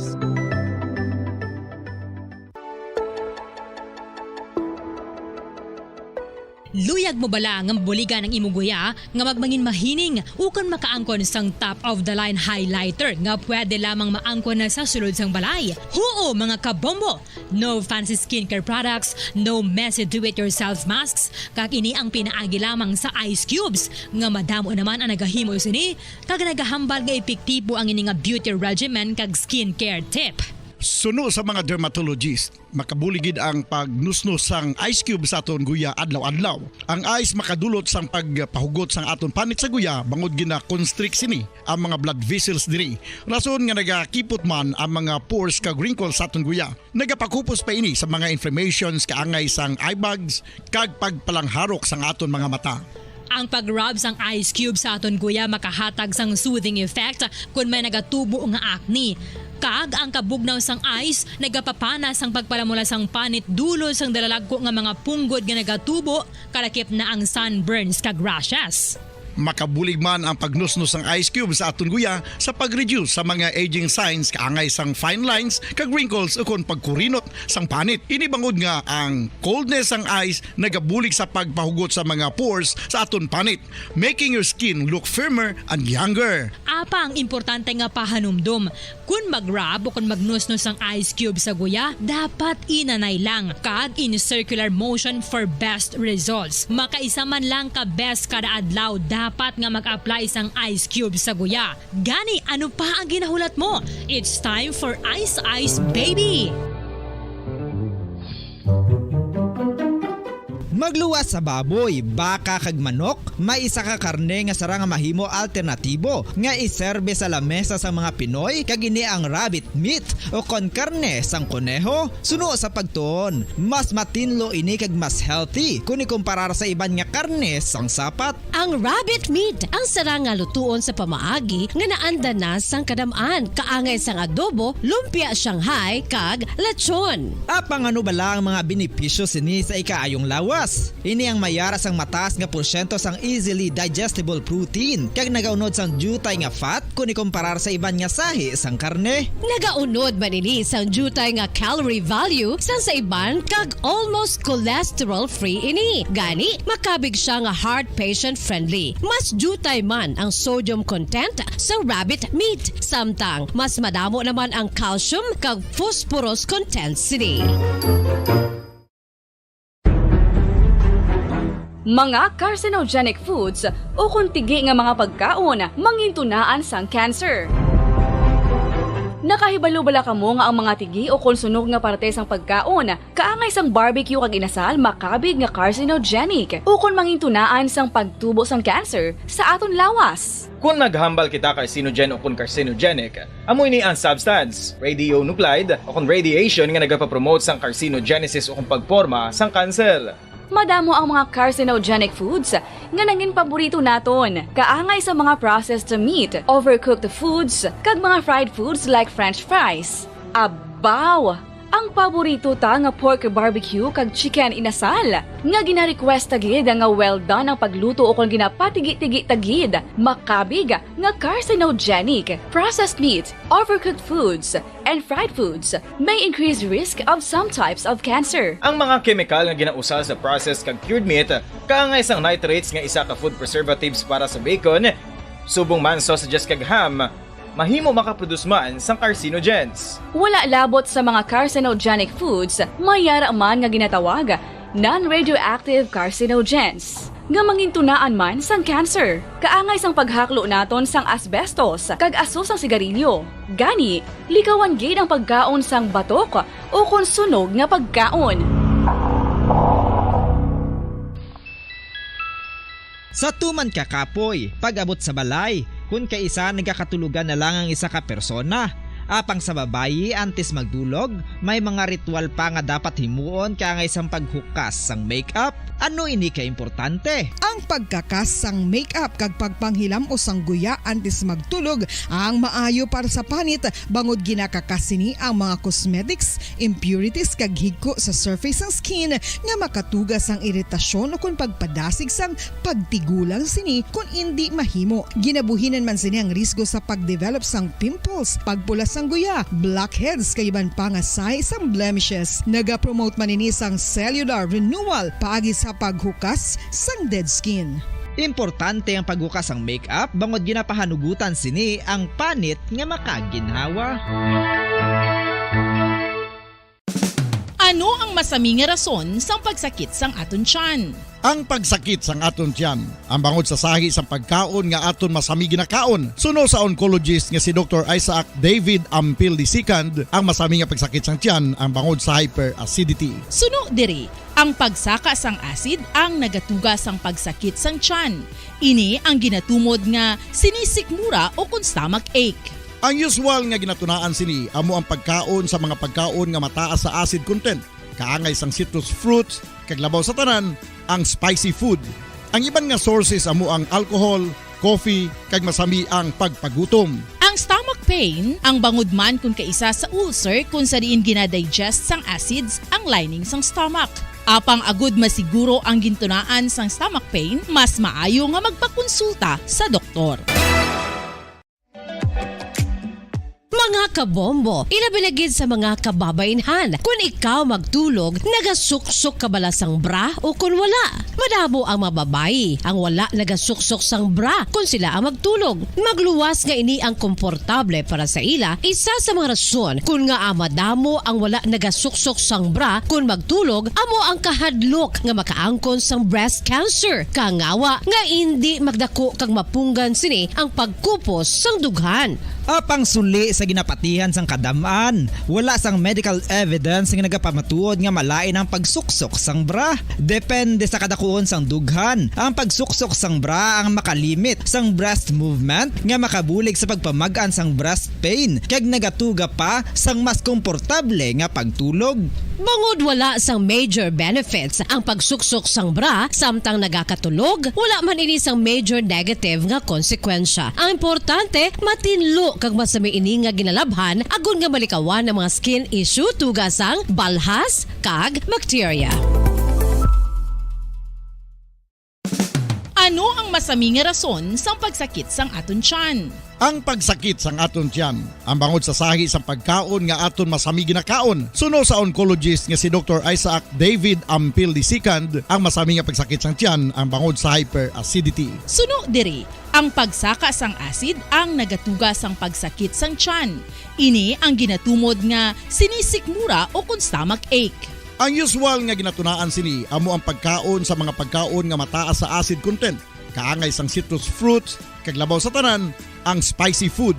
Luyag mo bala nga mabuligan ang imo guya nga magmangin mahining ukon makaangkon sang top of the line highlighter nga pwede lamang maangkon na sa sulod sang balay? Huo, mga kabombo! No fancy skincare products, no messy do-it-yourself masks, kag ini ang pinaagi lamang sa ice cubes, nga madamo naman ang nagahimo sini, kag nagahambal nga epektibo ang ini nga beauty regimen kag skincare tip. Suno sa mga dermatologist, makabulig gid ang pagnusnos sang ice cube sa aton guya adlaw-adlaw. Ang ice makadulot sang pagpahugot sang aton panit sa guya, bangod gina-constrict sini ang mga blood vessels diri, rason nga nagakipot man ang mga pores kag wrinkles sa aton guya. Nagapakupos pa ini sa mga inflammations kaangay sang eye bags kag pagpalangharok sang aton mga mata. Ang pag-rub sang ice cube sa aton guya makahatag sang soothing effect kon may nagatubo nga acne. Kag ang kabugnaw sang ice nagapapana sang pagpalamula sang panit dulot sang dalalagko nga mga punggod nga nagatubo, kalakip na ang sunburns kag rashes. Makabulig man ang pagnusnos sang ice cube sa aton guya sa pag-reduce sa mga aging signs kaangay sang fine lines kag wrinkles ukon pagkurinot sang panit. Ini bangod nga ang coldness sang ice nagabulig sa pagpahugot sa mga pores sa aton panit, making your skin look firmer and younger. Apang importante nga pahanumdom, kon mag-rub o kon magnusnos ang ice cube sa guya, dapat inanay lang kag in circular motion for best results. Makaisa man lang ka beses kada adlaw dapat nga mag-apply sang ice cube sa guya. Gani, ano pa ang ginahulat mo? It's time for Ice Ice Baby! Magluwas sa baboy, baka kag manok, may isa ka karne nga sarang nga mahimo alternatibo nga iserbe sa lamesa sang mga Pinoy, kag ini ang rabbit meat o kon karne sang koneho. Suno sa pagtuon, mas matinlo ini kag mas healthy kon ikumparar sa iban nga karne sang sapat. Ang rabbit meat ang sarang nga lutuon sa pamaagi nga naanda na sang kadam-an, kaangay sang adobo, lumpia Shanghai, kag lechon. Apang ano bala ang mga benepisyo sini sa ikaayong lawas? Ini ang mayara sang mataas nga porsyento sang easily digestible protein, kag nagaunod sang diutay nga fat kon ikumparar sa iban nga sahi sang karne. Nagaunod man ini sang diutay nga calorie value sang sa iban, kag almost cholesterol-free ini. Gani, makabig siya nga heart patient-friendly. Mas diutay man ang sodium content sa rabbit meat, samtang mas madamo naman ang calcium kag phosphorus content sini. Mga carcinogenic foods ukon tigi nga mga pagkaon mangintunaan sang cancer. Nakahibalo bala kamo nga ang mga tigi ukon sunog nga parte sang pagkaon, kaangay sang barbecue kag inasal, makabig nga carcinogenic ukon mangintunaan sang pagtubo sang cancer sa aton lawas? Kon maghambal kita carcinogen ukon carcinogenic, amo ini ang substance, radionuclide, ukon radiation nga nagapapromote sang carcinogenesis ukon pagporma sang kanser. Madamo ang mga carcinogenic foods nga nangin paborito naton, kaangay sa mga processed meat, overcooked foods, kag mga fried foods like French fries. Abaw! Ang paborito ta nga pork barbecue kag chicken inasal, nga gina-request ta gid nga well done ang pagluto ukon ginapatigi-tigi ta gid, makabig nga carcinogenic. Processed meat, overcooked foods, and fried foods may increase risk of some types of cancer. Ang mga kemikal nga ginausal sa processed kag cured meat, kaangay sang nitrates nga isa ka food preservatives para sa bacon, subong man sausages kag ham, mahimo makaproduce man sang carcinogens. Wala labot sa mga carcinogenic foods, may yara man nga ginatawag non-radioactive carcinogens, nga mangintunaan man sang cancer. Kaangay sang paghaklo naton sang asbestos kag aso sang sigarilyo. Gani, likawan gid ang pagkaon sang batok o kon sunog nga pagkaon. Sa tuman ka kapoy, pag-abot sa balay, kun kaisa nagakatulogan na lang ang isa ka persona. Apang sa babayi, antes magdulog, may mga ritual pa nga dapat himuon kaangay sang paghukas sang makeup. Ano ini ka importante? Ang pagkakas sang makeup kag pagpanghilam-os sang guya antes magtulog ang maayo para sa panit, bangod ginakakas sini ang mga cosmetics, impurities kag higko sa surface sang skin nga makatuga sang iritasyon ukon pagpadasig sang pagtigulang sini kon indi mahimo. Ginabuhinan man sini ang risgo sa pagdevelop sang pimples, pagpula sang guya, blackheads kag iban pa nga sign sang blemishes. Nagapromote man ini sang cellular renewal paagi sa paghukas sang dead skin. Importante ang paghukas sang makeup bangod ginapahanugutan sini ang panit nga makaginhawa. Ano ang masami nga rason sang pagsakit sang aton tiyan? Ang pagsakit sang aton tiyan, ang bangod sa sahi sang pagkaon nga aton masami ginakaon. Suno sa oncologist nga si Doktor Isaac David Ampil the second, ang masami nga pagsakit sang tiyan ang bangod sa hyperacidity. Suno diri, ang pagsaka sang acid ang nagatuga sang pagsakit sang tiyan. Ini ang ginatumod nga sinisikmura o kon stomach ache. Ang usual nga ginatunaan sini amo ang pagkaon sa mga pagkaon nga mataas sa acid content, kaangay sang citrus fruits, kag labaw sa tanan, ang spicy food. Ang iban nga sources amo ang alcohol, coffee, kag masami ang pagpagutom. Ang stomach pain, ang bangod man kon kaisa sa ulcer kon sa diin ginadigest sang acids ang lining sang stomach. Apang agud masiguro ang gintunaan sang stomach pain, mas maayo nga magpakonsulta sa doktor. Mga kabombo, ilabi na gid sa mga kababainhan, kun ikaw magtulog, nagasuksok ka bala sang bra o kun wala? Madamo ang mga babayi ang wala nagasuksok sang bra kun sila ang magtulog. Magluwas nga ini ang komportable para sa ila. Isa sa mga rason kun ngaa madamo ang wala nagasuksok sang bra kun magtulog amo ang kahadlok nga makaangkon sang breast cancer. Kangawa nga indi magdako kag mapunggan sini ang pagkupos sang dughan. Apang suli sa ginapatihan sang kadam-an, wala sang medical evidence nga nagapamatuod nga malain ang pagsuksok sang bra. Depende sa kadakuon sang dughan, ang pagsuksok sang bra ang makalimit sang breast movement nga makabulig sa pagpamag-an sang breast pain kag nagatuga pa sang mas komportable nga pagtulog. Bangod wala sang major benefits ang pagsuksok sang bra samtang nagakatulog, wala man ini sang major negative nga konsekwensya. Ang importante, matinlo kag masami ini nga ginalabhan agod nga malikawan ang mga skin issue tuga sang balhas kag bakterya. Ano ang masami nga rason sang pagsakit sang aton tiyan? Ang pagsakit sang aton tiyan, ang bangod sa sahi sang pagkaon nga aton masami ginakaon. Suno sa oncologist nga si Doktor Isaac David Ampil the second, ang masami nga pagsakit sang tiyan ang bangod sa hyperacidity. Suno diri, ang pagsaka sang acid ang nagatuga sang pagsakit sang tiyan. Ini ang ginatumod nga sinisikmura o kon stomach ache. Ang usual nga ginatunaan sini amo ang pagkaon sa mga pagkaon nga mataas sa acid content, kaangay sang citrus fruits, kag labaw sa tanan, ang spicy food.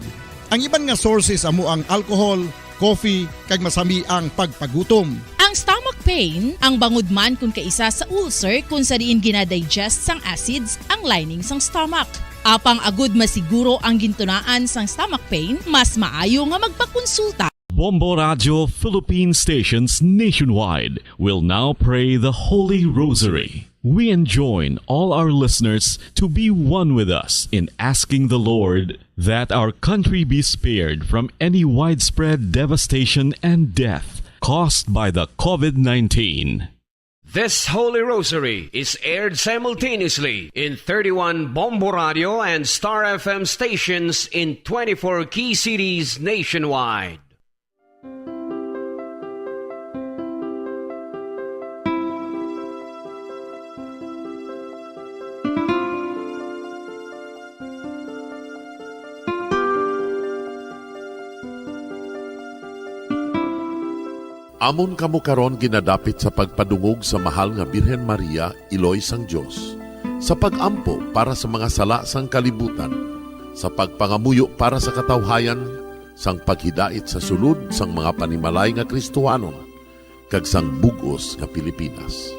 Ang iban nga sources amo ang alcohol, coffee, kag masami ang pagpagutom. Ang stomach pain, ang bangod man kon kaisa sa ulcer kon sa diin ginadigest sang acids ang lining sang stomach. Apang agud masiguro ang gintunaan sang stomach pain, mas maayo nga magpakonsulta. Bombo Radio Philippine stations nationwide will now pray the Holy Rosary. We enjoin all our listeners to be one with us in asking the Lord that our country be spared from any widespread devastation and death caused by the COVID nineteen. This Holy Rosary is aired simultaneously in thirty-one Bombo Radio and Star F M stations in twenty-four key cities nationwide. Amon kamo karon ginadapit sa pagpadungog sa Mahal nga Birhen Maria, Iloy sang Dios, sa pag-ampo para sa mga sala sang kalibutan, sa pagpangamuyo para sa katawhayan, sang paghidait sa sulod sang mga panimalay nga Kristohanon, kag sang bug-os nga Pilipinas.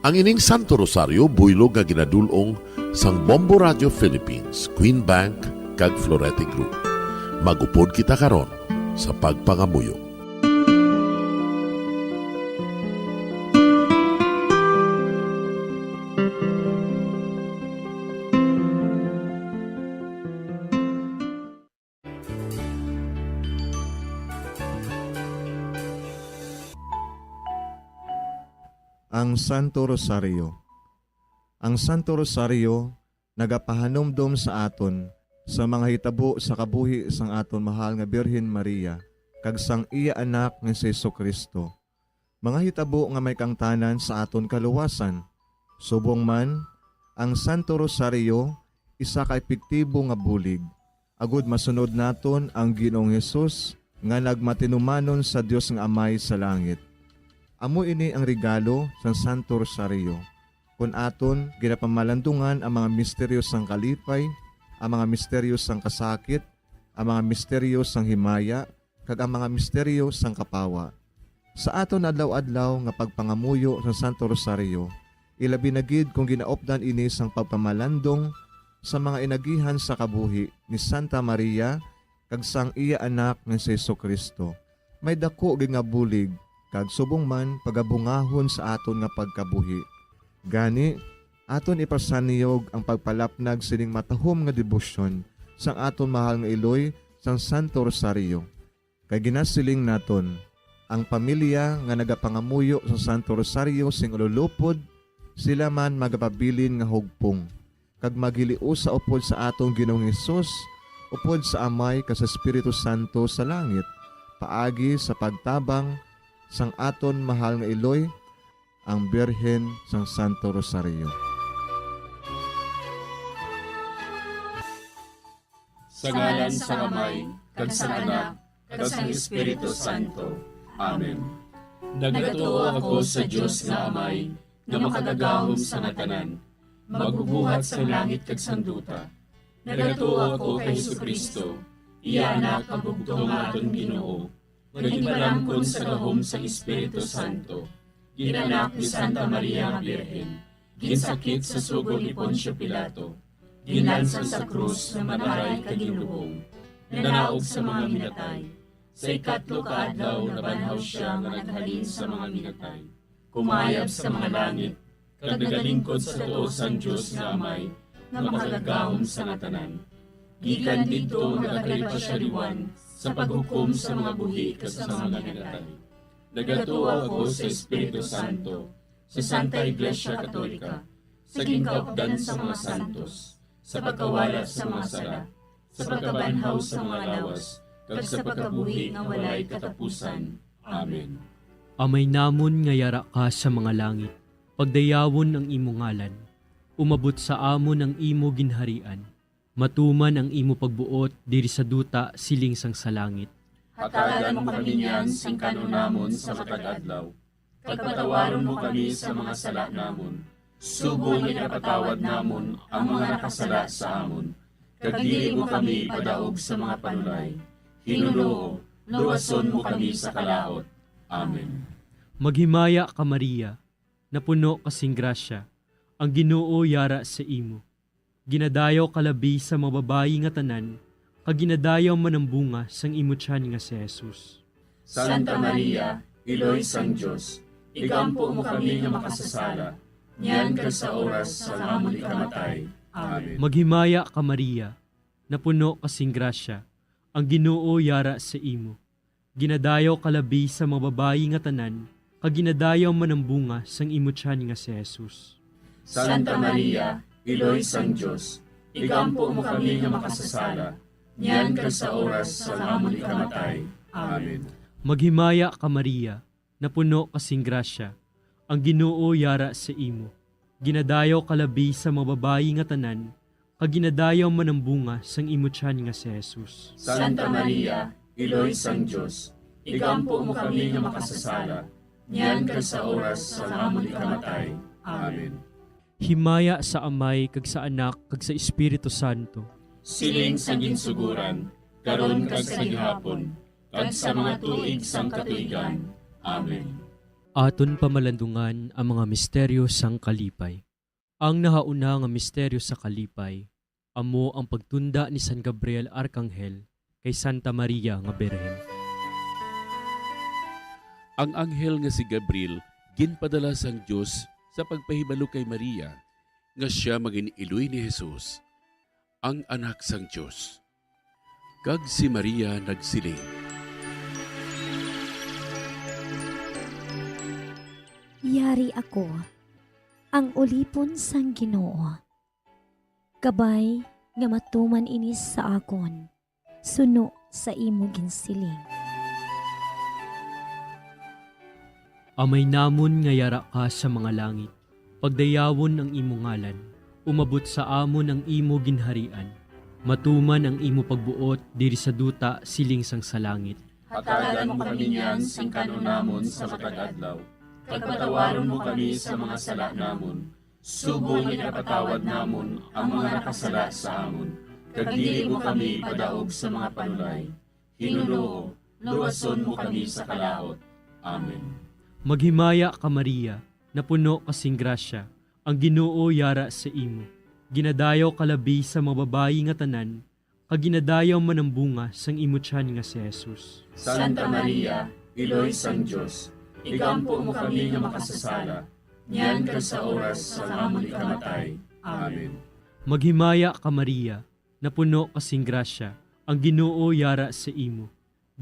Ang ining Santo Rosario buylog nga ginadul-ong sang Bombo Radio Philippines, Queen Bank, kag Florete Group. Mag-upod kita karon sa pagpangamuyo. Ang Santo Rosario. Ang Santo Rosario nagapahanumdom sa aton sa mga hitabo sa kabuhi sang aton mahal nga Birhen Maria kag sang iya Anak nga si Jesu-Cristo, mga hitabo nga may kaangtanan sa aton kaluwasan. Subong man, ang Santo Rosario isa ka epektibo nga bulig agod masunod naton ang Ginoong Hesus nga nagmatinumanon sa Dios nga Amay sa langit. Amo ini ang regalo sang Santo Rosario, kon aton ginapamalandungan ang mga misteryo sang kalipay, ang mga misteryo sang kasakit, ang mga misteryo sang himaya, kag ang mga misteryo sang kapawa. Sa aton adlaw-adlaw nga pagpangamuyo sa Santo Rosario, ilabi na gid kon ginaupdan ini sang pagpamalandong sa mga inagihan sa kabuhi ni Santa Maria kag sang iya Anak nga si Jesu-Cristo, may daku gid nga bulig kag subong man pagabungahon sa aton nga pagkabuhi. Gani, aton ipasaniyog ang pagpalapnag sining matahom nga debosyon sang aton mahal nga iloy sang Santo Rosario. Kay ginasiling naton, ang pamilya nga nagapangamuyo sa Santo Rosario sing ululupod, sila man magapabilin nga hugpong, kag maghiliusa upod sa aton Ginoong Hesus, upod sa Amay kag sa Espiritu Santo sa langit, paagi sa pagtabang sang aton mahal nga iloy, ang Birhen sang Santo Rosario. Sa ngalan sang Amay, kag sang Anak, kag sang Espiritu Santo. Amen. Nagatuo ako sa Dios nga Amay, nga makagagahom sa nga tanan, magbubuhat sang langit kag sang duta. Nagatuo ako kay Jesu-Cristo, iya Anak nga bugtong nga aton Ginoo, nga ginpalangkon sa gahom sang Espiritu Santo, ginanak ni Santa Maria nga Birhen, ginsakit sa sugo ni Poncio Pilato, ginlansang sa krus nga mataray kag ginlubong, nanaog sa mga minatay. Sa ikatlo ka adlaw nabanhaw sia nga naghalin sa mga minatay. Kumayab sa mga langit, kag nagalingkod sa tuo sang Dios nga Amay, nga makagagahom sa nga tanan. Gikan didto nagakalipa sia liwan sa paghukom sa mga buhi kag sa mga minatay. Nagatuo ako sa Espiritu Santo, sa Santa Iglesia Katolika, sa ginkaupdan sa mga santos, sa pagkawala sa mga sala, sa pagkabanhaw sa mga lawas, kag sa pagkabuhi nga walay katapusan. Amen. Amay namon nga yara ka sa mga langit, pagdayawon ang imo ngalan. Umabot sa amon ang imo ginharian. Matuman ang imo pagbuot diri sa duta siling sang sa langit. Hatagan mo kami niyan sing kan-on namon sa matag adlaw, kag patawaron mo kami sa mga sala namon, subong nga ginapatawad namon ang mga nakasala sa amon, kag dili mo kami ipadaog sa mga panulay. Hinunoo, luwason mo kami sa kalaut. Amen. Maghimaya ka, Maria, napuno ka sing grasya, ang Ginoo yara sa imo. Ginadayaw ka labi sa mga babayi nga tanan, kag ginadayaw man ang bunga sang imo tiyan nga si Jesus. Santa Maria, Iloy sang Dios, igampo mo kami nga makasasala, niyan kag sa oras sang amon ikamatay. Amen. Maghimaya ka, Maria, napuno ka sing grasya, ang Ginoo yara sa imo. Ginadayaw ka labi sa mga babayi nga tanan, kag ginadayaw man ang bunga sang imo tiyan nga si Jesus. Santa Maria, Iloy sang Dios, igampo mo kami nga makasasala, niyan kag sa oras sang amon ikamatay. Amen. Maghimaya ka, Maria, napuno ka sing grasya, ang Ginoo yara sa imo. Ginadayaw ka labi sa mga babayi nga tanan, kag ginadayaw man ang bunga sang imo tiyan nga si Jesus. Santa Maria, Iloy sang Dios, igampo mo kami nga makasasala, niyan kag sa oras sang amon ikamatay. Amen. Himaya sa Amay, kag sa Anak, kag sa Espiritu Santo. Siling sa ginsuguran, karon kag sa gihapon, kag sa mga tuig sang katuigan. Amen. Aton pamalandungan ang mga misteryo sang kalipay. Ang nahauna nga misteryo sa kalipay amo ang pagtunda ni San Gabriel Arkanghel kay Santa Maria nga Birhen. Ang anghel nga si Gabriel ginpadala sang Dios sa pagpahibalo kay Maria nga sia magin-iloy ni Jesus, ang Anak sang Dios. Kag si Maria nagsiling, "Yari ako, ang ulipon sang Ginoo. Kabay nga matuman ini sa akon, suno sa imo ginsiling." Amay namon nga yara ka sa mga langit, pagdayawon ang imo ngalan. Umabot sa amon ang imo ginharian. Matuman ang imo pagbuot diri sa duta siling sang sa langit. Hatagan mo kami niyan sing kan-on namon sa matag adlaw, kag patawaron mo kami sa mga sala namon, subong nga ginapatawad namon ang mga nakasala sa amon, kag dili mo kami ipadaog sa mga panulay. Ginoo, luwason mo kami sa kalaut. Amen. Maghimaya ka, Maria, napuno ka sing grasya, ang Ginoo yara sa imo. Ginadayaw ka labi sa mga babayi nga tanan, kag ginadayaw man ang bunga sang imo tiyan nga si Jesus. Santa Maria, Iloy sang Dios, igampo mo kami nga makasasala, niyan kag sa oras sang amon ikamatay. Amen. Maghimaya ka, Maria, napuno ka sing grasya, ang Ginoo yara sa imo.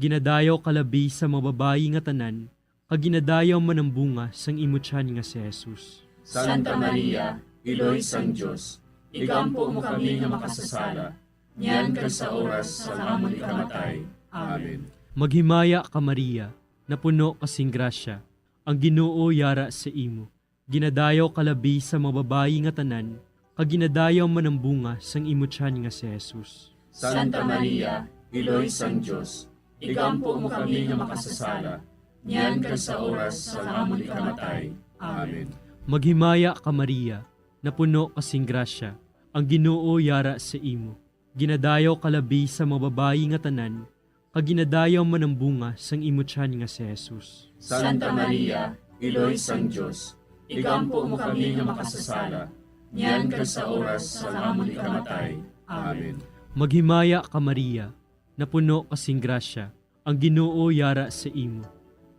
Ginadayaw ka labi sa mga babayi nga tanan, kag ginadayaw man ang bunga sang imo tiyan nga si Jesus. Santa Maria, Iloy sang Dios, igampo mo kami nga makasasala, niyan kag sa oras sang amon ikamatay. Amen. Maghimaya ka, Maria, napuno ka sing grasya, ang Ginoo yara sa imo. Ginadayaw ka labi sa mga babayi nga tanan, kag ginadayaw man ang bunga sang imo tiyan nga si Jesus. Santa Maria, Iloy sang Dios, igampo mo kami nga makasasala, niyan kag sa oras sang amon ikamatay. Amen. Maghimaya ka, Maria, napuno ka sing grasya, ang Ginoo yara sa imo. Ginadayaw ka labi sa mga babayi nga tanan, kag ginadayaw man ang bunga sang imo tiyan nga si Jesus. Santa Maria, Iloy sang Dios, igampo mo kami nga makasasala, niyan kag sa oras sang amon ikamatay. Amen. Maghimaya ka, Maria, napuno ka sing grasya, ang Ginoo yara sa imo.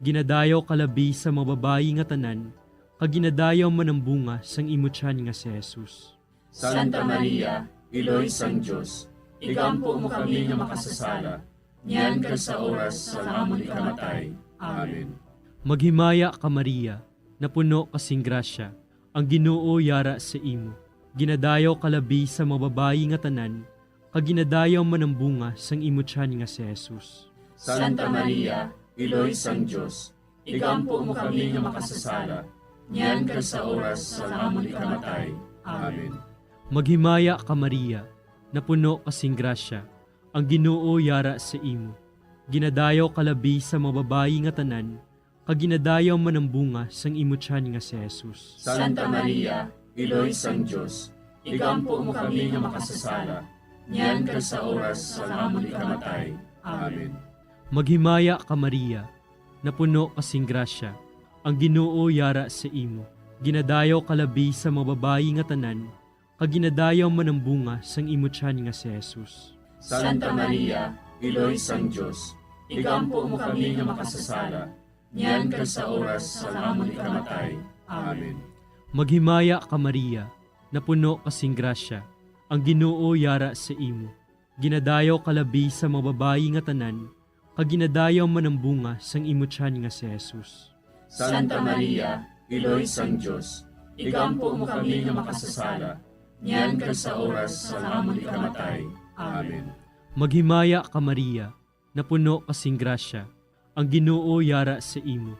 Ginadayaw ka labi sa mga babayi nga tanan, kag ginadayaw man ang bunga sang imo tiyan nga si Jesus. Santa Maria, Iloy sang Dios, igampo mo kami nga makasasala, niyan kag sa oras sang amon ikamatay. Amen. Maghimaya ka, Maria, napuno ka sing grasya, ang Ginoo yara sa imo. Ginadayaw ka labi sa mga babayi nga tanan, kag ginadayaw man ang bunga sang imo tiyan nga si Jesus. Santa Maria, Iloy sang Dios, igampo mo kami nga makasasala, niyan kag sa oras sang amon ikamatay. Amen. Maghimaya ka, Maria, napuno ka sing grasya, ang Ginoo yara sa imo. Ginadayaw ka labi sa mga babayi nga tanan, kag ginadayaw man ang bunga sang imo tiyan nga si Jesus. Santa Maria, Iloy sang Dios, igampo mo kami nga makasasala, niyan kag sa oras sang amon ikamatay. Amen. Maghimaya ka, Maria, napuno ka sing grasya, ang Ginoo yara sa imo. Ginadayaw ka labi sa mga babayi nga tanan, kag ginadayaw man ang bunga sang imo tiyan nga si Jesus. Santa Maria, Iloy sang Dios, igampo mo kami nga makasasala, niyan kag sa oras sang amon ikamatay. Amen. Maghimaya ka, Maria, napuno ka sing grasya, ang Ginoo yara sa imo. Ginadayaw ka labi sa mga babayi nga tanan, kag ginadayaw man ang bunga sang imo tiyan nga si Jesus. Santa Maria, Iloy sang Dios, igampo mo kami nga makasasala, niyan kag sa oras sang amon ikamatay. Amen. Maghimaya ka, Maria, napuno ka sing grasya, ang Ginoo yara sa imo.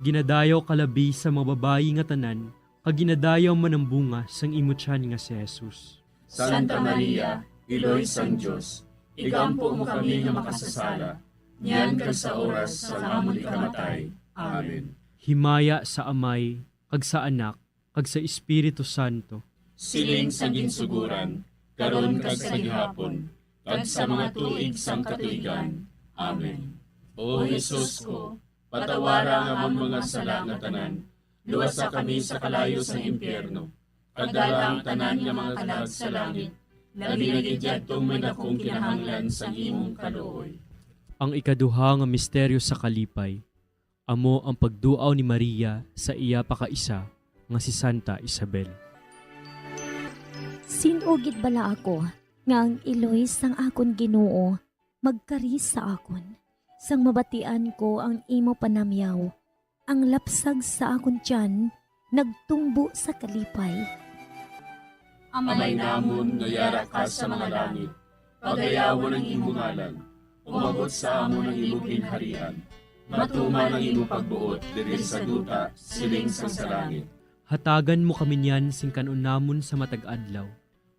Ginadayaw ka labi sa mga babayi nga tanan, kag ginadayaw man ang bunga sang imo tiyan nga si Jesus. Santa Maria, Iloy sang Dios, igampo mo kami nga makasasala, niyan kag sa oras sang amon ikamatay. Amen. Himaya sa Amay, kag sa Anak, kag sa Espiritu Santo. Siling sa ginsuguran, karon kag sa gihapon, kag sa mga tuig sang katuigan. Amen. O Jesus ko, patawara ang amon mga sala nga tanan, luwasa kami sa kalayo sang impyerno, kag dala ang tanan nga mga kalag sa langit, labi na gid yadtong may dakong kinahanglan sang imong kaluoy. Ang ikaduha nga misteryo sa kalipay, amo ang pagduaw ni Maria sa iya pakaisa nga si Santa Isabel. Sin-o gid bala ako nga ang iloy sang akon Ginoo magkari sa akon? Sang mabatian ko ang imo panamyaw, ang lapsag sa akon tiyan nagtumbo sa kalipay. Amay namon nga yara ka sa mga langit, pagayawon ang imo ngalan, umabot sa amon ang imo ginharian, matuman ang imo pagbuot diri sa duta siling sang sa langit. Hatagan mo kami niyan sing kan-on namon sa matag adlaw,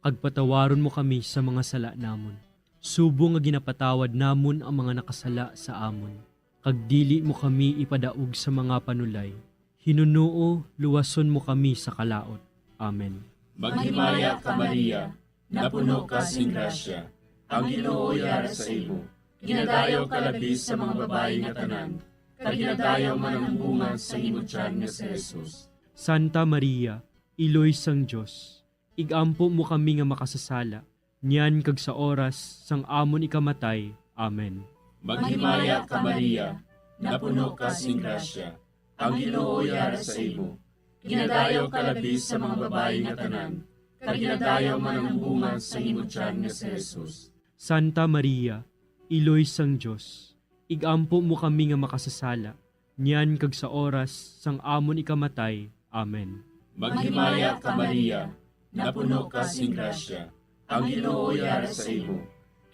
kag patawaron mo kami sa mga sala namon, subong nga ginapatawad namon ang mga nakasala sa amon, kag dili mo kami ipadaog sa mga panulay. Hinunoo, luwason mo kami sa kalaut. Amen. Maghimaya ka, Maria, napuno ka sing grasya, ang Ginoo yara sa imo. Ginadayaw ka labi sa mga babayi nga tanan, kag ginadayaw man ang bunga sa imo tiyan nga si Jesus. Santa Maria, Iloy sang Dios, ig-ampo mo kami nga makasasala, niyan kag sa oras sang amon ikamatay. Amen. Maghimaya ka, Maria, napuno ka sing grasya, ang Ginoo yara sa imo. Ginadayaw ka labi sa mga babayi nga tanan, kag ginadayaw man ang bunga sa imo tiyan nga si Jesus. Santa Maria, Iloy sang Dios, ig-ampo mo kami nga makasasala, niyan kag sa oras sang amon ikamatay. Amen. Maghimaya ka, Maria, napuno ka sing grasya, ang Ginoo yara sa imo.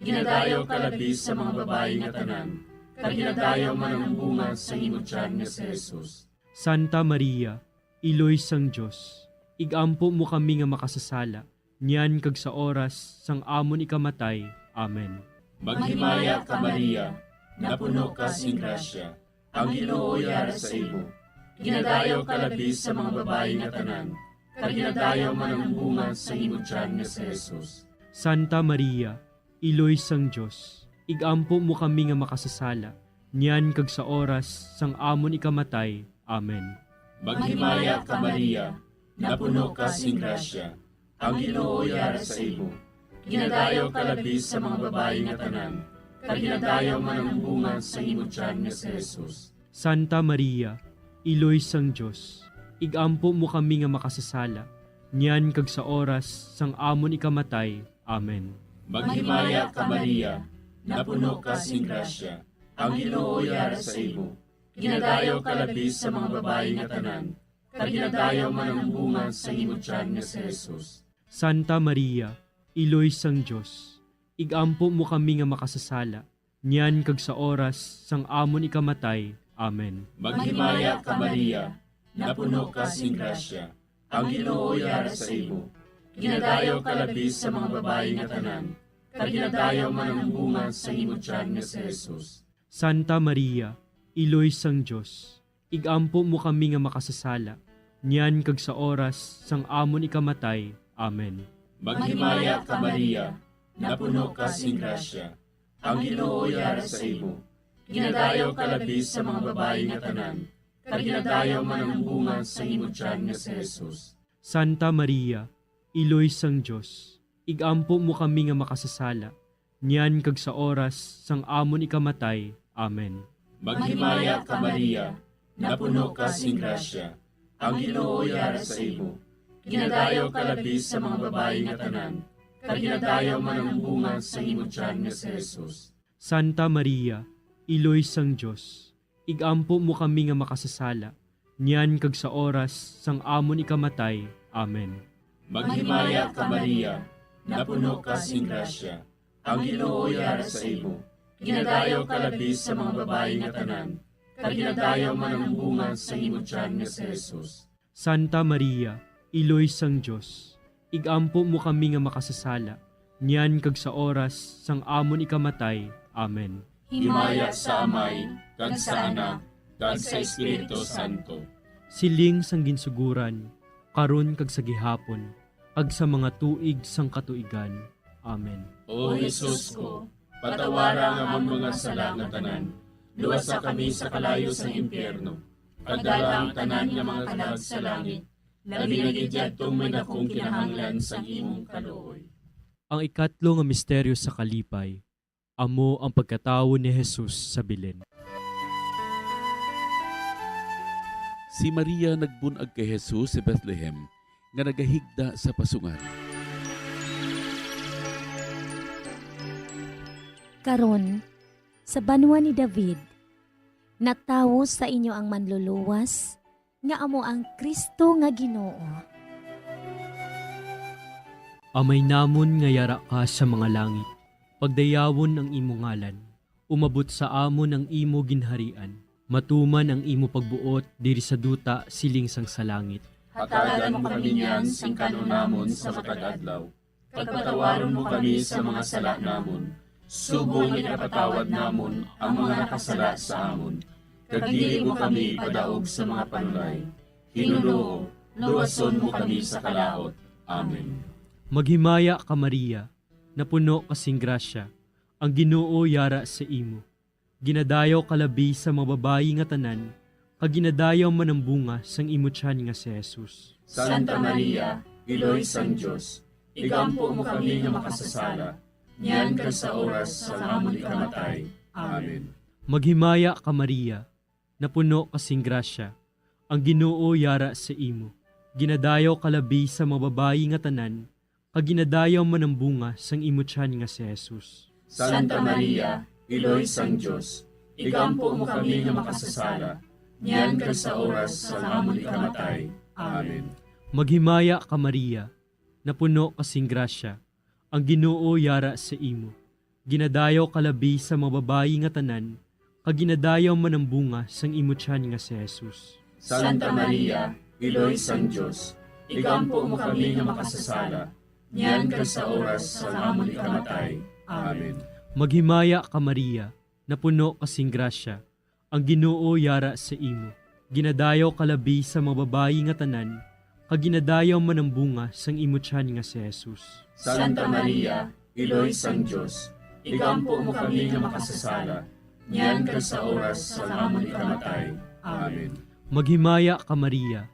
Ginadayaw ka labi sa mga babayi nga tanan, kag ginadayaw man ang bunga sa imo tiyan nga si Jesus. Santa Maria, Iloy sang Dios, ig-ampo mo kami nga makasasala, niyan kag sa oras sang amon ikamatay. Amen. Maghimaya ka, Maria, napuno ka sing grasya, ang Ginoo yara sa imo. Ginadayaw ka labi sa mga babayi nga tanan, kag ginadayaw man ang bunga sa imo tiyan nga si Jesus. Santa Maria, Iloy sang Dios, ig-ampo mo kami nga makasasala, niyan kag sa oras sang amon ikamatay. Amen. Maghimaya ka, Maria, napuno ka sing grasya, ang Ginoo yara sa imo. Ginadayaw ka labi sa mga babayi nga tanan, kag ginadayaw man ang bunga sa imo tiyan nga si Jesus. Santa Maria, Iloy sang Dios, ig-ampo mo kami nga makasasala, niyan kag sa oras sang amon ikamatay. Amen. Maghimaya ka, Maria, napuno ka sing grasya, ang Ginoo yara sa imo. Ginadayaw ka labi sa mga babayi nga tanan, kag ginadayaw man ang bunga sa imo tiyan nga si Jesus. Santa Maria, Iloy sang Dios, ig-ampo mo kami nga makasasala, niyan kag sa oras sang amon ikamatay. Amen. Maghimaya ka, Maria, napuno ka sing grasya, ang Ginoo yara sa imo. Ginadayaw ka labi sa mga babayi nga tanan, kag ginadayaw man ang bunga sa imo tiyan nga si Jesus. Santa Maria, Iloy sang Dios, ig-ampo mo kami nga makasasala, niyan kag sa oras sang amon ikamatay. Amen. Maghimaya ka, Maria, napuno ka sing grasya, ang Ginoo yara sa imo. Ginadayaw ka labi sa mga babayi nga tanan, kag ginadayaw man ang bunga sa imo tiyan nga si Jesus. Santa Maria, Iloy sang Dios, ig-ampo mo kami nga makasasala, niyan kag sa oras sang amon ikamatay. Amen. Maghimaya ka, Maria, napuno ka sing grasya, ang Ginoo yara sa imo. Ginadayaw ka labi sa mga babayi nga tanan, kag ginadayaw man ang bunga sa imo tiyan nga si Jesus. Santa Maria, Iloy sang Dios, ig-ampo mo kami nga makasasala, niyan kag sa oras sang amon ikamatay. Amen. Maghimaya ka, Maria, napuno ka sing grasya, ang Ginoo yara sa imo. Ginadayaw ka labi sa mga babayi nga tanan, kag ginadayaw man ang bunga sa imo tiyan nga si Jesus. Santa Maria, Iloy sang Dios, igampo mo kami nga makasasala, niyan kag sa oras sang amon ikamatay. Amen. Himaya sa Amay, kag sa Anak, kag sa Espiritu Santo. Siling sang ginsuguran, karon kag sa gihapon, kag sa mga tuig sang katuigan. Amen. O Jesus ko, patawara ang amon mga sala nga tanan, luwasa kami sa kalayo sang impyerno, kag dala ang tanan nga mga kalag sa langit, labi na gid yadtong may dakong kinahanglan sang imong kaluoy. Ang ikatlo nga misteryo sa kalipay, amo ang pagkatawo ni Jesus sa Belen. Si Maria nagbun-ag kay Jesus sa Bethlehem, nga nagahigda sa pasungan. Karon, sa banwa ni David, natawo sa inyo ang Manluluwas, nga amo ang Cristo nga Ginoo. Amay namon nga yara ka sa mga langit, pagdayawon ang imo ngalan. Umabot sa amon ang imo ginharian. Matuman ang imo pagbuot diri sa duta siling sang sa langit. Hatagan mo kami niyan sing kan-on namon sa matag adlaw, kag patawaron mo kami sa mga sala namon, subong nga ginapatawad namon ang mga nakasala sa amon, kag dili mo kami ipadaog sa mga panulay. Ginoo, luwason mo kami sa kalaut. Amen. Maghimaya ka, Maria, napuno ka sing grasya, ang Ginoo yara sa imo. Ginadayaw ka labi sa mga babayi nga tanan, kag ginadayaw man ang bunga sang imo tiyan nga si Jesus. Santa Maria, Iloy sang Dios, igampo mo kami nga makasasala, niyan kag sa oras sang amon ikamatay. Amen. Maghimaya ka, Maria, napuno ka sing grasya, ang Ginoo yara sa imo. Ginadayaw ka labi sa mga babayi nga tanan, kag ginadayaw man ang bunga sang imo tiyan nga si Jesus. Santa Maria, Iloy sang Dios, igampo mo kami nga makasasala, niyan kag sa oras sang amon ikamatay. Amen. Maghimaya ka, Maria, napuno ka sing grasya, ang Ginoo yara sa imo. Ginadayaw ka labi sa mga babayi nga tanan, kag ginadayaw man ang bunga sang imo tiyan nga si Jesus. Santa Maria, Iloy sang Dios, igampo mo kami nga makasasala, niyan kag sa oras sang amon ikamatay. Amen. Maghimaya ka, Maria, napuno ka sing grasya, ang Ginoo yara sa imo. Ginadayaw ka labi sa mga babayi nga tanan, kag ginadayaw man ang bunga sang imo tiyan nga si Jesus. Santa Maria, Iloy sang Dios, igampo mo kami nga makasasala, niyan kag sa oras sang amon ikamatay. Amen. Maghimaya ka, Maria,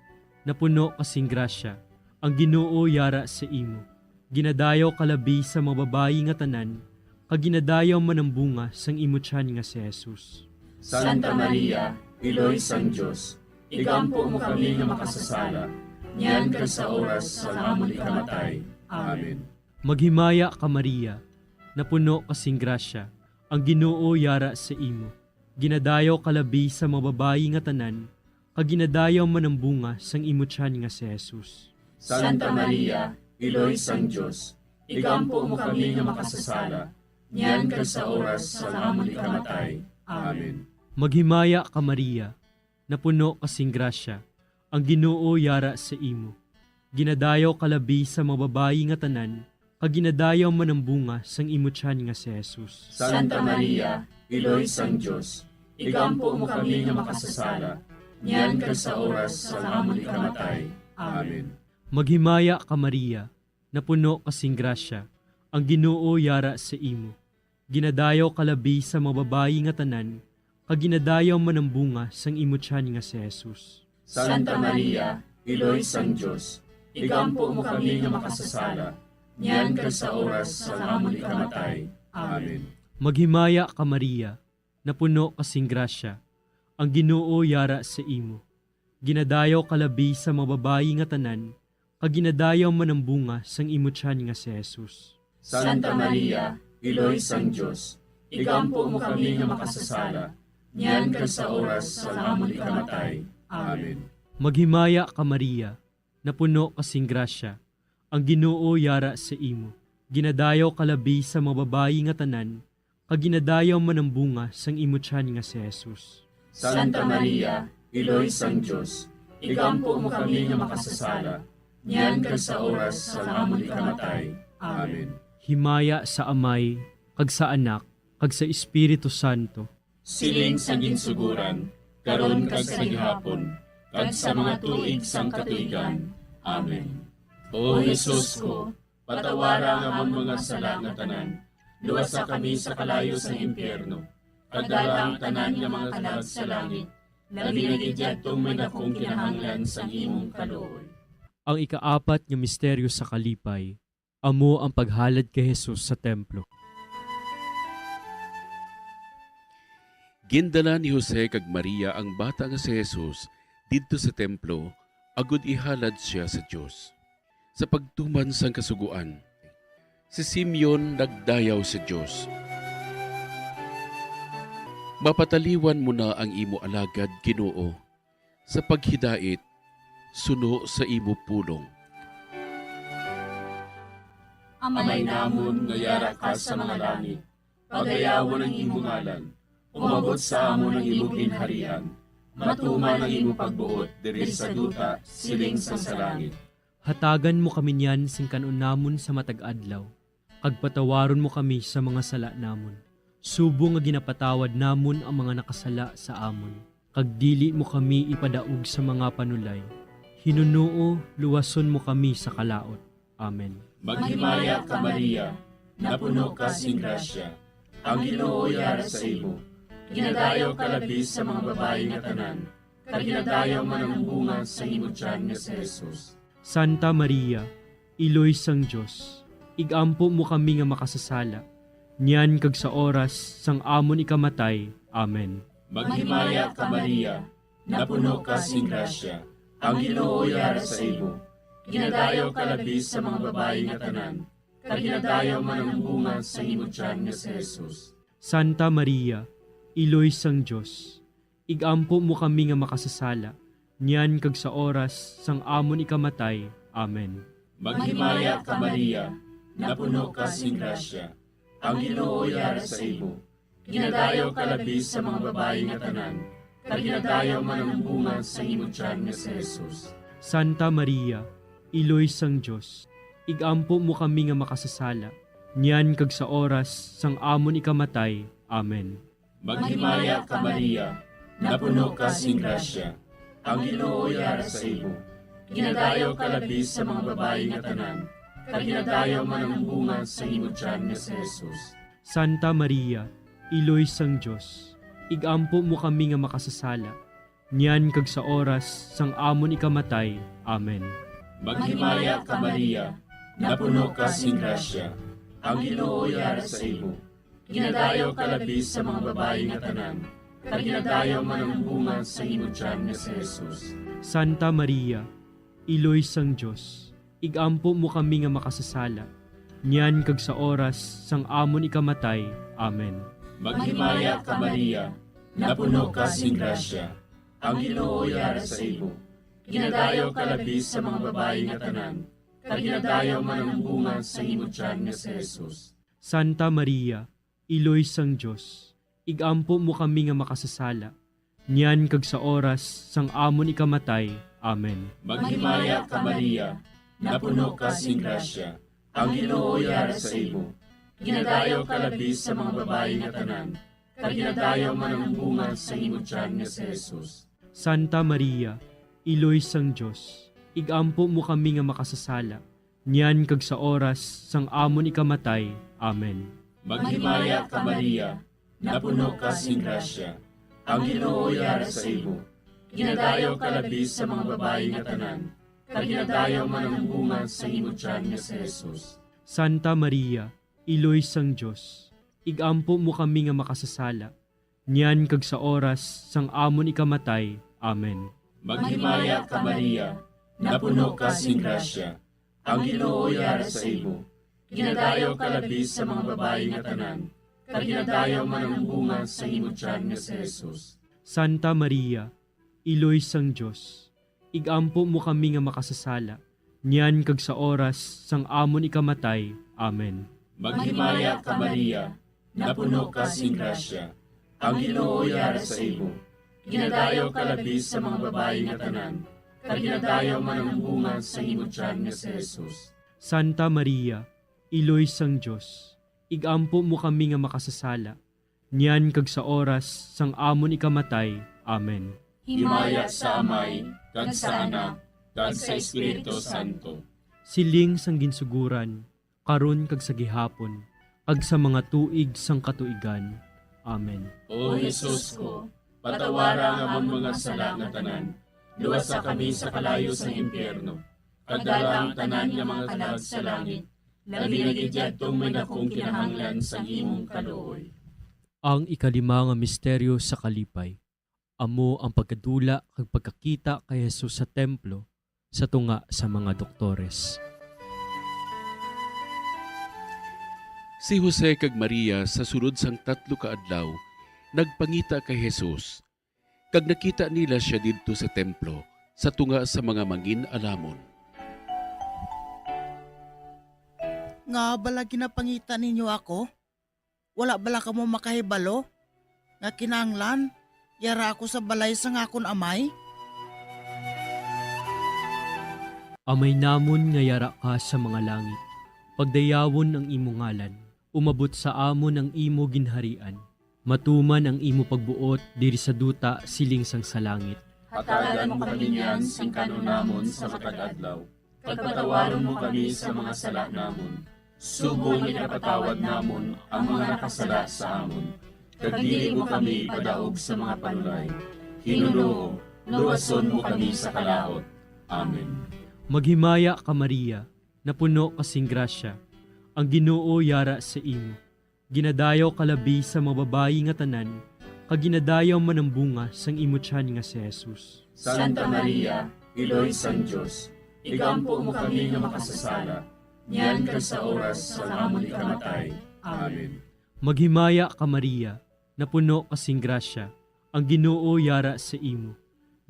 napuno ka sing grasya, ang Ginoo yara sa imo. Ginadayaw ka labi sa mga babayi nga tanan, kag ginadayaw man ang bunga sang imo tiyan nga si Jesus. Santa Maria, Iloy sang Dios, igampo mo kami nga makasasala, niyan kag sa oras sang amon ikamatay. Amen. Maghimaya ka, Maria, napuno ka sing grasya, ang Ginoo yara sa imo. Ginadayaw ka labi sa mga babayi nga tanan, kag ginadayaw man ang bunga sang imo tiyan nga si Jesus. Santa Maria, Iloy sang Dios, igampo mo kami nga makasasala, niyan kag sa oras sang amon ikamatay. Amen. Maghimaya ka, Maria, napuno ka sing grasya, ang Ginoo yara sa imo. Ginadayaw ka labi sa mga babayi nga tanan, kag ginadayaw man ang bunga sang imo tiyan nga si Jesus. Santa Maria, Iloy sang Dios, igampo mo kami nga makasasala, niyan kag sa oras sang amon ikamatay. Amen. Maghimaya ka, Maria, napuno ka sing grasya, ang Ginoo yara sa imo. Ginadayaw ka labi sa mga babayi nga tanan, kag ginadayaw man ang bunga sang imo tiyan nga si Jesus. Santa Maria, Iloy sang Dios, igampo mo kami nga makasasala, niyan kag sa oras sang amon ikamatay. Amen. Maghimaya ka, Maria, napuno ka sing grasya, ang Ginoo yara sa imo. Ginadayaw ka labi sa mga babayi nga tanan, kag ginadayaw man ang bunga sang imo tiyan nga si Jesus. Santa Maria, Iloy sang Dios, igampo mo kami nga makasasala, niyan kag sa oras sang amon ikamatay. Amen. Maghimaya ka, Maria, napuno ka sing grasya, ang Ginoo yara sa imo. Ginadayaw ka labi sa mga babayi nga tanan, kag ginadayaw man ang bunga sang imo tiyan nga si Jesus. Santa Maria, Iloy sang Dios, igampo mo kami nga makasasala, niyan kag sa oras sang amon ikamatay. Amen. Himaya sa Amay, kag sa Anak, kag sa Espiritu Santo. Siling sang ginsuguran, karon kag sa gihapon, kag sa mga tuig sang katuigan. Amen. O Jesus ko, patawara ang amon mga sala nga tanan, luwasa kami sa kalayo sang impyerno, kag dala ang tanan nga mga kalag sa langit, labi na gid yadtong may dakong kinahanglan sang imong kaluoy. Ang ikaapat nga misteryo sa kalipay, amo ang paghalad kay Jesus sa templo. Gindala ni Jose kag Maria ang bata nga si Jesus didto sa templo agod ihalad sia sa Dios. Sa pagtuman sang Kasugoan, si Simeon nagdayaw sa Dios, "Mapataliwan mo na ang imo alagad, Ginoo, sa paghidait suno sa imo pulong." Amay namon nga yara ka sa mga langit, pagayawon ang imo ngalan. Umabot sa amon ang imo ginharian. Matuman ang imo pagbuot diri sa duta, siling sang sa langit. Hatagan mo kami niyan sing kan-on namon sa matag adlaw, kag patawaron mo kami sa mga sala namon, subong nga ginapatawad namon ang mga nakasala sa amon. Kag dili mo kami ipadaog sa mga panulay. Hinunoo, luwason mo kami sa kalaut. Amen. Maghimaya ka, Maria, napuno ka sing grasya. Ang Ginoo yara sa imo. Ginadayaw ka labi sa mga babayi nga tanan, kag ginadayaw man ang bunga sa imo tiyan nga si Jesus. Santa Maria, Iloy sang Dios, ig-ampo mo kami nga makasasala, niyan kag sa oras sang amon ikamatay. Amen. Maghimaya ka, Maria, napuno ka sing grasya, ang Ginoo yara sa imo. Ginadayaw ka labi sa mga babayi nga tanan, kag ginadayaw man ang bunga sa imo tiyan nga si Jesus. Santa Maria, Iloy sang Dios, ig-ampo mo kami nga makasasala, niyan kag sa oras sang amon ikamatay. Amen. Maghimaya ka, Maria, napuno ka sing grasya, ang Ginoo yara sa imo. Ginadayaw ka labi sa mga babayi nga tanan, kag ginadayaw man ang bunga sa imo tiyan nga si Jesus. Santa Maria, Iloy sang Dios, ig-ampo mo kami nga makasasala, niyan kag sa oras sang amon ikamatay. Amen. Maghimaya ka, Maria, napuno ka sing grasya, ang Ginoo yara sa imo. Ginadayaw ka labi sa mga babayi nga tanan, kag ginadayaw man ang bunga sa imo tiyan nga si Jesus. Santa Maria, Iloy sang Dios, ig-ampo mo kami nga makasasala, niyan kag sa oras sang amon ikamatay. Amen. Maghimaya ka, Maria, napuno ka sing grasya, ang Ginoo yara sa imo. Ginadayaw ka labi sa mga babayi nga tanan, kag ginadayaw man ang bunga sa imo tiyan nga si Jesus. Santa Maria, Iloy sang Dios, ig-ampo mo kami nga makasasala, niyan kag sa oras sang amon ikamatay. Amen. Maghimaya ka, Maria, napuno ka sing grasya, ang Ginoo yara sa imo. Ginadayaw ka labi sa mga babayi nga tanan, kag ginadayaw man ang bunga sa imo tiyan nga si Jesus. Santa Maria, Iloy sang Dios, ig-ampo mo kami nga makasasala, niyan kag sa oras sang amon ikamatay. Amen. Maghimaya ka, Maria, napuno ka sing grasya, ang Ginoo yara sa imo. Ginadayaw ka labi sa mga babayi nga tanan, kag ginadayaw man ang bunga sa imo tiyan nga si Jesus. Santa Maria, Iloy sang Dios, ig-ampo mo kami nga makasasala, niyan kag sa oras sang amon ikamatay. Amen. Maghimaya ka, Maria, napuno ka sing grasya, ang Ginoo yara sa imo. Ginadayaw ka labi sa mga babayi nga tanan, kag ginadayaw man ang bunga sa imo tiyan nga si Jesus. Santa Maria, Iloy sang Dios, ig-ampo mo kami nga makasasala, niyan kag sa oras sang amon ikamatay. Amen. Maghimaya ka, Maria, napuno ka sing grasya, ang Ginoo yara sa imo. Ginadayaw ka labi sa mga babayi nga tanan, kag ginadayaw man ang bunga sa imo tiyan nga si Jesus. Santa Maria, Iloy sang Dios, ig-ampo mo kami nga makasasala, niyan kag sa oras sang amon ikamatay. Amen. Maghimaya ka, Maria, napuno ka sing grasya, ang Ginoo yara sa imo. Ginadayaw ka labi sa mga babayi nga tanan, kag ginadayaw man ang bunga sang imo tiyan nga si Jesus. Santa Maria, Iloy sang Dios, igampo mo kami nga makasasala, niyan kag sa oras sang amon ikamatay. Amen. Himaya sa Amay, kag sa Anak, kag sa Espiritu Santo. Siling sang ginsuguran, karon kag sa gihapon, kag sa mga tuig sang katuigan. Amen. O Jesus ko, patawara ang amon mga sala nga tanan, luwasa kami sa kalayo sang impyerno, kag dala ang tanan nga mga kalag sa langit, labi na gid yadtong may dakong kinahanglan sang imong kaluoy. Ang ikalima nga misteryo sa kalipay, amo ang pagkadula kag pagkakita kay Jesus sa templo sa tunga sa mga doktores. Si Jose kag Maria sa sulod sang tatlo ka adlaw nagpangita kay Jesus, kag nakita nila sia didto sa templo sa tunga sa mga mangin-alamon. Ngaa bala ginapangita ninyo ako? Wala bala kamo makahibalo nga kinahanglan yara ako sa balay sang akon Amay? Amay namon nga yara ka sa mga langit, pagdayawon ang imo ngalan, umabot sa amon ang imo ginharian, matuman ang imo pagbuot diri sa duta siling sang sa langit. Hatagan mo kami niyan sing kan-on namon sa matag adlaw, kag patawaron mo kami sa mga sala namon, subong nga ginapatawad namon ang mga nakasala sa amon, kag dili mo kami ipadaog sa mga panulay. Ginoo, luwason mo kami sa kalaut. Amen. Maghimaya ka, Maria, napuno ka sing grasya, ang Ginoo yara sa imo. Ginadayaw ka labi sa mga babayi nga tanan, kag ginadayaw man ang bunga sang imo tiyan nga si Jesus. Santa Maria, Iloy sang Dios, igampo mo kami nga makasasala, niyan kag sa oras sang amon ikamatay. Amen. Maghimaya ka, Maria, napuno ka sing grasya, ang Ginoo yara sa imo.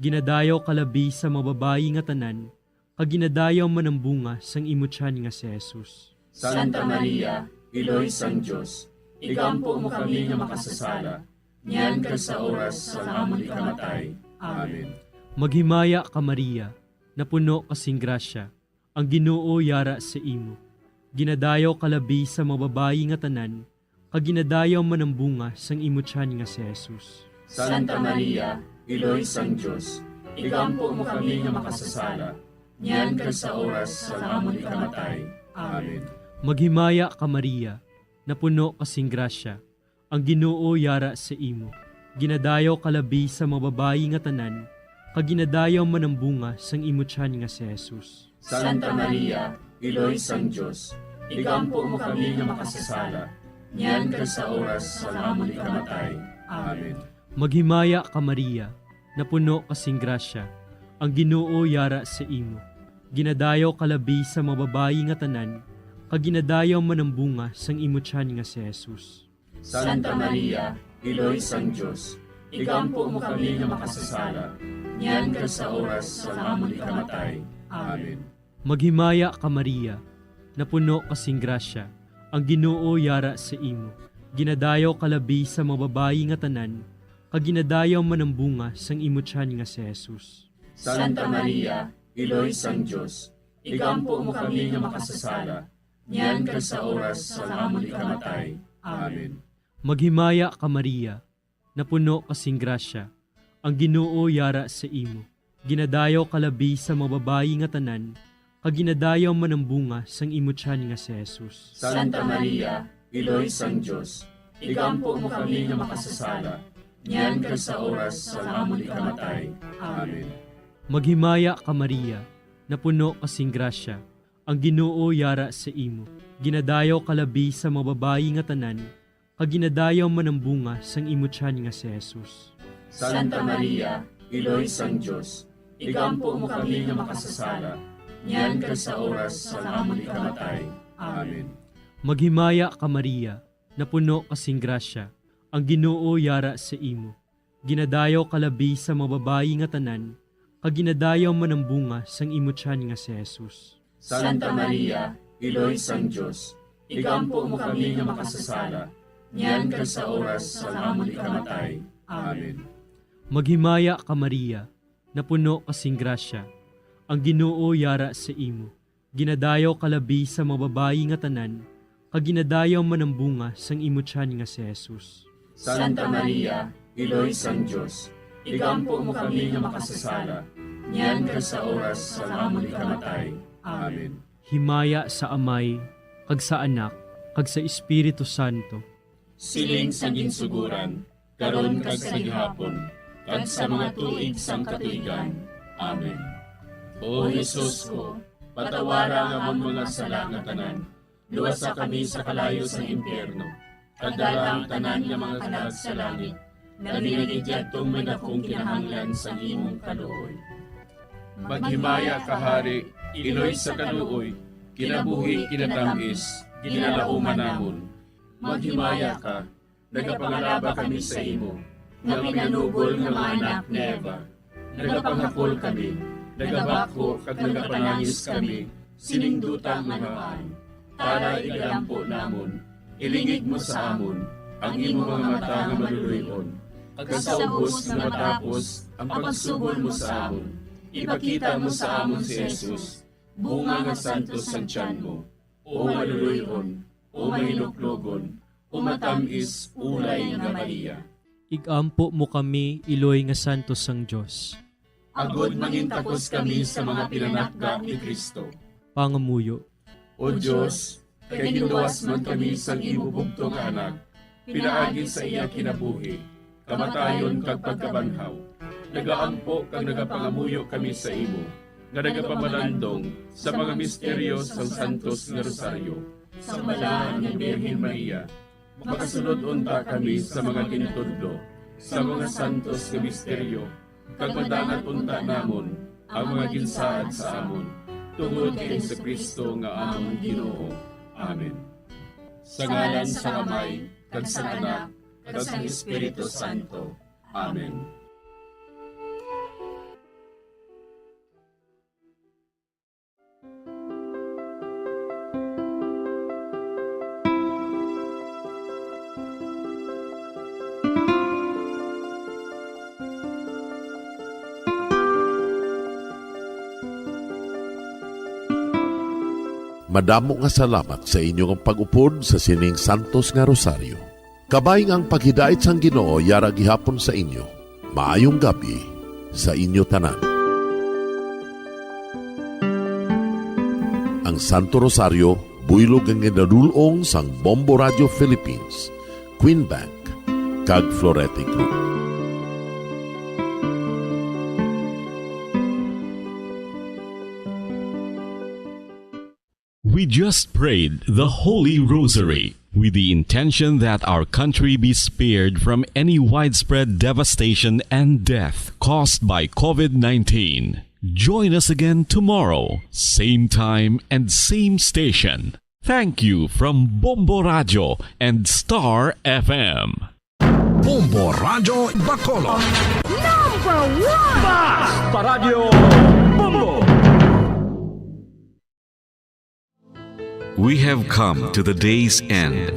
Ginadayaw ka labi sa mga babayi nga tanan, kag ginadayaw man ang bunga sang imo tiyan nga si Jesus. Santa Maria, Iloy sang Dios, igampo mo kami nga makasasala, niyan kag sa oras sang amon ikamatay. Amen. Maghimaya ka, Maria, napuno ka sing grasya, ang Ginoo yara sa imo. Ginadayaw ka labi sa mga babayi nga tanan, kag ginadayaw man ang bunga sang imo tiyan nga si Jesus. Santa Maria, Iloy sang Dios, igampo mo kami nga makasasala, niyan kag sa oras sang amon ikamatay. Amen. Maghimaya ka, Maria, napuno ka sing grasya, ang Ginoo yara sa imo. Ginadayaw ka labi sa mga babayi nga tanan, kag ginadayaw man ang bunga sang imo tiyan nga si Jesus. Santa Maria, Iloy sang Dios, igampo mo kami nga makasasala, niyan kag sa oras sang amon ikamatay. Amen. Maghimaya ka, Maria, napuno ka sing grasya, ang Ginoo yara sa imo. Ginadayaw ka labi sa mga babayi nga tanan, kag ginadayaw man ang bunga sang imo tiyan nga si Jesus. Santa Maria, Iloy sang Dios, igampo mo kami nga makasasala, niyan kag sa oras sang amon ikamatay. Amen. Maghimaya ka, Maria, napuno ka sing grasya, ang Ginoo yara sa imo. Ginadayaw ka labi sa mga babayi nga tanan, kag ginadayaw man ang bunga sang imo tiyan nga si Jesus. Santa Maria, Iloy sang Dios, igampo mo kami nga makasasala, niyan kag sa oras sang amon ikamatay. Amen. Maghimaya ka, Maria, napuno ka sing grasya, ang Ginoo yara sa imo. Ginadayaw ka labi sa mga babayi nga tanan, kag ginadayaw man ang bunga sang imo tiyan nga si Jesus. Santa Maria, Iloy sang Dios, igampo mo kami nga makasasala, niyan kag sa oras sang amon ikamatay. Amen. Maghimaya ka, Maria, napuno ka sing grasya, ang Ginoo yara sa imo. Ginadayaw ka labi sa mga babayi nga tanan, kag ginadayaw man ang bunga sang imo tiyan nga si Jesus. Santa Maria, Iloy sang Dios, igampo mo kami nga makasasala, niyan kag sa oras sang amon ikamatay. Amen. Maghimaya ka, Maria, napuno ka sing grasya, ang Ginoo yara sa imo. Ginadayaw ka labi sa mga babayi nga tanan, kag ginadayaw man ang bunga sang imo tiyan nga si Jesus. Santa Maria, Iloy sang Dios, igampo mo kami nga makasasala, niyan kag sa oras sang amon ikamatay. Amen. Maghimaya ka, Maria, napuno ka sing grasya, Ang Ginoo yara sa imo. Ginadayaw ka labi sa mga babayi nga tanan, kag ginadayaw man ang bunga sang imo tiyan nga si Jesus. Santa Maria, Iloy sang Dios, igampo mo kami nga makasasala, niyan kag sa oras sang amon ikamatay. Amen. Himaya sa Amay, kag sa Anak, kag sa Espiritu Santo. Siling sang ginsugoran, karon kag sa gihapon, kag sa mga tuig sang katuigan. Amen. O Jesus ko, patawara ang amon mga sala nga tanan, luwasa kami sa kalayo sang impyerno, kag dala ang tanan nga mga kalag sa langit, labi na gid yadtong may dakong kinahanglan sang imong kaluoy. Maghimaya ka, Hari, Iloy sa kaluoy, kinabuhi, kinatamis, ginalauman namon. Maghimaya ka, nagapangalaba kami sa imo, nga pinanubol nga mga anak ni Eva. Nagapangakol kami, nagabakho kag nagapanangis kami, sining duta nga maan. Tara, igalampo namon, ilingig mo sa amon ang imo mga mata nga maluloy-on, kag sa ubos nga matapos ang pagsugol mo sa amon, ipakita mo sa amon si Jesus, bunga nga santos sang tiyan mo, O maluloy-on, o mahinuklogon, o matamis ulay nga Maria. Igampo mo kami, Iloy nga santos sang Dios. Agod mangintakos kami sa mga pinanakda ni Cristo. Pangamuyo. O Dios, kay ginluwas man kami sang imo bugtong nga Anak, pinaagi sa iya kinabuhi, kamatayon, kag pagkabanhaw, nagaampo kag nagapangamuyo kami sa imo, nga nagapamalandong sa mga misteryo sang Santos nga Rosaryo. Sang Balaan nga Birhen Maria, makasulod unta kami sa mga ginatudlo sa mga santos nga misteryo, kag madangat unta namon ang mga ginsaad sa amon, tungod kay Jesu-Cristo nga amon Ginoo. Amen. Sa ngalan sang Amay, kag sang Anak, kag sang Espiritu Santo. Amen. Madamo nga salamat sa inyo nga pag-upod sa sining santos nga rosaryo. Kabay nga ang paghidait sang Ginoo yara gihapon sa inyo. Maayong gab-i sa inyo tanan. Ang Santo Rosario, buylog nga ginadul-ong sang Bombo Radio Philippines, Queen Bank, kag Florete Group. We just prayed the Holy Rosary with the intention that our country be spared from any widespread devastation and death caused by COVID nineteen. Join us again tomorrow, same time and same station. Thank you from Bombo Radio and Star F M. Bombo Radio Bacolod. Number one! Basta Radio Bombo! We have come to the day's end.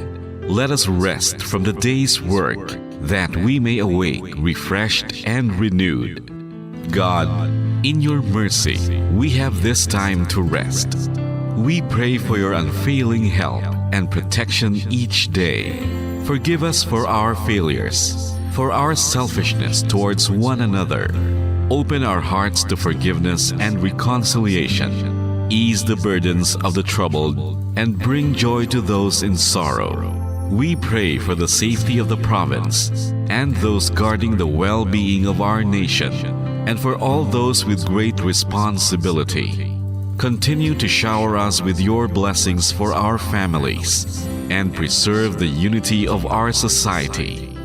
Let us rest from the day's work, that we may awake refreshed and renewed. God, in your mercy, we have this time to rest. We pray for your unfailing help and protection each day. Forgive us for our failures, for our selfishness towards one another. Open our hearts to forgiveness and reconciliation. Ease the burdens of the troubled and bring joy to those in sorrow. We pray for the safety of the province and those guarding the well-being of our nation, and for all those with great responsibility. Continue to shower us with your blessings for our families and preserve the unity of our society.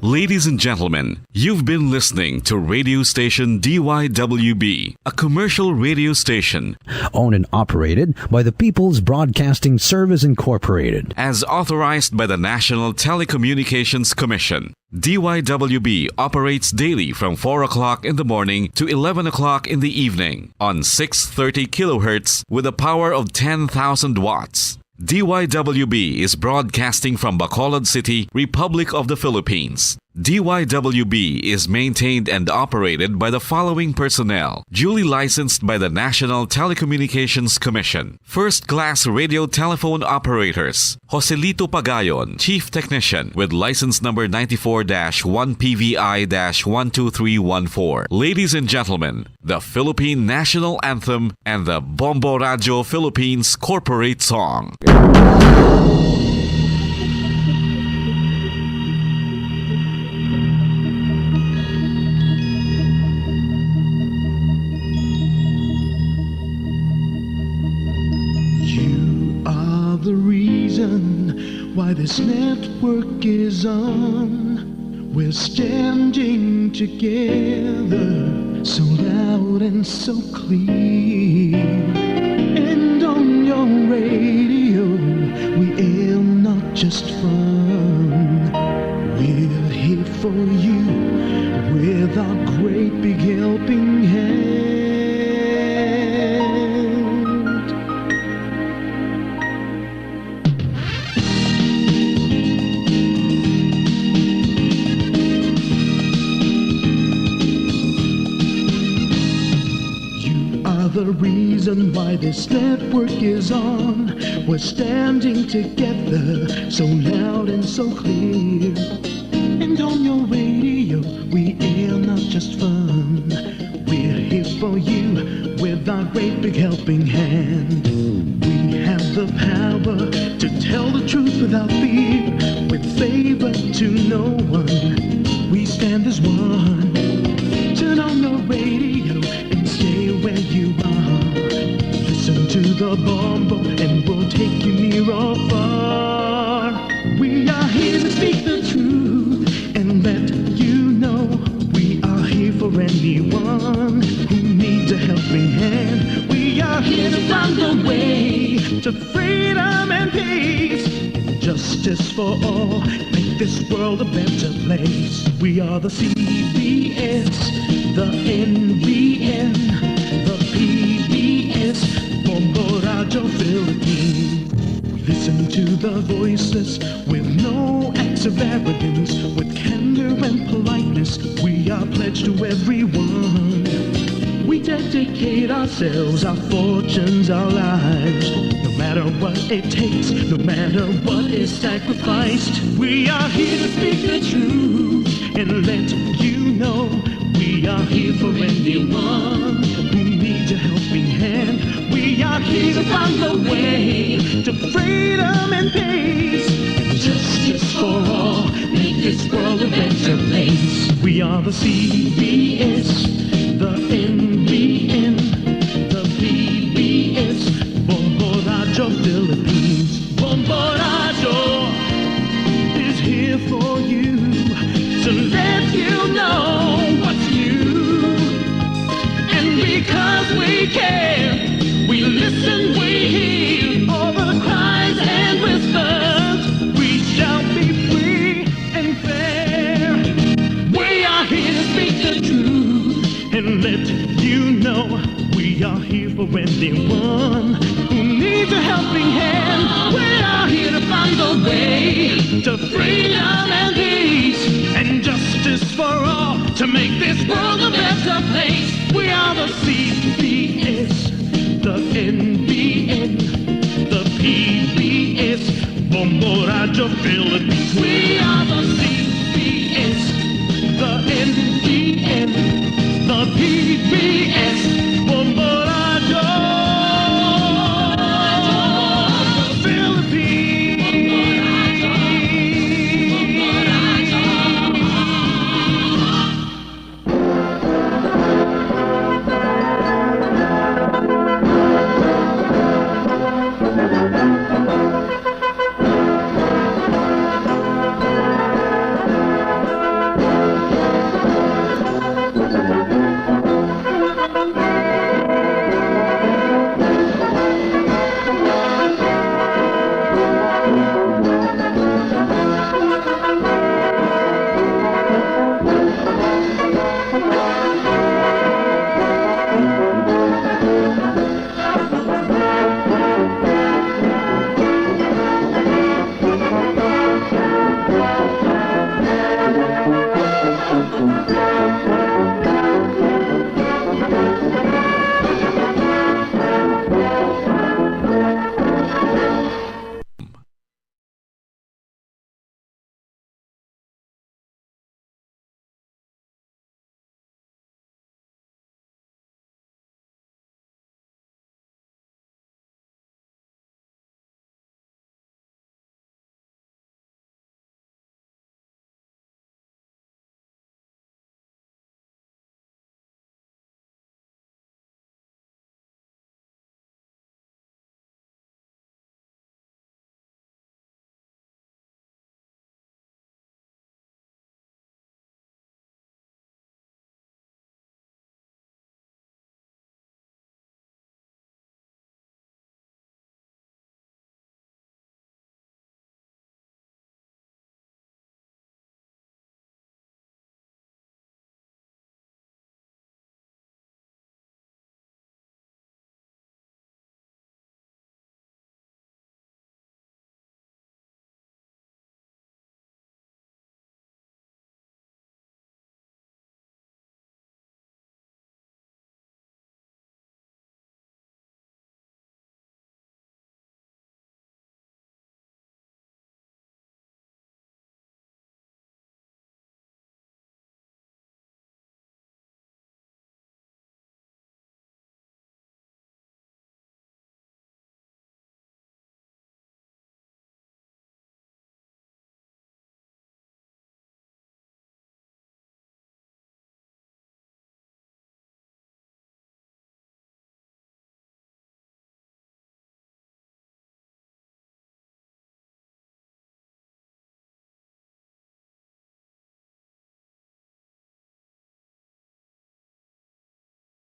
Ladies and gentlemen, you've been listening to radio station D Y W B, a commercial radio station owned and operated by the People's Broadcasting Service Incorporated, as authorized by the National Telecommunications Commission. D Y W B operates daily from four o'clock in the morning to eleven o'clock in the evening on six thirty kilohertz with a power of ten thousand watts. D Y W B is broadcasting from Bacolod City, Republic of the Philippines. D Y W B is maintained and operated by the following personnel: duly licensed by the National Telecommunications Commission. First class radio telephone operators: Joselito Pagayon, Chief Technician, with license number ninety-four dash one P V I dash one two three one four. Ladies and gentlemen, the Philippine National Anthem and the Bombo Radio Philippines Corporate Song. You are the reason why this network is on. We're standing together, so loud and so clear. And on your radio, we air not just fun. We're here for you with our great big helping hand. You are the reason why this network is on. We're standing together, so loud and so clear. And on your radio, we air not just fun. We're here for you with our great big helping hand. We have the power to tell the truth without fear, with favor to no one. We stand as one. Turn on your radio and stay where you are. Listen to the Bombo and we'll take you near or far. We are here to speak the truth and let you know we are here for anyone who needs a helping hand. We are here to find the way to freedom and peace, justice for all, make this world a better place. We are the C B S, the N B N, the P B S, Bombo Radio Philippines. Listen to the voices with no acts of arrogance, with candor and politeness. We are pledged to everyone. We dedicate ourselves, our fortunes, our lives, no matter what it takes, no matter what is sacrificed. We are here to speak the truth and let you know we are here for anyone who needs a helping hand. We are here to find the way to freedom and peace and justice for all. Make this world a better place. We are the C B S, the N B N, the P B S, Bombo Radio Philippines. Bombo Radio is here for you to let you know what's new. And because we care, we listen, we hear all the cries and whispers. We shall be free and fair. We are here to speak the truth and let you know we are here for anyone who needs a helping hand. We are here to find the way to freedom and peace and justice for all, to make this world a better place. We are the C B S, the N B N, the P B S, Bombo Radio Philippines. We